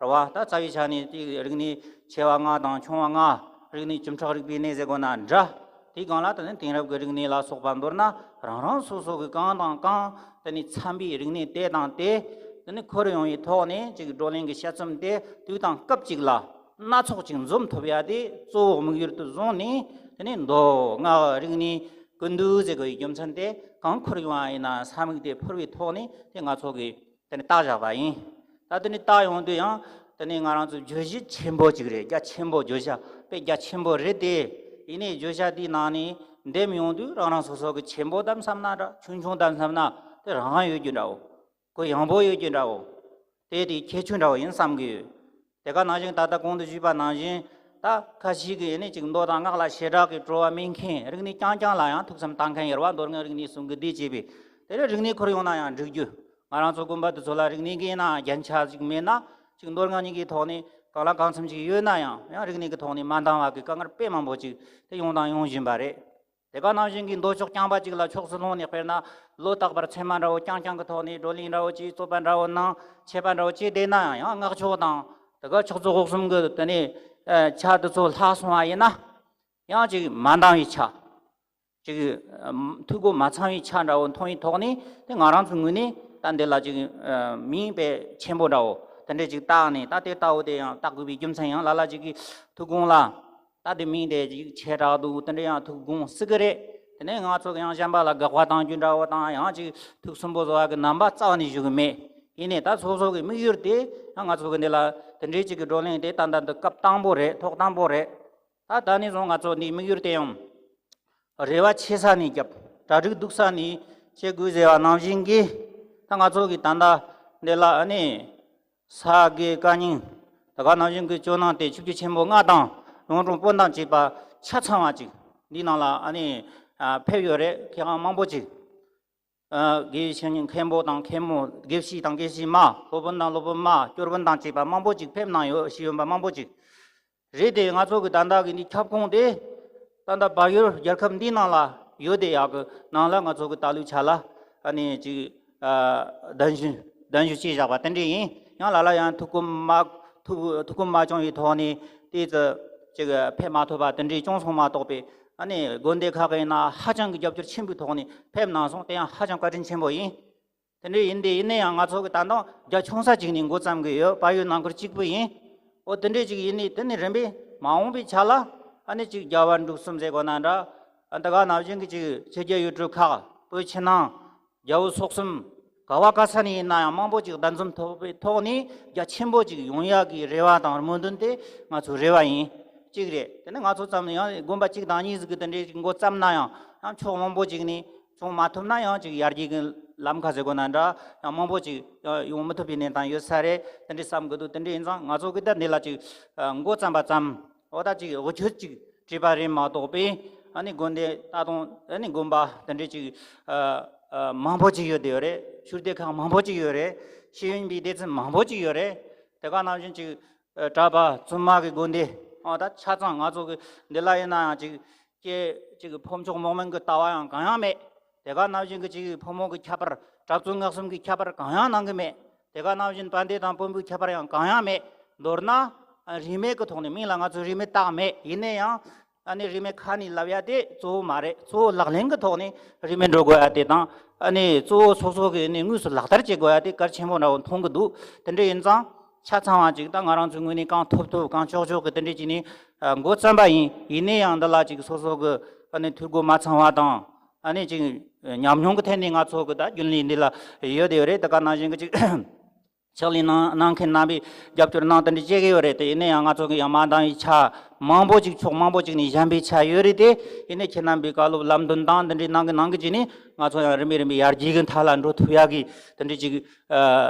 རེད་བ། ད་རྩ་བའི་ཆ་ནས་ཅིག་རིག་གནས་ཆེ་བ་ལྔ་དང་ཆུང་བ་ལྔ། རིག་གནས་བཅུ་ཕྲག་རིག་པའི་གནས་ཟེར་དགོས་ན་འདྲ། དེའི་སྒང་ལ་ད་ནི་དེང་རབས་ཀྱི་རིག་གནས་ལ་སོགས་པ་མདོར་ན་རང་རང་སོ་སོ་གི་གང་དང་གང་དེ་ནི་འཚམ་པའི་རིག་གནས་དེ་དང་དེ་དེ་ནི་འཁོར་ཡོང་བའི་ཐོག་ནས་ཅིག་བགྲོ་གླེང་གི་དཔྱད་རྩོམ་དེ་དུས་དང་སྐབས་གཅིག་ལ་སྣ་ཚོགས་ཅིག་འཛོམས་ཐུབ་ཡ་དེ་གཙོ་བོ་དམིགས་ཡུལ་དུ་བཟུང་ནས། དེ་ནི་མདོ་སྔགས་རིག་གནས་ཀུན་འདུས་ཟེར་དགོས་ཡི་རྒྱུ་མཚན་དེ་གང་འཁོར་ཡོང་བ་ཡིན་ན་ས་མིག་དེ་ཕུལ་བའི་ཐོག་ནས་དེ་ང་ཚོ་གི་དེ་ནི་བཏགས་བཞག་པ་ཡིན། ད་དེ་ནི་བཏགས་ཡོང་དུས་ཡང་དེ་ནི་ང་རང་ཚོ་བརྗོད་གཞི་ཆེན་པོ་ཅིག་རེད། རྒྱ་ཆེན་པོ། བརྗོད་བྱ་དཔེ་རྒྱ་ཆེན་པོ་རེད་དེ། ཡིན་ནའི་བརྗོད་བྱ་དེའི་ནང་ནས་འདེམས་ཡོང་དུས་རང་རང་སོ་སོ་གི་ཆེན་པོ་དམ་བསམ་ན་འདྲ། ཆུང་ཆུང་དམ་བསམ་ན་དེ་རང་ཡོད་རྒྱུ་འདྲ་བོ། གོ་ཡངས་པོ་ཡོད་རྒྱུ་འདྲ་བོ། དེ་དེ་ཁྱད་ཆོས་འདྲ་བོ་ཡིན་བསམ་གི་ཡོད། དེ་ག་ནང་བཞིན་ད་ལྟ་གོང་དུ་ཞུས་པ་ནང་བཞིན། ད་ཁ་ཤས་ཀྱིས་ནི་ཅིག་མདོ་དང་སྔགས་ལ་ཞེ་དྲག་གི་སྤྲོ་བ་མེད་མཁན། རིག་གནས་རྐྱང་རྐྱང་ལ་ཡང་ཐུགས་བསམ་བཏང་མཁན་ཡོད་རེད་བ། མདོ་སྔགས་རིག་གནས་གསུམ་གྱི་སྡེ་བྱས་པའི་དེ་ལས་རིག་གནས་འཁོར་ཡོང་ན་ཡང་འགྲིག་རྒྱུ། ང་རང་ཚོ་དགོན་པ་དེ་ཚོ་ལ་རིག་གནས་ཀྱི་ན་རྒྱན་ཆ་ཅིག་མེད་ན། ཅིག་མདོ་སྔགས་གཉིས་ཀྱི་ཐོག་ནས་གང་ལ་གང་འཚམ་ཅིག་ཡོད་ན་ཡང་། ཡང་རིག་གནས་ཀྱི་ཐོག་ནས་མ་འདང་བ་གི་དཀའ་ངལ་དཔེ་མང་པོ་ཅིག་དེ་ཡོང་དང་ཡོང་བཞིན་པ་རེད། དེ་ག་ནང་བཞིན་གྱི་མདོ་ཕྱོགས་རྐྱང་པ་གཅིག་ལ་ཕྱོགས་སུ་ལྷུང་ནས། དཔེར་ན་ལོ་རྟག་པར་ཚད་མ་འདྲ་བོ་རྐྱང་རྐྱང་གི་ཐོག་ནས་བགྲོ་གླེང་འདྲ་བོ་བྱས། རྩོད་པ་འདྲ་བོ་གནང་། འཆད་པ་འདྲ་བོ་བྱས་བསྡད་ན་ཡང་། ཡང་སྔགས་ཕྱོགས་དང་དེ་ག་ཕྱོགས་བཅུ་དབུ་གསུམ་གྱི་དེ་ནས་ཨ་ཆ་དེ་ཚོ་ལྷག་སོང་བ་ཡིན་ན། ཡང་ཅིག་མ་འདང་བའི་ཆ། ཅིག་ཨ་འཐུས་སྒོ་མ་ཚང་བའི་ཆ་འདྲ་བོ་མཐོང་བའི་ཐོག་ནས། དེ་ང་རང་ཚོའི་ངོས་ནས་ད་འདི་ལ་ཅིག་ཨ་མིང་དཔེ་ཆེན་པོ་འདྲ་བོ་དེ་འདྲས་ཅིག་བཏགས་ནས། ད་དེ་ལྟ་བུ་དེ་ཡང་བཏགས་དགོས་པའི་རྒྱུ་མཚན་ཡང་ལ་ལ་ཅིག་གི་ཐུགས་དགོངས་ལ། ད་དེ་མིང་དེ་ཅིག་ཆེ་དྲགས་འདུག་དེ་འདྲ་ཡང་ཐུགས་དགོངས་སྲིད་ཀྱི་རེད། དེ་ནས་ང་ཚོ་གི་ཡང་གཞན་པ་ལ་དགག་པ་གཏང་རྒྱུ་འདྲ་བོ་དང་། ཡང་ཅིག་ཐུགས་སུན་པོ་བཟོ་བ་གི་རྣམ་པ་རྩ་བ་ནས་ཞུ་གི་མེད། ཡིན་ནའི་ད་སོ་སོ་གི་དམིགས་ཡུལ་དེ། ཡང་ང་ཚོ་གི་འདི་ལ་དེ་འདྲའི་ཅིག་གི་བགྲོ་གླེང་དེ་ད་ལྟ་འདི་སྐབས་དང་པོ་རེད། ཐོག་དང་པོ་རེད། ད་ད་ནས་བཟུང་ང་ཚོ་འདིའི་དམིགས་ཡུལ་དེ་ཡང་རེ་བ་ཆེ་ས་ནས་རྒྱབ། གྲ་སྒྲིག་སྡུག་ས་ནས་བྱེད་དགོས་ཟེར་བ་ནང་བཞིན་གྱི། ད་ང་ཚོ་གི་ད་ལྟ་འདི་ལ་ཨ་ནི་ས་དགེ་བཀའ་རྙིང་དེ་ག་ནང་བཞིན་གྱི་ཇོ་ནང་དེ་ཆིབས་བསྒྱུར་ཆེན་པོ་ལྔ་དང་ལུང་དྲངས་པོ་དང་བཅས་པ་ཆ་ཚང་བ་ཅིག་འདི་ནང་ལ་ཨ་ནི་ཨ་ཕེབས་ཡོད་རེད། མཁས་དབང་མང་པོ་ཅིག་ཨ་དགེ་བའི་བཤེས་གཉེན་མཁན་པོ་དང་མཁན་མོ། དགེ་བཤེས་དང་དགེ་བཤེས་མ། སློབ་དཔོན་དང་སློབ་དཔོན་མ། སྐྱོར་དཔོན་དང་བཅས་པ་མང་པོ་ཅིག་ཕེབས་གནང་ཡོད། ཤེས་ཡོན་པ་མང་པོ་ཅིག་རེད་དེ། ང་ཚོ་གི་ད་ལྟ་གི་འདི་ཁྱབ་ཁོངས་དེ་ད་ལྟ་བལ་ཡུལ་རྒྱལ་ཁབ་འདིའི་ནང་ལ་ཡོད་དེ། ཡག་གི་ནང་ལ་ང་ཚོ་གི་ད་ལུས་ཆ་ལ་ཨ་ནི་ཅིག་ཨ་གདན་ཞུ་གདན་ཞུ་བྱས་བཞག་པ་དེ་འདྲས་ཡིན། ཡང་ལ་ལ་ཡང་ཐུགས་ཁོམ་མ་ཐུགས་ཐུགས་ཁོམ་མ་བྱུང་བའི་ཐོག་ནས་དེ་ཚོ་ཅིག་ཕེབས་མ་ཐུབ་པ་དེ་འདྲས་བྱུང་སོང་མ་གཏོགས་པའི། ཨ་ནི་དགོན་སྡེ་ཁག་གི་ཡིན་ན་ཧ་ཅང་གི་རྒྱབ་སྐྱོར་ཆེན་པོའི་ཐོག་ནས་ཕེབས་གནང་སོང་། དེ་ཡང་ཧ་ཅང་བཀའ་དྲིན་ཆེན་པོ་ཡིན། དེ་འདྲ་ཡིན་དེ། ཡིན་ན་ཡང་ང་ཚོ་གི་ད་དུང་རྒྱ་ཆུང་ས་ཅིག་ནས་འགོ་བརྩམས་གི་ཡོད། བལ་ཡུལ་ནང་ཁུལ་གཅིག་པུ་ཡིན། འོ་དེ་འདྲ་ཅིག་ཡིན་ནི། དེ་ནི་རིམ་པས་མ་འོངས་པའི་ཆ་ལ་ཨ་ནི་ཅིག་རྒྱལ་བ་འབྲུག་གསུམ་ཟེར་དགོས་ན་འདྲ། ཨ་ད་ག་ནང་བཞིན་གི་ཅིག་ཕྱི་རྒྱལ་ཡུལ་གྲུ་ཁག་བོད་ཕྱི་ནང་རྒྱལ་པོ་སོག་གསུམ་ག་བ་ག་ས་ནས་ཡིན་ན་ཡང་མང་པོ་ཅིག་གདན་འཛོམས་ཐོབ་པའི་ཐོག་ནས་རྒྱ་ཆེན་པོ་ཅིག་ཡོང་ཡག་གི་རེ་བ་དང་སྨོན་འདུན་དེ་ང་ཚོའི་རེ་བ་ཡིན། གཅིག་རེད། དེ་ནི་ང་ཚོ་ཙམ་ཡང་དགོན་པ་གཅིག་དང་གཉིས་ཟིག་གི་དེ་འདྲའི་འགོ་བརྩམས་ན་ཡང་། ཡང་ཕྱོགས་མང་པོ་ཅིག་ནས་བྱུང་མ་ཐུབ་ན་ཡང་ཅིག་ཡར་རྒྱས་ཀྱི་ལམ་ཁ་ཟེར་དགོས་ན་འདྲ། ཡང་མང་པོ་ཅིག་ཡང་ཡོང་མི་ཐུབ་པའི་གནས་སྟངས་ཡོད་ས་རེད། དེ་འདྲའི་བསམ་གི་འདུག་དེ་འདྲ་ཡིན་ཙང་ང་ཚོ་གི་ད་འདི་ལ་ཅིག་འགོ་བརྩམས་པ་ཙམ། འོ་ད་ཅིག་འོ་ཆོད་ཅིག་བྲིས་པ་རེད་མ་གཏོགས་པས། ཨ་ནི་དགོན་སྡེ་ད་དུང་ཨ་ནི་དགོན་པ་དེ་འདྲའི་ཅིག་ཨ་ཨ་མང་པོ་ཅིག་ཡོད་དེ་ཡོད་རེད། ཆོས་སྡེ་ཁག་མང་པོ་ཅིག་ཡོད་རེད། ཤེས་ཡོན་པའི་སྡེ་ཚན་མང་པོ་ཅིག་ཡོད་རེད། དེ་ག་ནང་བཞིན་ཅིག་ཨ་གྲྭ་པ་བཙུན་མ་གི་དགོན་སྡེ། ཨ་ད་ཆ་ཚང་ང་ཚོ་གི་འདི་ལ་ཡིན་ན་ཡང་ཅིག་སྐྱེ་ཅིག་ཕོ་མཆོག་རྨོངས་མུན་གྱི་ལྟ་བ་ཡང་གང་ཡང་མེད། དེ་ག་ནང་བཞིན་གྱི་ཅིག་ཕོ་མོ་གི་ཁྱད་པར། གྲྭ་བཙུན་སྔགས་གསུམ་གྱི་ཁྱད་པར་གང་ཡང་གནང་གི་མེད། དེ་ག་ནང་བཞིན་དཔལ་ལྡན་དང་དཔོན་པོའི་ཁྱད་པར་ཡང་གང་ཡང་མེད། མདོར་ན་རིས་མེད་ཀྱི་ཐོག་ནས། མིང་ལ་ང་ཚོ་རིས་མེད་བཏགས་མེད། ཡིན་ན་ཡང་ཨ་ནི་རིས་མེད་ཁ་ནས་ལབ་ཡ་དེ་གཙོ་བོ་མ་རེད། གཙོ་བོ་ལག་ལེན་གྱི་ཐོག་ནས་རིས་མེད་འགྲོ་དགོས་ཡ་དེ་དང་། ཨ་ནི་གཙོ་བོ་སོ་སོ་གི་ནི་དངོས་སུ་ལག་བསྟར་བྱེད་དགོས་ཡ་དེ་གལ་ཆེན་པོ་འདྲ་བོ་མཐོང་གི་འདུག་དེ་འདྲ་ཡིན་ཙང་ཆ་ཚང་བ་ཅིག་ད་ང་རང་ཚོའི་ངོས་ནས་གང་ཐུབ་ཐུབ་གང་ལྕོགས་ལྕོགས་ཀྱི་དེ་འདྲ་ཅིག་ནས་ཨ་འགོ་བརྩམས་པ་ཡིན། ཡིན་ན་ཡང་འདི་ལ་ཅིག་སོ་སོ་གི་ཨ་ནི་འཐུས་སྒོ་མ་ཚང་བ་དང་། ཨ་ནི་ཅིག་ཉམས་མྱོང་གི་ཐད་ནས་ང་ཚོ་གི་ད་རྒྱུན་ལས་འདི་ལ་ཡོད་དེ་ཡོད་རེད། དེ་ག་ནང་བཞིན་གྱི་ཅིག་ཕྱག་ལས་གནང་གནང་མཁན་རྣམ་པས་རྒྱབ་སྐྱོར་གནང་། དེ་འདྲ་བྱེད་ཀྱི་ཡོད་རེད། དེ་ཡིན་ན་ཡང་ང་ཚོ་གི་ཡང་མ་འདང་བའི་ཆ་མང་པོ་ཅིག་ཕྱོགས་མང་པོ་ཅིག་ནས་གཞན་པའི་ཆ་ཡོད་རེད། དེ་ཡིན་ནའི་ཁྱེད་རྣམ་པས་བཀའ་སློབ་ལམ་སྟོན་དང་དེ་འདྲའི་གནང་གི་གནང་གི་བྱས་ནས། ང་ཚོ་ཡང་རིམ་པས་རིམ་པས་ཡར་རྒྱས་ཀྱི་མཐའ་ལ་འགྲོ་ཐུབ་ཡག་གི་དེ་འདྲའི་ཅིག་ཨ་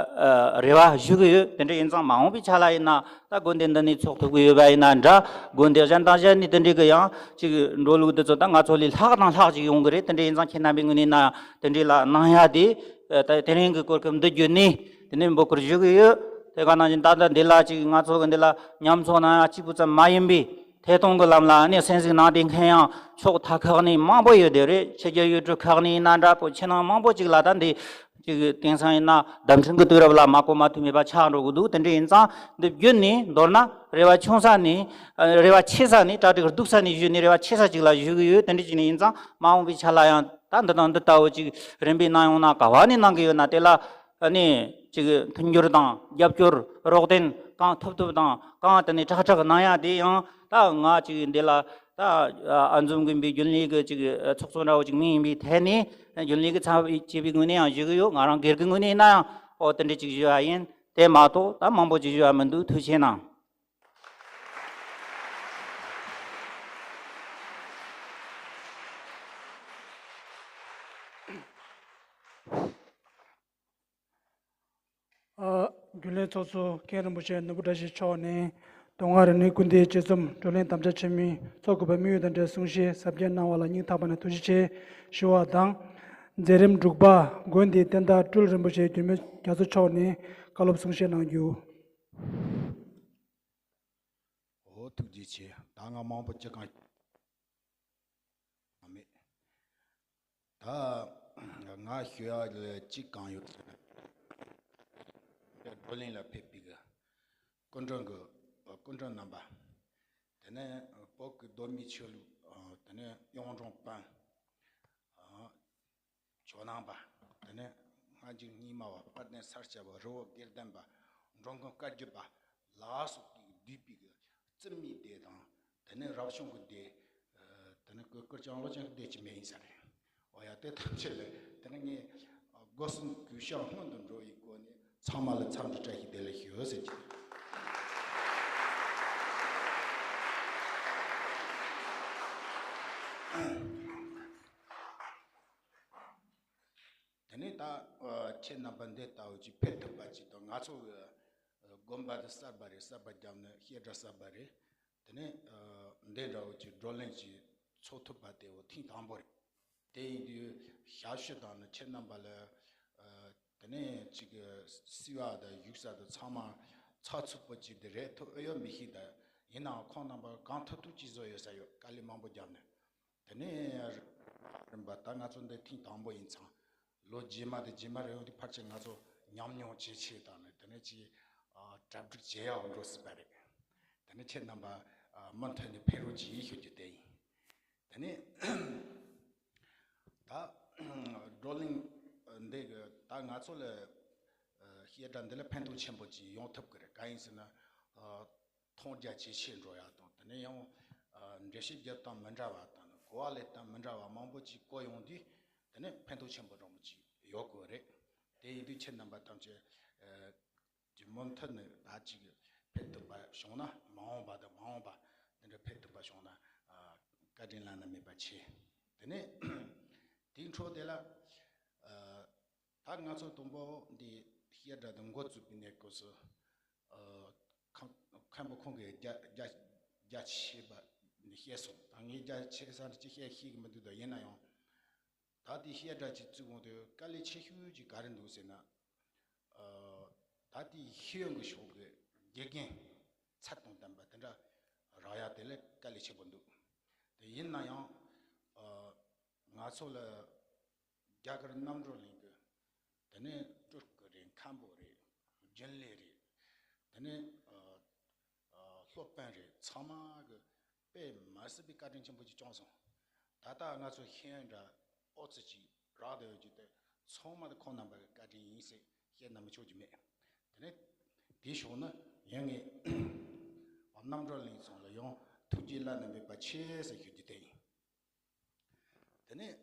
ཨ་རེ་བ་ཞུ་གི་ཡོད། དེ་འདྲ་ཡིན་ཙང་མ་འོངས་པའི་ཆ་ལ་ཡིན་ན་ད་དགོན་སྡེ་འདི་ནས་ཚོགས་ཐུབ་ཀྱི་ཡོད་པ་ཡིན་ན་འདྲ། དགོན་སྡེ་གཞན་དང་གཞན་ནས་དེ་འདྲའི་གི་ཡང་ཅིག་འགྲོ་ལུགས་འདི་ཚོ་ད་ང་ཚོ་ལས་ལྷག་དང་ལྷག་ཅིག་ཡོང་གི་རེད། དེ་འདྲ་ཡིན་ཙང་ཁྱེད་རྣམ་པའི་ངོས་ནས་ན་དེ་འདྲའི་ལ་གནང་ཡ་དེ་ཨ་ད་དེ་རིང་གི་གོ་སྐབས་འདི་བརྒྱུད་ནས་དེ་ནས་འབོད་སྐུལ་ཞུ་གི་ཡོད། དེ་ག་ནང་བཞིན་ད་ལྟ་འདི་ལ་ཅིག་ང་ཚོ་གི་འདི་ལ་མཉམ་ཚོགས་གནང་ཡ་གཅིག་པུ་ཙམ་མ་ཡིན་པའི་ཐད་གཏོང་གི་ལམ་ལ་ནི་གསན་གཟིགས་གནང་བསྡད་མཁན་ཡང་ཕྱོགས་མཐའ་ཁག་ནས་མང་པོ་ཡོད་དེ་རེད། ཕྱི་རྒྱལ་ཡུལ་གྲུ་ཁག་ནས་ཡིན་ན་འདྲ། བོད་ཕྱི་ནང་མང་པོ་ཅིག་ལ་ད་འདི་ཅིག་དེང་སང་ཡིན་ན་བརྡ་འཕྲིན་གྱི་དུས་རབས་ལ་མ་གོ་མ་ཐོས་མེད་པ་ཆགས་འགྲོ་གི་འདུག་དེ་འདྲ་ཡིན་ཙང་འདི་བརྒྱུད་ནས་མདོར་ན་རེ་བ་ཆུང་ས་ནས་ཨ་རེ་བ་ཆེ་ས་ནས་གྲ་སྒྲིག་སྡུག་ས་ནས་ཞུས་ནས་རེ་བ་ཆེ་ས་ཅིག་ལ་ཞུ་གི་ཡོད། དེ་འདྲ་ཅིག་ནས་ཡིན་ཙང་མ་འོངས་པའི་ཆ་ལ་ཡང་ད་འདི་དང་འདི་ལྟ་བུ་ཅིག་རིམ་པས་གནང་ཡོང་ན། ག་བ་ནས་གནང་གི་ཡོད་ན་དེ་ལ་ཨ་ནི་ཅིག་མཐུན་འགྱུར་དང་རྒྱབ་སྐྱོར་རོགས་ལྡན་གང་ཐུབ་ཐུབ་དང་། གང་དེ་ནས་དྲག་དྲག་གནང་ཡ་དེ་ཡང་ད་ང་ཅིག་འདི་ལ་ད་ཨ་འཛོམས་དགོན་པའི་རྒྱུན་ལས་ཀྱི་ཅིག་ཚོགས་གཙོ་འདྲ་བོ་ཅིག་མིན་ཡིན་པའི་ཐད་ནས་རྒྱུན་ལས་ཀྱི་ཚབ་བྱས་པའི་ངོས་ནས་ཡང་ཞུ་གི་ཡོད། ང་རང་སྒེར་གྱི་ངོས་ནས་ཡིན་ན་ཡང་ཨོ་དེ་འདྲ་ཅིག་ཞུ་ཡ་ཡིན། དེ་མ་གཏོགས་ད་མང་པོ་ཅིག་ཞུ་ཡ་མི་འདུག་ཐུགས་རྗེ་གནང་། ཨ། རྒྱུན་ལས་ཚོགས་གཙོ་མཁན་རིན་པོ་ཆེ་ནོར་བུ་བཀྲ་ཤིས་མཆོག་ནས་མདོ་སྔགས་རིག་གནས་ཀུན་ལྡན་དཔྱད་རྩོམ་བགྲོ་གླེང་དམ་བཅའ་ཆེན་མོའི་ཚོགས་དགོས་པའི་དམིགས་ཡུལ་དང་འབྲེལ་གསུང་བཤད་ཟབ་རྒྱས་གནང་བ་ལ་སྙིང་ཐག་པ་ནས་ཐུགས་རྗེ་ཆེ་ཞུ་བ་དང་། མཛད་རིམ་དྲུག་པ་དགོན་འདིའི་བསྟན་བདག་སྤྲུལ་རིན་པོ་ཆེ་འགྱུར་མེད་རྒྱ་མཚོ་མཆོག་ནས་བཀའ་སློབ་གསུང་བཤད་གནང་རྒྱུ། འོ་ཐུགས་རྗེ་ཆེ། ད་ང་མང་པོ་ཅི་གང་མེད། ད་ང་ཞུ་ཡག་ལ་གཅིག་གང་ཡོད་ཟེར་ན། བགྲོ་གླེང་ལ་ཕེབས་པའི་གི་སྐུ་མགྲོན་གི་སྐུ་མགྲོན་རྣམ་པ། དེ་ནས་བོད་ཀྱི་གདོད་མའི་ཆོས་ལུགས། དེ་ནས་གཡུང་དྲུང་བོན། ཇོ་ནང་པ། དེ་ནས་སྔ་འགྱུར་རྙིང་མ་བ། དཔལ་ལྡན་ས་སྐྱ་བ། རི་བོ་དགེ་ལྡན་པ། འགྲོ་མགོན་བཀའ་བརྒྱུད་པ་ལ་སོགས་ཀྱིས་བསྡུས་པའི་གི་རྩིབས་མའི་སྡེ་དང་། དེ་ནས་རབ་བྱུང་གི་སྡེ། དེ་ནས་གོས་དཀར་ལྕང་ལོ་ཅན་གྱི་སྡེ་གཅིག་མ་ཡིན་ས་རེད། འོ་ཡ། དེ་ཐམས་ཅད་ལ་དེ་ནས་ངས་སྒོ་གསུམ་གུས་ཕྱག་སྔོན་དུ་འགྲོ་བའི་སྒོ་ནས་ཚང་མ་ལ་འཚམས་འདྲི་བཀྲ་ཤིས་བདེ་ལེགས་ཞུ་ཟེར་གྱི། དེ་ནས་ད་ཁྱེད་རྣམ་པ་འདི་ལྟ་བུ་ཅིག་ཕེབས་ཐུབ་པ་ཅིག་དང་། ང་ཚོ་གི་དགོན་པ་དེ་གསར་པ་རེད། གསར་པ་བརྒྱབ་ནས་བཤད་གྲྭ་གསར་པ་རེད། དེ་ནས་འདི་འདྲ་བོ་ཅིག་བགྲོ་གླེང་ཅིག་ཚོགས་ཐུབ་པ་དེ་བོ་ཐེངས་དང་པོ་རེད། དེ་ཡིན་དུས་ཞབས་ཕྱི་དང་ནི་ཁྱེད་རྣམ་པ་ལ། དེ་ནས་ཅིག་གསོལ་བ་དང་བཞུགས་ས་དང་ཚང་མ་ཚགས་ཚུད་པོ་ཅིག་དེ་རེད་ཐུབ་ཨེ་ཡོད་མི་ཤེས། ད་ཡིན་ནའང་ཁོང་རྣམ་པ་གང་ཐུབ་ཐུབ་ཅིག་བཟོ་ཡོད་ས་ཡོད། དཀའ་ལས་མང་པོ་བརྒྱབ་ནས། དེ་ནས་རིམ་པ་ད་ང་ཚོ་འདི་ཐེངས་དང་པོ་ཡིན་ཙང་། ལོ་རྗེས་མ་དེ་རྗེས་མ་རེ་ཡོང་དུས་ཕལ་ཆེར་ང་ཚོ་ཉམས་མྱོང་ཇེ་ཆེ་དང་ནི་དེ་ནས་ཅིག་གྲ་སྒྲིག་བྱེད་ཡག་འགྲོ་སྲིད་པ་རེད། དེ་ནས་ཁྱེད་རྣམ་པ་མུ་མཐུད་ནས་ཕེབས་རོགས་གྱིས་ཞུ་རྒྱུ་དེ་ཡིན། དེ་ནས་ད་བགྲོ་གླེང་འདི་གི་ད་ང་ཚོ་ལ་བཤད་གྲྭ་འདི་ལ་ཕན་ཐོགས་ཆེན་པོ་ཅིག་ཡོང་ཐུབ་ཀྱི་རེད། གང་ཡིན་ཟེར་ན། མཐོང་རྒྱ་ཇེ་ཆེ་འགྲོ་ཡག་དང་། དེ་ནས་ཡང་འགྲེལ་བཤད་རྒྱབ་སྟངས་མི་འདྲ་བ་དང་གོ་བ་ལེན་སྟངས་མི་འདྲ་བ་མང་པོ་ཅིག་གོ་ཡོང་དུས། དེ་ནས་ཕན་ཐོགས་ཆེན་པོ་འདྲ་མོ་ཅིག་ཡོད་དགོས་རེད། དེ་ཡིན་དུས་ཁྱེད་རྣམ་པ་ཐམས་ཅད་ཀྱི་མུ་མཐུད་ནས་ད་ཅིག་ཕེབས་ཐུབ་པ་བྱུང་ན། མ་འོངས་པ་དང་མ་འོངས་པ་འདི་འདྲ་ཕེབས་ཐུབ་པ་བྱུང་ན་བཀའ་དྲིན་བླ་ན་མེད་པ་ཆེ། དེ་ནས་དེའི་འཕྲོ་དེ་ལ། ད་ང་ཚོ་དང་པོ་འདི་བཤད་གྲྭ་འདི་འགོ་བཙུགས་པའི་གནས་སྐབས་སུ། ཨ། ཁམས་མཁན་པོ་ཁོང་གིས་རྒྱ་རྒྱ་རྒྱ་ཆེ་བ་བཤད་སོང་། ད་ངས་རྒྱ་ཆེ་ས་འདྲ་ཅིག་བཤད་ཤེས་ཀྱི་མི་འདུག་ད་ཡིན་ན་ཡང་། ད་དེ་བཤད་གྲྭ་ཅིག་བཙུགས་འོང་དུས་དཀའ་ལས་ཆེ་ཤོས་ཅིག་ག་རེ་འདུག་ཟེར་ན། ཨ། ད་དེ་ཤེས་ཡོན་གྱི་ཕྱོགས་ཀྱི་དགེ་རྒན་ཚད་དང་ལྡན་པ་དེ་འདྲ་རག་ཡ་དེ་ལས་དཀའ་ལས་ཆེ་པོ་འདུག་དེ་ཡིན་ན་ཡང་། ཨ། ང་ཚོ་ལ་རྒྱ་གར་རྣམ་གྲོལ་གླིང་གི། དེ་ནས་སྤྲུལ་སྐུ་རེད། མཁན་པོ་རེད། རྒྱུན་ལས་རེད། དེ་ནས་ཨ་ཨ་སློབ་དཔོན་རེད། ཚང་མ་གི་དཔེ་མ་སྲིད་པའི་བཀའ་དྲིན་ཆེན་པོ་ཅིག་བསྐྱངས་སོང་། ད་ལྟ་ང་ཚོ་ཤེས་ཡོན་འདྲ་ཨོ་ཙི་ཅིག་རག་བསྡད་ཡོད་རྒྱུ་དེ་ཚང་མ་དེ་ཁོང་རྣམ་པ་གི་བཀའ་དྲིན་ཡིན་ཟེར་བཤད་ན་མི་ཆོག་རྒྱུ་མེད། དེ་ནས་དེའི་ཕྱོགས་ནས་ཡང་ངས་རྣམ་གྲོལ་གླིང་ཚང་ལ་ཡང་ཐུགས་རྗེ་བླ་ན་མེད་པ་ཆེ་ཟེར་ཞུ་རྒྱུ་དེ་ཡིན། དེ་ནས་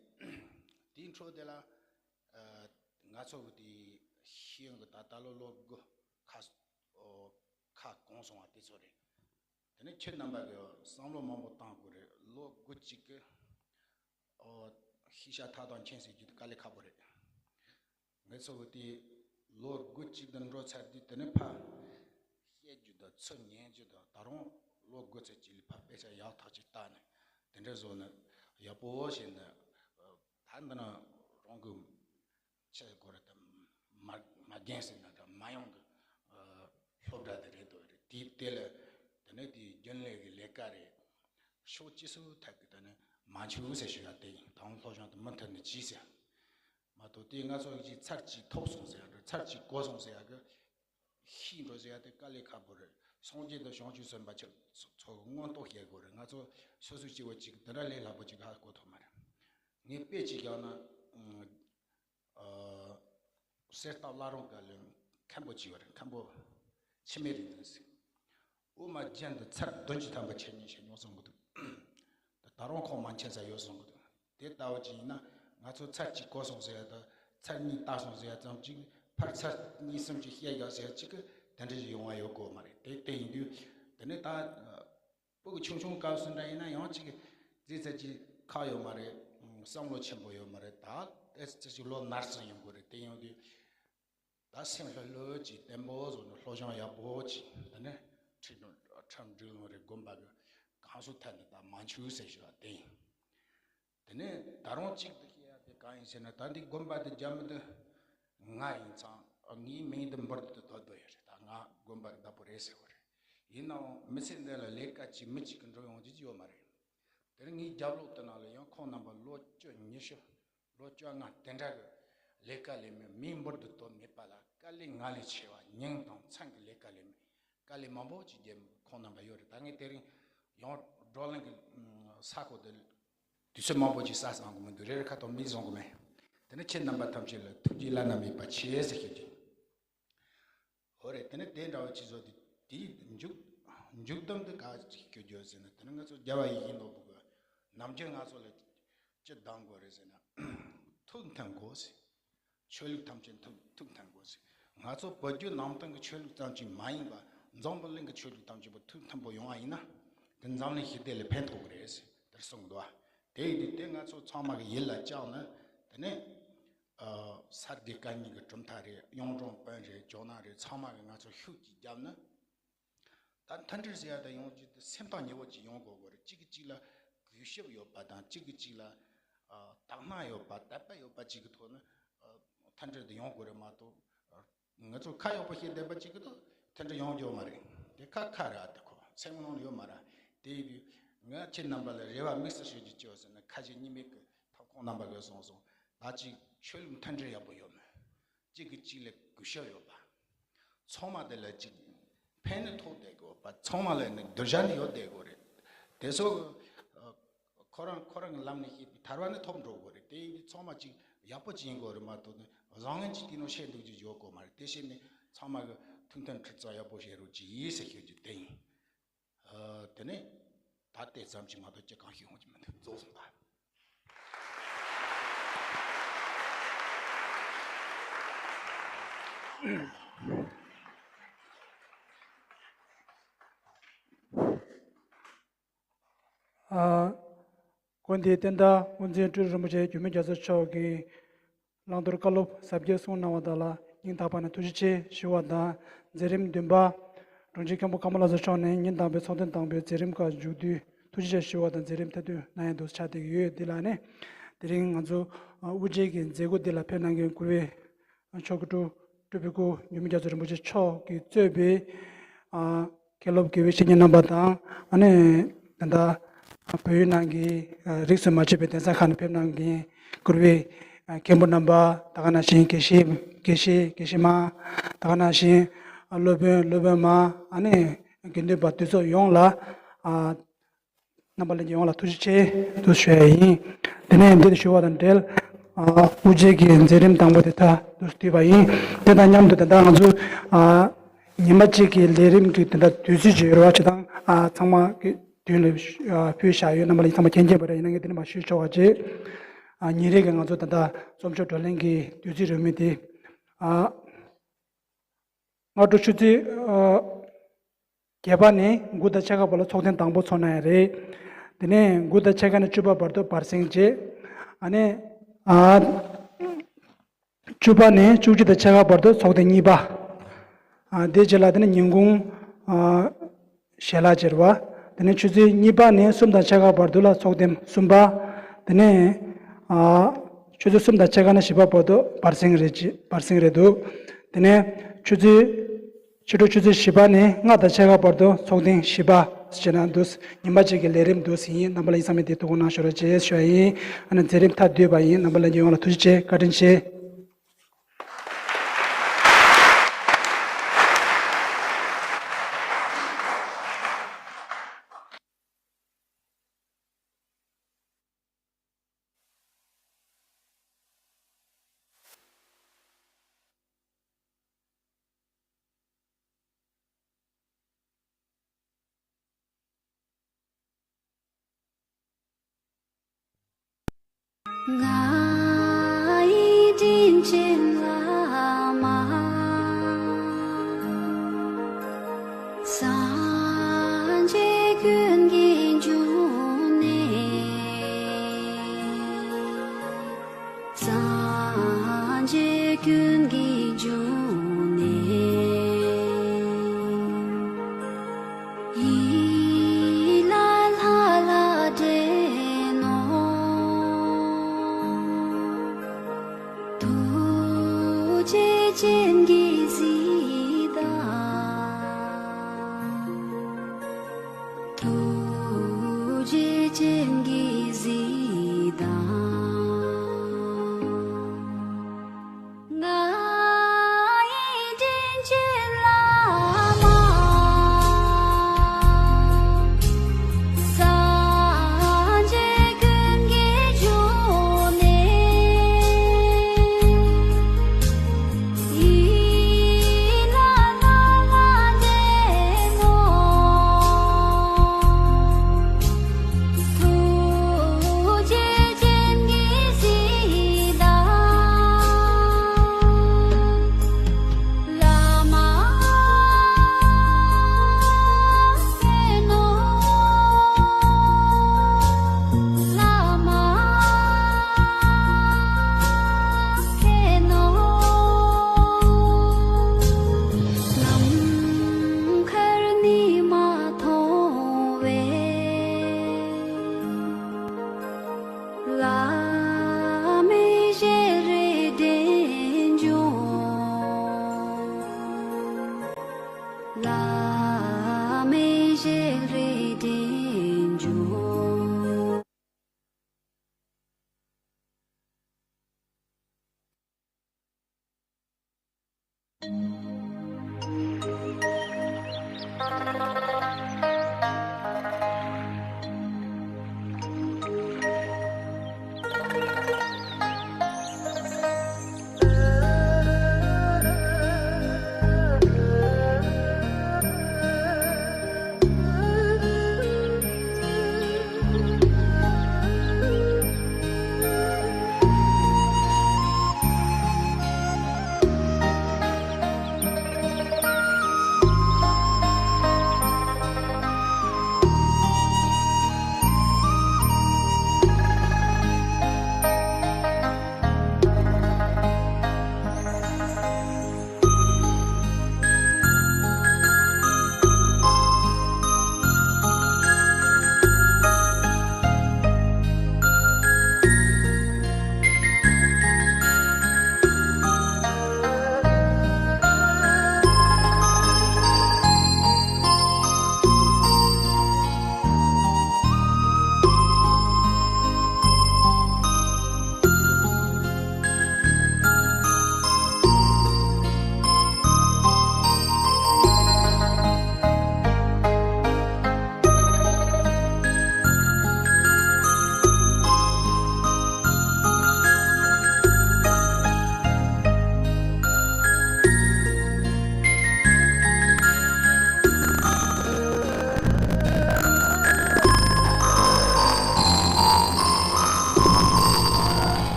དེའི་འཕྲོ་དེ་ལ། ཨ། ང་ཚོ་གི་དེ་ཤེས་ཡོན་གྱི་ད་ད་ལོ་ལོ་དགུ་ཁ་ཨོ་ཁ་གང་སོང་བ་དེ་ཚོ་རེད། དེ་ནས་ཁྱེད་རྣམ་པ་གི་བསམ་བློ་མང་པོ་བཏང་དགོས་རེད། ལོ་དགུ་གཅིག་གི་ཨོ་ཤེས་བྱ་མཐའ་དག་མཁྱེན་ཟེར་རྒྱུ་དེ་དཀའ་ལས་ཁག་པོ་རེད། ངེད་ཚོ་གི་དེ་ལོ་དགུ་གཅིག་དང་འགྲོ་ཚར་དུས། དེ་ནས་ཕར་བཤད་རྒྱུ་དང་ཚུར་ཉན་རྒྱུ་དང་། ད་རུང་ལོ་དགུ་ཚར་གཅིག་ལ་ཕར་དཔེ་ཆ་ཡག་ཐག་ཅིག་བལྟས་ནས་དེ་འདྲ་བཟོ་ནས་ཡག་པོ་བྱས་ནས། ད་འདི་ན་རང་གི་ཆེད་དགོས་རེད་དམ། མ་མ་རྒན་ཟེར་ན་འདྲ། མ་ཡོང་གི་ཨ་སློབ་གྲྭ་དེ་རེད་འདུག་རེད། དེ་དེ་ལ་དེ་ནས་དེ་རྒྱུན་ལས་ཀྱི་ལས་ཀ་རེད། ཕྱོགས་གཅིག་སུ་ཐད་ཀྱི་དེ་ནས་མ་འཆུག་ཟེར་ཞུ་ཡ་དེ་ཡིན། ད་རུང་སློབ་སྦྱོང་དེ་མུ་མཐུད་ནས་གྱིས་ཟེར། མ་གཏོགས་དེ་ང་ཚོ་གཅིག་ཚར་གཅིག་ཐོབ་སོང་ཟེར་ཡ་འདྲ། ཚར་གཅིག་གོ་སོང་ཟེར་ཡ་གི་ཤེས་འགྲོ་ཟེར་ཡ་དེ་དཀའ་ལས་ཁག་པོ་རེད། སངས་རྒྱས་དང་བྱང་ཆུབ་སེམས་དཔའ་ཆོས་ཚོ་མངོན་རྟོགས་བྱེད་དགོས་རེད། ང་ཚོ་སོ་སོ་སྐྱེ་བོ་གཅིག་དེ་འདྲ་ལས་སླ་པོ་གཅིག་ཧ་གོ་ཐུབ་མ་རེད། ངས་དཔེ་གཅིག་བཞག་ན། ཨ། གསེར་རྟ་བླ་རུང་དཀར་ལ་མཁན་པོ་གཅིག་ཡོད་རེད། མཁན་པོ་འཆི་མེད་རིག་འཛིན་ཟེར། དབུ་མ་རྒྱན་དུ་ཚར་བདུན་ཅུ་ཐམ་པ་འཆད་ཉན་བྱས་མྱོང་སོང་གི་འདུག་ད་ད་རུང་ཁོང་མ་མཁྱེན་ས་ཡོད་སོང་གི་འདུག་དེ་ལྟ་བུ་ཅིག་ཡིན་ན། ང་ཚོ་ཚར་གཅིག་གོ་སོང་ཟེར་ཡ་དང་། ཚར་གཉིས་བལྟས་སོང་ཟེར་ཡ་ཙམ་གཅིག་ཕར་ཚར་གཉིས་གསུམ་ཅིག་བཤད་ཡ་ཟེར་ཡ་གཅིག་གི་དེ་འདྲ་ཞིག་ཡོང་བ་ཡོད་དགོས་མ་རེད། དེ་དེ་ཡིན་དུས་དེ་ནས་ད་ཕྲུ་གུ་ཆུང་ཆུང་སྐབས་སུ་འདྲ་ཡིན་ན་ཡང་གཅིག་རྫིག་ཚད་ཅིག་ཁག་ཡོད་མ་རེད། བསམ་བློ་ཆེན་པོ་ཡོད་མ་རེད། ད་ཨེ་ཙི་ཅིག་ལོ་ནར་སོང་ཡོང་གི་རེད། དེ་ཡོང་དུས། ད་སེམས་ལྷོད་ལྷོད་ཀྱིས་བརྟན་པོ་བཟོ་ནས་སློབ་སྦྱོང་ཡག་པོ་ཅིག་དེ་ནས་ཁྲིད་ཁྲིམས་སྒྲིག་ལུང་རེ་དགོན་པ་གི་གང་སུ་ཐད་ནས་ད་མ་འཆུག་ཟེར་ཞུ་བ་དེ་ཡིན། དེ་ནས་ད་རུང་གཅིག་ཏུ་བཤད་ཡ་དེ་གང་ཡིན་ཟེར་ན། ད་འདི་དགོན་པ་དེ་རྒྱ་མི་དེ་ང་ཡིན་ཙང་། ངའི་མིང་དེ་འབུར་དུ་ཐོན་དོ་ཡོད་རེད། ད་ང་དགོན་པ་གི་བདག་པོ་རེད་ཟེར་བ་རེད། ཡིན་ནའང་མི་ཚེ་འདི་ལ་ལས་ཀ་ཅིག་མི་གཅིག་གི་འགྲོ་ཡོང་རྒྱུ་ཅིག་ཡོད་མ་རེད། དེ་ནས་ངའི་རྒྱབ་ལོགས་དེ་ནང་ལ་ཡང་ཁོང་རྣམ་པ་ལོ་བཅུ་ཉི་ཤུ། ལོ་བཅོ་ལྔ་དེ་འདྲ་གི་ལས་ཀ་ལས་མེད། མིའི་འབུར་དུ་དོ་མེད་པ་ལ། དཀའ་ལས་ང་ལས་ཆེ་བ་མྱིང་དང་མཚན་གྱི་ལས་ཀ་ལས་མེད། དཀའ་ལས་མང་པོ་ཅིག་བརྒྱབ། ཁོང་རྣམ་པ་ཡོད་རེད། ད་ངས་དེ་རིང་ཡང་བགྲོ་གླེང་གི་ས་གོ་དེ་དུས་ཚོད་མང་པོ་ཅིག་ཟ་བཟང་གི་མི་འདུག་རེ་རེ་ཁ་ཐོག་མིག་བཟུང་གི་མེད། དེ་ནས་ཁྱེད་རྣམ་པ་ཐམས་ཅད་ལ་ཐུགས་རྗེ་བླ་ན་མེད་པ་ཆེ་ཟེར་ཞུ་རྒྱུ། འོ་རེད། དེ་ནས་དེ་འདྲ་བ་ཅིག་བཟོ་དུས་དེའི་མཇུག་མཇུག་སྡོམ་དུ་ག་ཅིག་སྐྱོར་རྒྱུ་ཟེར་ན། དེ་ནས་ང་ཚོ་རྒྱལ་བ་ཡིད་བཞིན་ནོར་བུ་གི་ནམ་རྒྱུན་ང་ཚོ་ལ་ཅི་གདམ་དགོས་རེད་ཟེར་ན། ཐུགས་མཐུན་དགོས་ཟེར། ཆོས་ལུགས་ཐམས་ཅད་ཐུགས་ཐུགས་མཐུན་དགོས་ཟེར། ང་ཚོ་བོད་བརྒྱུད་ནང་བསྟན་གྱི་ཆོས་ལུགས་ཙམ་ཅིག་མ་ཡིན་པ། འཛམ་བུ་གླིང་གི་ཆོས་ལུགས་ཐམས་ཅད་པོ་ཐུགས་མཐུན་པོ་ཡོང་བ་ཡིན་ན། དེ་འཛམ་གླིང་ཞི་བདེ་ལ་ཕན་ཐོགས་ཀྱི་རེད་ཟེར་དེར་གསུངས་འདུག་དེ་ཡིན་དུས་དེ་ང་ཚོ་ཚང་མ་གི་ཡིད་ལ་བཅངས་ནས། དེ་ནས་ཨ་ས་དགེ་བཀའ་རྙིང་གི་གྲུབ་མཐའ་རེད། གཡུང་དྲུང་བོན་རེད། ཇོ་ནང་རེད། ཚང་མ་གི་ང་ཚོ་ཤུགས་ཀྱིས་བརྒྱབ་ན། ད་མཐུན་སྒྲིལ་ཟེར་ཡ་ད་ཡོང་རྒྱུ་དེ་སེམས་ཐག་ཉེ་བོ་ཅིག་ཡོང་དགོས་དགོས་རེད། གཅིག་གིས་གཅིག་ལ་གུས་ཞབས་ཡོད་པ་དང་། གཅིག་གིས་གཅིག་ལ་ཨ་དག་སྣང་ཡོད་པ། དད་པ་ཡོད་པ་ཅིག་གི་ཐོག་ནས་ཨ་མཐུན་སྒྲིལ་དེ་ཡོང་དགོས་རེད་མ་གཏོགས། ཨ་ང་ཚོ་ཁ་ཡོད་པ་ཞིག་བསྡད་པ་ཅིག་གི་ཐོག་མཐུན་སྒྲིལ་ཡོང་རྒྱུ་མ་རེད། དེ་ཁ་ཁ་རེད། ཨ་དེ་ཁོ་སེམས་ནང་ཡོད་མ་རེད། དེ་ཡིན་དུས་ང་ཁྱེད་རྣམ་པ་ལ་རེ་བ་དམིགས་སུ་བྱེད་རྒྱུ་ཅི་ཡོད་ཟེར་ན། ཁ་ཞེ་གཉིས་མེད་ཀྱི་ཐོག་ཁོང་རྣམ་པ་གིས་གསུངས་སོང་། ད་ཅིག་ཆོས་ལུགས་མཐུན་སྒྲིལ་ཡག་པོ་ཡོད་མེད། གཅིག་གིས་གཅིག་ལ་གུས་ཞབས་ཡོད་པ། ཚང་མ་དེ་ལ་གཅིག་ཕན་ནི་ཐོགས་བསྡད་དགོས་པ། ཚང་མ་ལ་ནི་གདུལ་བྱ་ནི་ཡོད་བསྡད་དགོས་རེད། དེ་ཚོ་ཨ་ཁོ་རང་ཁོ་རང་གི་ལམ་ནས་ཤེས་པའི་ཐར་པ་ནི་ཐོབ་འགྲོ་དགོས་རེད། དེ་ཡིན་དུས་ཚང་མ་གཅིག་ཡག་པོ་གཅིག་ཡིན་དགོས་རེད་མ་གཏོགས་ནི་བཟང་ངན་གཅིག་དེ་ནོ་བཤད་འདུག་རྒྱུ་ཡོད་དགོས་མ་རེད། དེ་བྱས་ནས་ཚང་མ་གི་ཐུགས་མཐུན་ཁྲིམས་གཙང་ཡག་པོ་བྱེད་རོགས་གྱིས་ཟེར་ཞུ་རྒྱུ་དེ་ཡིན། ཨ་དེ་ནས་ད་ལྟའི་ཙམ་ཞིག་མ་གཏོགས་ཅི་གང་ཞིག་ཡོང་གི་མི་འདུག་རྫོགས་སོང་ད། ཨ་དགོན་འདིའི་བསྟན་བདག་དབུ་འཛིན་སྤྲུལ་རིན་པོ་ཆེ་འགྱུར་མེད་རྒྱ་མཚོ་མཆོག་གིས་བླང་དོར་བཀའ་སློབ་ཟབ་རྒྱས་གསུངས་གནང་བ་དག་ལ་སྙིང་ཐག་པ་ནས་ཐུགས་རྗེ་ཆེ་ཞུ་བ་དང་། མཛད་རིམ་བདུན་པ། དྲུང་ཆེ་མཁན་པོ་ཀརྨ་བླ་མཚོ་མཆོག་ནས་ཉིན་དང་པོའི་ཚོགས་ཐེངས་དང་པོའི་མཛད་རིམ་ཁག་མཇུག་བསྡུས་ཐུགས་རྗེ་ཆེ་ཞུ་བ་དང་། མཛད་རིམ་མཐའ་དུས་གནང་ཡ་འདུག་ཆགས་བསྡད་ཀྱི་ཡོད། འདི་ལ་ནི་དེ་རིང་ང་ཚོ་དབུ་འབྱེད་ཀྱི་མཛད་སྒོ་འདི་ལ་ཕེབས་གནང་མཁན་གུས་པའི་མཆོག་གི་སྤྲུལ་སྤྲུལ་པའི་སྐུ་འགྱུར་མེད་རྒྱ་མཚོ་རིན་པོ་ཆེ་མཆོག་གིས་གཙོས་པའི་ཨ་མཁན་སློབ་དགེ་བའི་བཤེས་གཉེན་རྣམ་པ་དང་། ཨ་ནི་ད་ལྟ་བོད་ཡུལ་ནང་གི་ཨ་རིས་སུ་མ་ཆད་པའི་གདན་ས་ཁག་ནས་ཕེབས་གནང་མཁན་གུས་པའི་ཨ་མཁན་པོ་རྣམ་པ། ད་ག་ནང་བཞིན་དགེ་བཤེས་དགེ་བཤེས་དགེ་བཤེས་མ། ད་ག་ནང་བཞིན་ཨ་སློབ་དཔོན་སློབ་དཔོན་མ། ཨ་ནི་དགེ་འདུན་པ་འདུས་ཚོགས་ཡོངས་ལ་ཨ་རྣམ་པ་ལྷན་རྒྱས་ཡོངས་ལ་ཐུགས་རྗེ་ཆེ་འདུག་ཞུ་ཡ་ཡིན། དེ་ནས་འདིར་ཞུ་བ་དང་འབྲེལ། ཨ་དབུ་འབྱེད་ཀྱི་མཛད་རིམ་དང་པོ་དེ་མཐའ་འདུག་བསྡུས་པ་ཡིན། དེ་དང་མཉམ་དུ་ད་ལྟ་ང་ཚོ་ཨ་ཉི་མ་གཅིག་གི་ལས་རིམ་གྱི་དེ་འདྲ་དུས་ཚོད་ཅིག་ཡོད་རེད་བ། ཅི་དང་ཨ་ཚང་མ་གི་མདུན་ལ་ཨ་ཕུལ་བཞག་ཡོད། རྣམ་པ་ལྷན་རྒྱས་ཚང་མ་མཁྱེན་མཁྱེན་པ་རེད། ཡིན་ན་ངས་དེ་ནས་མར་ཞུས་ཆོག་པ་བྱེད། ཨ་ཉིན་རེ་གི་ང་ཚོ་ད་ལྟ་རྩོམ་ཆོས་བགྲོ་གླེང་གི་དུས་ཚོད་རེད་མོད། དེ་ཨ། སྔ་དྲོ་ཆུ་ཚོད་ཨ་བརྒྱད་པ་ནས་དགུ་དང་ཕྱེད་ཀ་བར་ལ་ཚོགས་ཐེངས་དང་པོ་ཚོགས་གནང་ཡ་རེད། དེ་ནས་དགུ་དང་ཕྱེད་ཀ་ནས་བཅུ་པ་བར་དུ་བར་གསེང་བྱས། ཨ་ནི་ཨ་བཅུ་པ་ནས་བཅུ་གཅིག་དང་ཕྱེད་ཀ་བར་དུ་ཚོགས་ཐེངས་གཉིས་པ། ཨ་དེ་རྗེས་ལ་དེ་ནས་ཉིན་གུང་ཨ་ཞལ་ལག་བྱེད་པ། དེ་ནས་ཆུ་ཚོད་གཉིས་པ་ནས་གསུམ་དང་ཕྱེད་ཀ་བར་དུ་ལ་ཚོགས་ཐེངས་གསུམ་པ། དེ་ནས་ཨ་ཆུ་ཚོད་གསུམ་དང་ཕྱེད་ཀ་ནས་བཞི་པ་བར་དུ་བར་གསེང་རེད་ཅེས་བར་གསེང་རེད་འདུག་དེ་ནས་ཆུ་ཚོད་ཕྱི་དྲོ་ཆུ་ཚོད་བཞི་པ་ནས་ལྔ་དང་ཕྱེད་ཀ་བར་དུ་ཚོགས་ཐེངས་བཞི་པ་བྱས་ན་འདུག་ཉི་མ་གཅིག་གི་ལས་རིམ་འདུག་ཟིན་ཡིན། རྣམ་པ་ལྷན་རྒྱས་ཚང་མས་དེ་ཐུགས་ཁུར་གནང་ཤོག་རོགས་ཅེས་ཞུ་ཡ་ཡིན། ཨ་ནི་མཛད་རིམ་མཐའ་བསྡུས་པ་ཡིན། རྣམ་པ་ལྷན་རྒྱས་ཡོངས་ལ་ཐུགས་རྗེ་ཆེ། བཀའ་དྲིན་ཆེ། ང་ཡི་དྲིན་ཅན་བླ་མ།